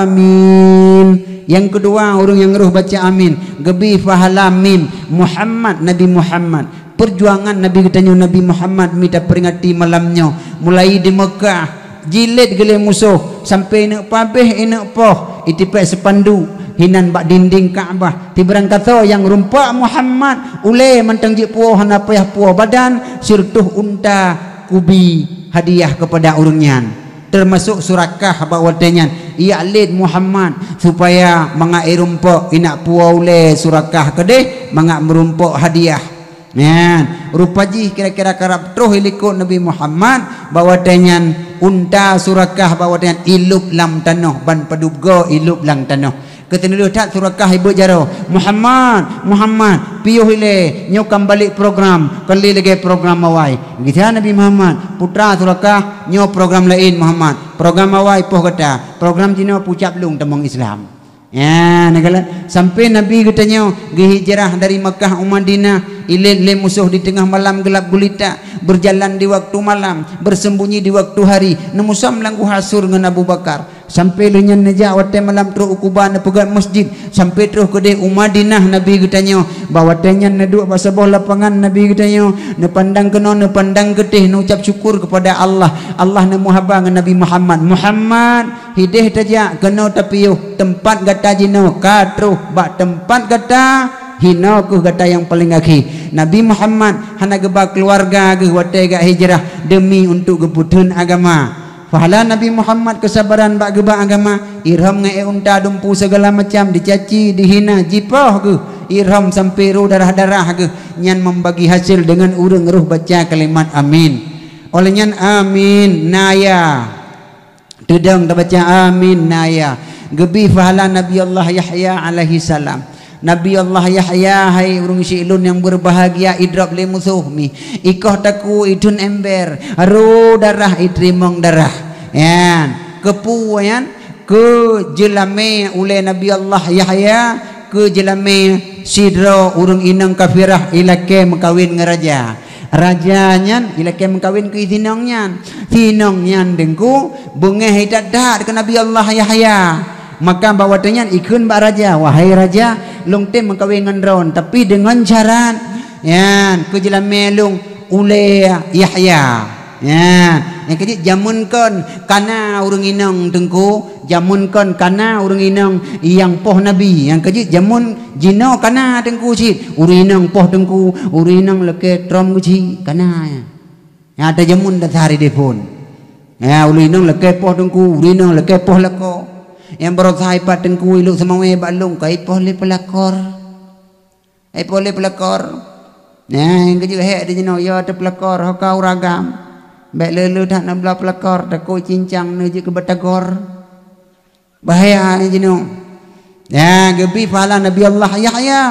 amin. Nyang keudua, ureuëng nyang rhoh baca amin geubri pahala mim, Muhammad, Nabi Muhammad. Peujuangan Nabi geutanyoe Nabi Muhammad mita peuringati malam nyoe, mulai di Meukah, jilét geulé musoh, sampoe ineuk pabéh ineuk poh, itipék seupandu hinan bak dinding Ka'bah. Tibarang kasoe nyang rumpok Muhammad, ulée mantong jeuet puwoe hana payah puwoe badan, sireutôh unta kubi hadiah keupada ureuëng nyan. Teumasok Surakah bak watée nyan, ijak lét Muhammad, supaya mangat irumpok ineuk puwoe ulée Surakah keudeh mangat meurumpok hadiah. Nyan, rupa jih kira-kira karab troh ilikot Nabi Muhammad, bak watée nyan unta Surakah bak watée nyan ilôb lam tanoh, ban padub goe ilôb lam tanoh. Keuteuneuh that Surakah ibeuet jaroe, "Muhammad, Muhammad, piôh ilée, nyoe ka meubalek program, kon lé lagée program awai." Gisa Nabi Muhammad, "Putra Surakah, nyoe program laén Muhammad, program awai poh gata, program jinoe pucab lông tamong Islam." Ya, neukalon sampai Nabi geutanyoe geuhijrah dari Makkah u Madinah, ilét lé musoh di teungoh malam geulab gulita, berjalan di waktu malam, bersembunyi di waktu hari, neumusom lam guha Sur ngon Abu Bakar. Sampai lheueh nyan neujak watée malam troh u Kuba neupeugét masjid, sampai troh keudeh u Madinah Nabi geutanyoe. Bak watée nyan neuduek bak saboh lapangan Nabi geutanyoe, neupandang keunoe, neupandang keudeh, neucab syukur keupada Allah. Allah neumuhaba ngon Nabi Muhammad, "Muhammad, hideh tajak keunoe tapiôh, teumpat gata jinoe ka troh bak teumpat gata Hinoe kheueh gata nyang paleng akhé. Nabi Muhammad hana geuba keuluwarga geuh watée geujak hijrah deumi untuk geupeutheun agama. Pahala Nabi Muhammad keusabaran bak geuba agama, irhom ngon ék unta dumpu sigala macam, dicaci, dihina, jipoh geuh, irhom sampoe roh darah-darah geuh, nyan membagi hasil deungon ureuëng roh baca kalimat amin. Óh lheueh nyan amin na ya. Teudong tabaca amin na ya. Geubri pahala Nabi Allah Yahya alaihi salam. Nabi Allah Yahya, hai ureuëng syik lôn nyang beubahgia, idrob lé musoh mi. Ikoh takue, itheun ember, roh darah, iteurimong darah. Nyan, keupeue nyan? Keu jeulamé ulée Nabi Allah Yahya, keu jeulamé sidroe ureuëng inong kafirah ilakée meukawen ngon raja. Raja nyan ilakée meukawen keu si inong nyan. Si inong nyan teungku beungéh that-that keu Nabi Allah Yahya. Maka bak watée nyan ikheun bak raja, "Wahai raja, lôn tem meukawen ngon droen, tapi deungon syarat." Nyan, keu jeulamé lôn ulée Yahya. Nyan, nyang keujeuet jameun kon kana ureuëng inong teungku, jameun kon kana ureuëng inong nyang poh nabi. Nyang keujeuet jameun jinoe kana teungku cit. Ureuëng inong poh teungku, ureuëng inong lakée trom geuchik kana. Nyang ata jameun dasar ideh phon. Ya, ureuëng inong lakée poh teungku, ureuëng inong lakée poh lakoe. Nyang barosa ipat teungku ilok seumawé bak lôn ka ipoh lé peulakor. Hai poleh peulakor. Nah, nyang keujeuet hék di jinoe, ya teupeulakor, ho ka uragam. Bék le-le that na bloe peulakor, takot cincang na jeuet keu batagor. Bahaya di jinoe. Nah, geubri pahala Nabi Allah Yahya.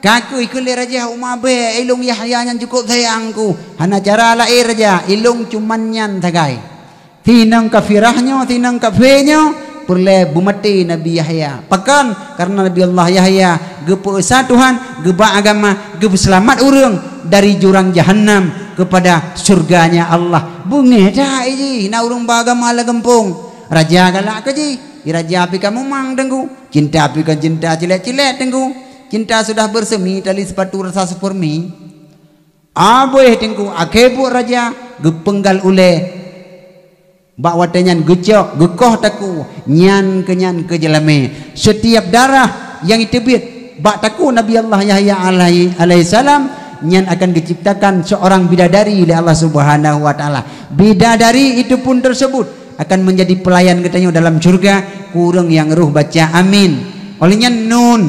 Ka keu ikheun lé raja, "Uma bék, ilong Yahya nyan cukop sayang ku. Hana cara laén raja, ilong cuman nyan sagai." Tinang kafirah nyoe, tinang kafé nyoe, peureulée beumaté Nabi Yahya. Pakon? Karena Nabi Allah Yahya geupeuesa Tuhan, geuba agama, geupeuseulamat ureuëng dari jurang jahannam kepada surganya Allah. Beungéh that jih na ureuëng ba agama lam gampông. Raja galak keu jih, raja pih ka mumang teungku, cinta pih ka cinta cilet-cilet teungku. Cinta sudah bersemi tali sepatu rasa sepermi. Abéh teungku, akhé buet raja geupeunggal ulée. Bak watée nyan geucok, geukoh takue, nyan keu nyan keu jeulamé. Setiap darah nyang iteubiet bak takue Nabi Allah Yahya alaihi, alaihissalam, nyan akan geuciptakan seorang bidadari lé Allah Subhanahu wa Taala. Bidadari itu pun tersebut akan menjadi pelayan geutanyoe dalam syurga, keu ureuëng nyang roh baca amin. Óh lheueh nyan nun.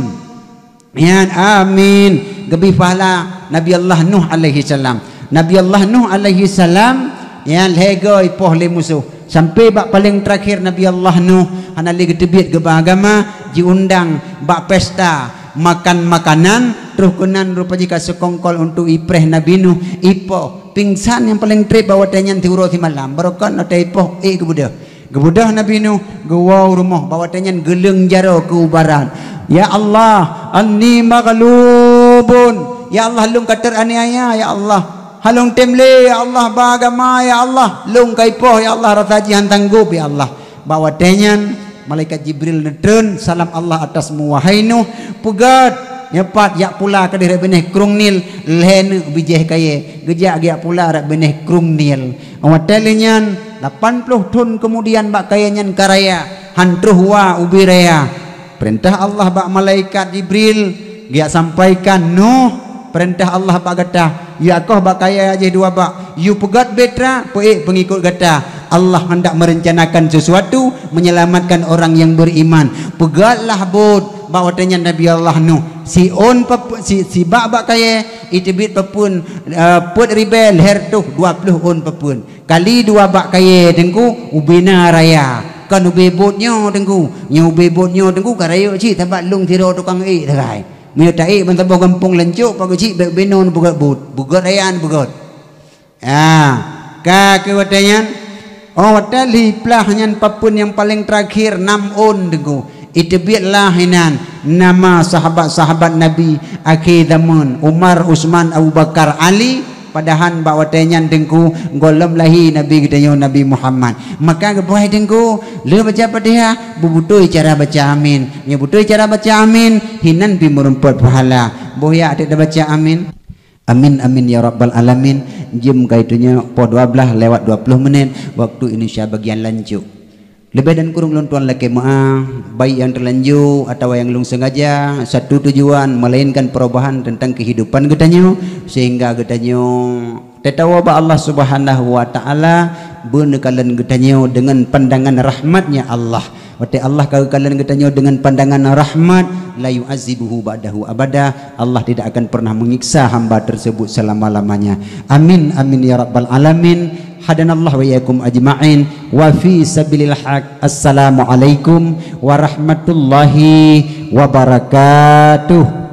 Nyan, amin. Geubri pahala Nabi Allah Nuh alaihi salam. Nabi Allah Nuh alaihi salam, nyan lhée goe ipoh lé musoh. Sampai bak paleng terakhir Nabi Allah Nuh hana lé geuteubiet geuba agama, jiundang bak pesta makan makanan, troh keunan rupa jih ka seukongkol untuk ipreh Nabi Nuh, ipoh. Pingsan nyang paleng treb bak watée nyan siuroe simalam, barokon watée ipoh ék geubeudôh. Geubeudôh Nabi Nuh, geuwoe u rumoh, bak watée nyan geuleueng jaroe keu u barat. "Ya Allah, anni maghlubun." "Ya Allah, lôn ka teuaniaya, ya Allah. Hana lôn tem lé, ya Allah, ba agama, ya Allah. Lôn ka ipoh, ya Allah, rasa jih hana sanggob, ya Allah." Bak watée nyan, malaikat Jibril neutreun, "Salam Allah atasmu, wahai Nuh. Peugét, nyoe pat jak pula keudeh rot binéh Krueng Nil, lhée neuk bijéh kayée." Geujak geujak pula rot binéh Krueng Nil. Watée lheueh nyan, lapan ploh thon keumudian bak kayée nyan ka raya, han troh wa ubé raya. Peurintah Allah bak malaikat Jibril geujak sampaikan, "Nuh, peurintah Allah bak gata, yue akoh bak kayée jih dua bak, yue peugét bahtera, peuék peungikot gata. Allah hendak merencanakan sesuatu menyelamatkan orang yang beriman." Peugétlah buet bak watée nyan Nabi Allah Nuh. Siôn pape-, si, sibak bak kayée, iteubiet papeuen, eh, peuet ribée lhée reutôh dua ploh ôn papeuen. Kali dua bak kayée teungku, ubé na raya. Kon ubé buet nyoe teungku. Nyoe ubé buet nyoe teungku, ka rayeuk cit, sabab lôn sidroe tukang ék sagai. Meunyoe taék ban saboh gampông lancok, pagoe cit bék ubé noe peugét buet. Peugét raya peugét. Ah, ka keu watée nyan, oh, watée lhiplah nyan papeuen nyang paleng terakhir nam ôn teungku. Iteubietlah inan nama sahabat-sahabat Nabi akhé zaman, Umar, Utsman, Abu Bakar, Ali, padahai bak watée nyan teungku gohlom lahé Nabi geutanyoe Nabi Muhammad. Maka geuboh teungku, lheueh baca Fatihah, beubutôi cara baca amin. Nyoe butôi cara baca amin, hinan pih meurumpok pahala. Boh ya até baca amin. Amin, amin, ya rabbal alamin. Jeuem ka itunya poh dua belas lewat dua puluh menit waktu Indonesia bagian lancok. Leubeh dan kureueng lôn tuan lakée meu'ah, baik nyang teulanjô atawa nyang lôn seungaja, satu tujuan melainkan perubahan tentang kehidupan geutanyoe, sehingga geutanyoe tatawa bak Allah Subhanahu wa Ta'ala, beuneukalon geutanyoe deungon pandangan rahmat-Nya Allah. Watée Allah ka geukalon geutanyoe deungon pandangan rahmat, la yu'adzibuhu ba'dahu abada, Allah tidak akan pernah menyiksa hamba tersebut selama-lamanya. Amin, amin ya rabbal alamin. Hadanallahu wa iyyakum ajma'in. Wa fi sabilil haq. Assalamualaikum warahmatullahi wabarakatuh.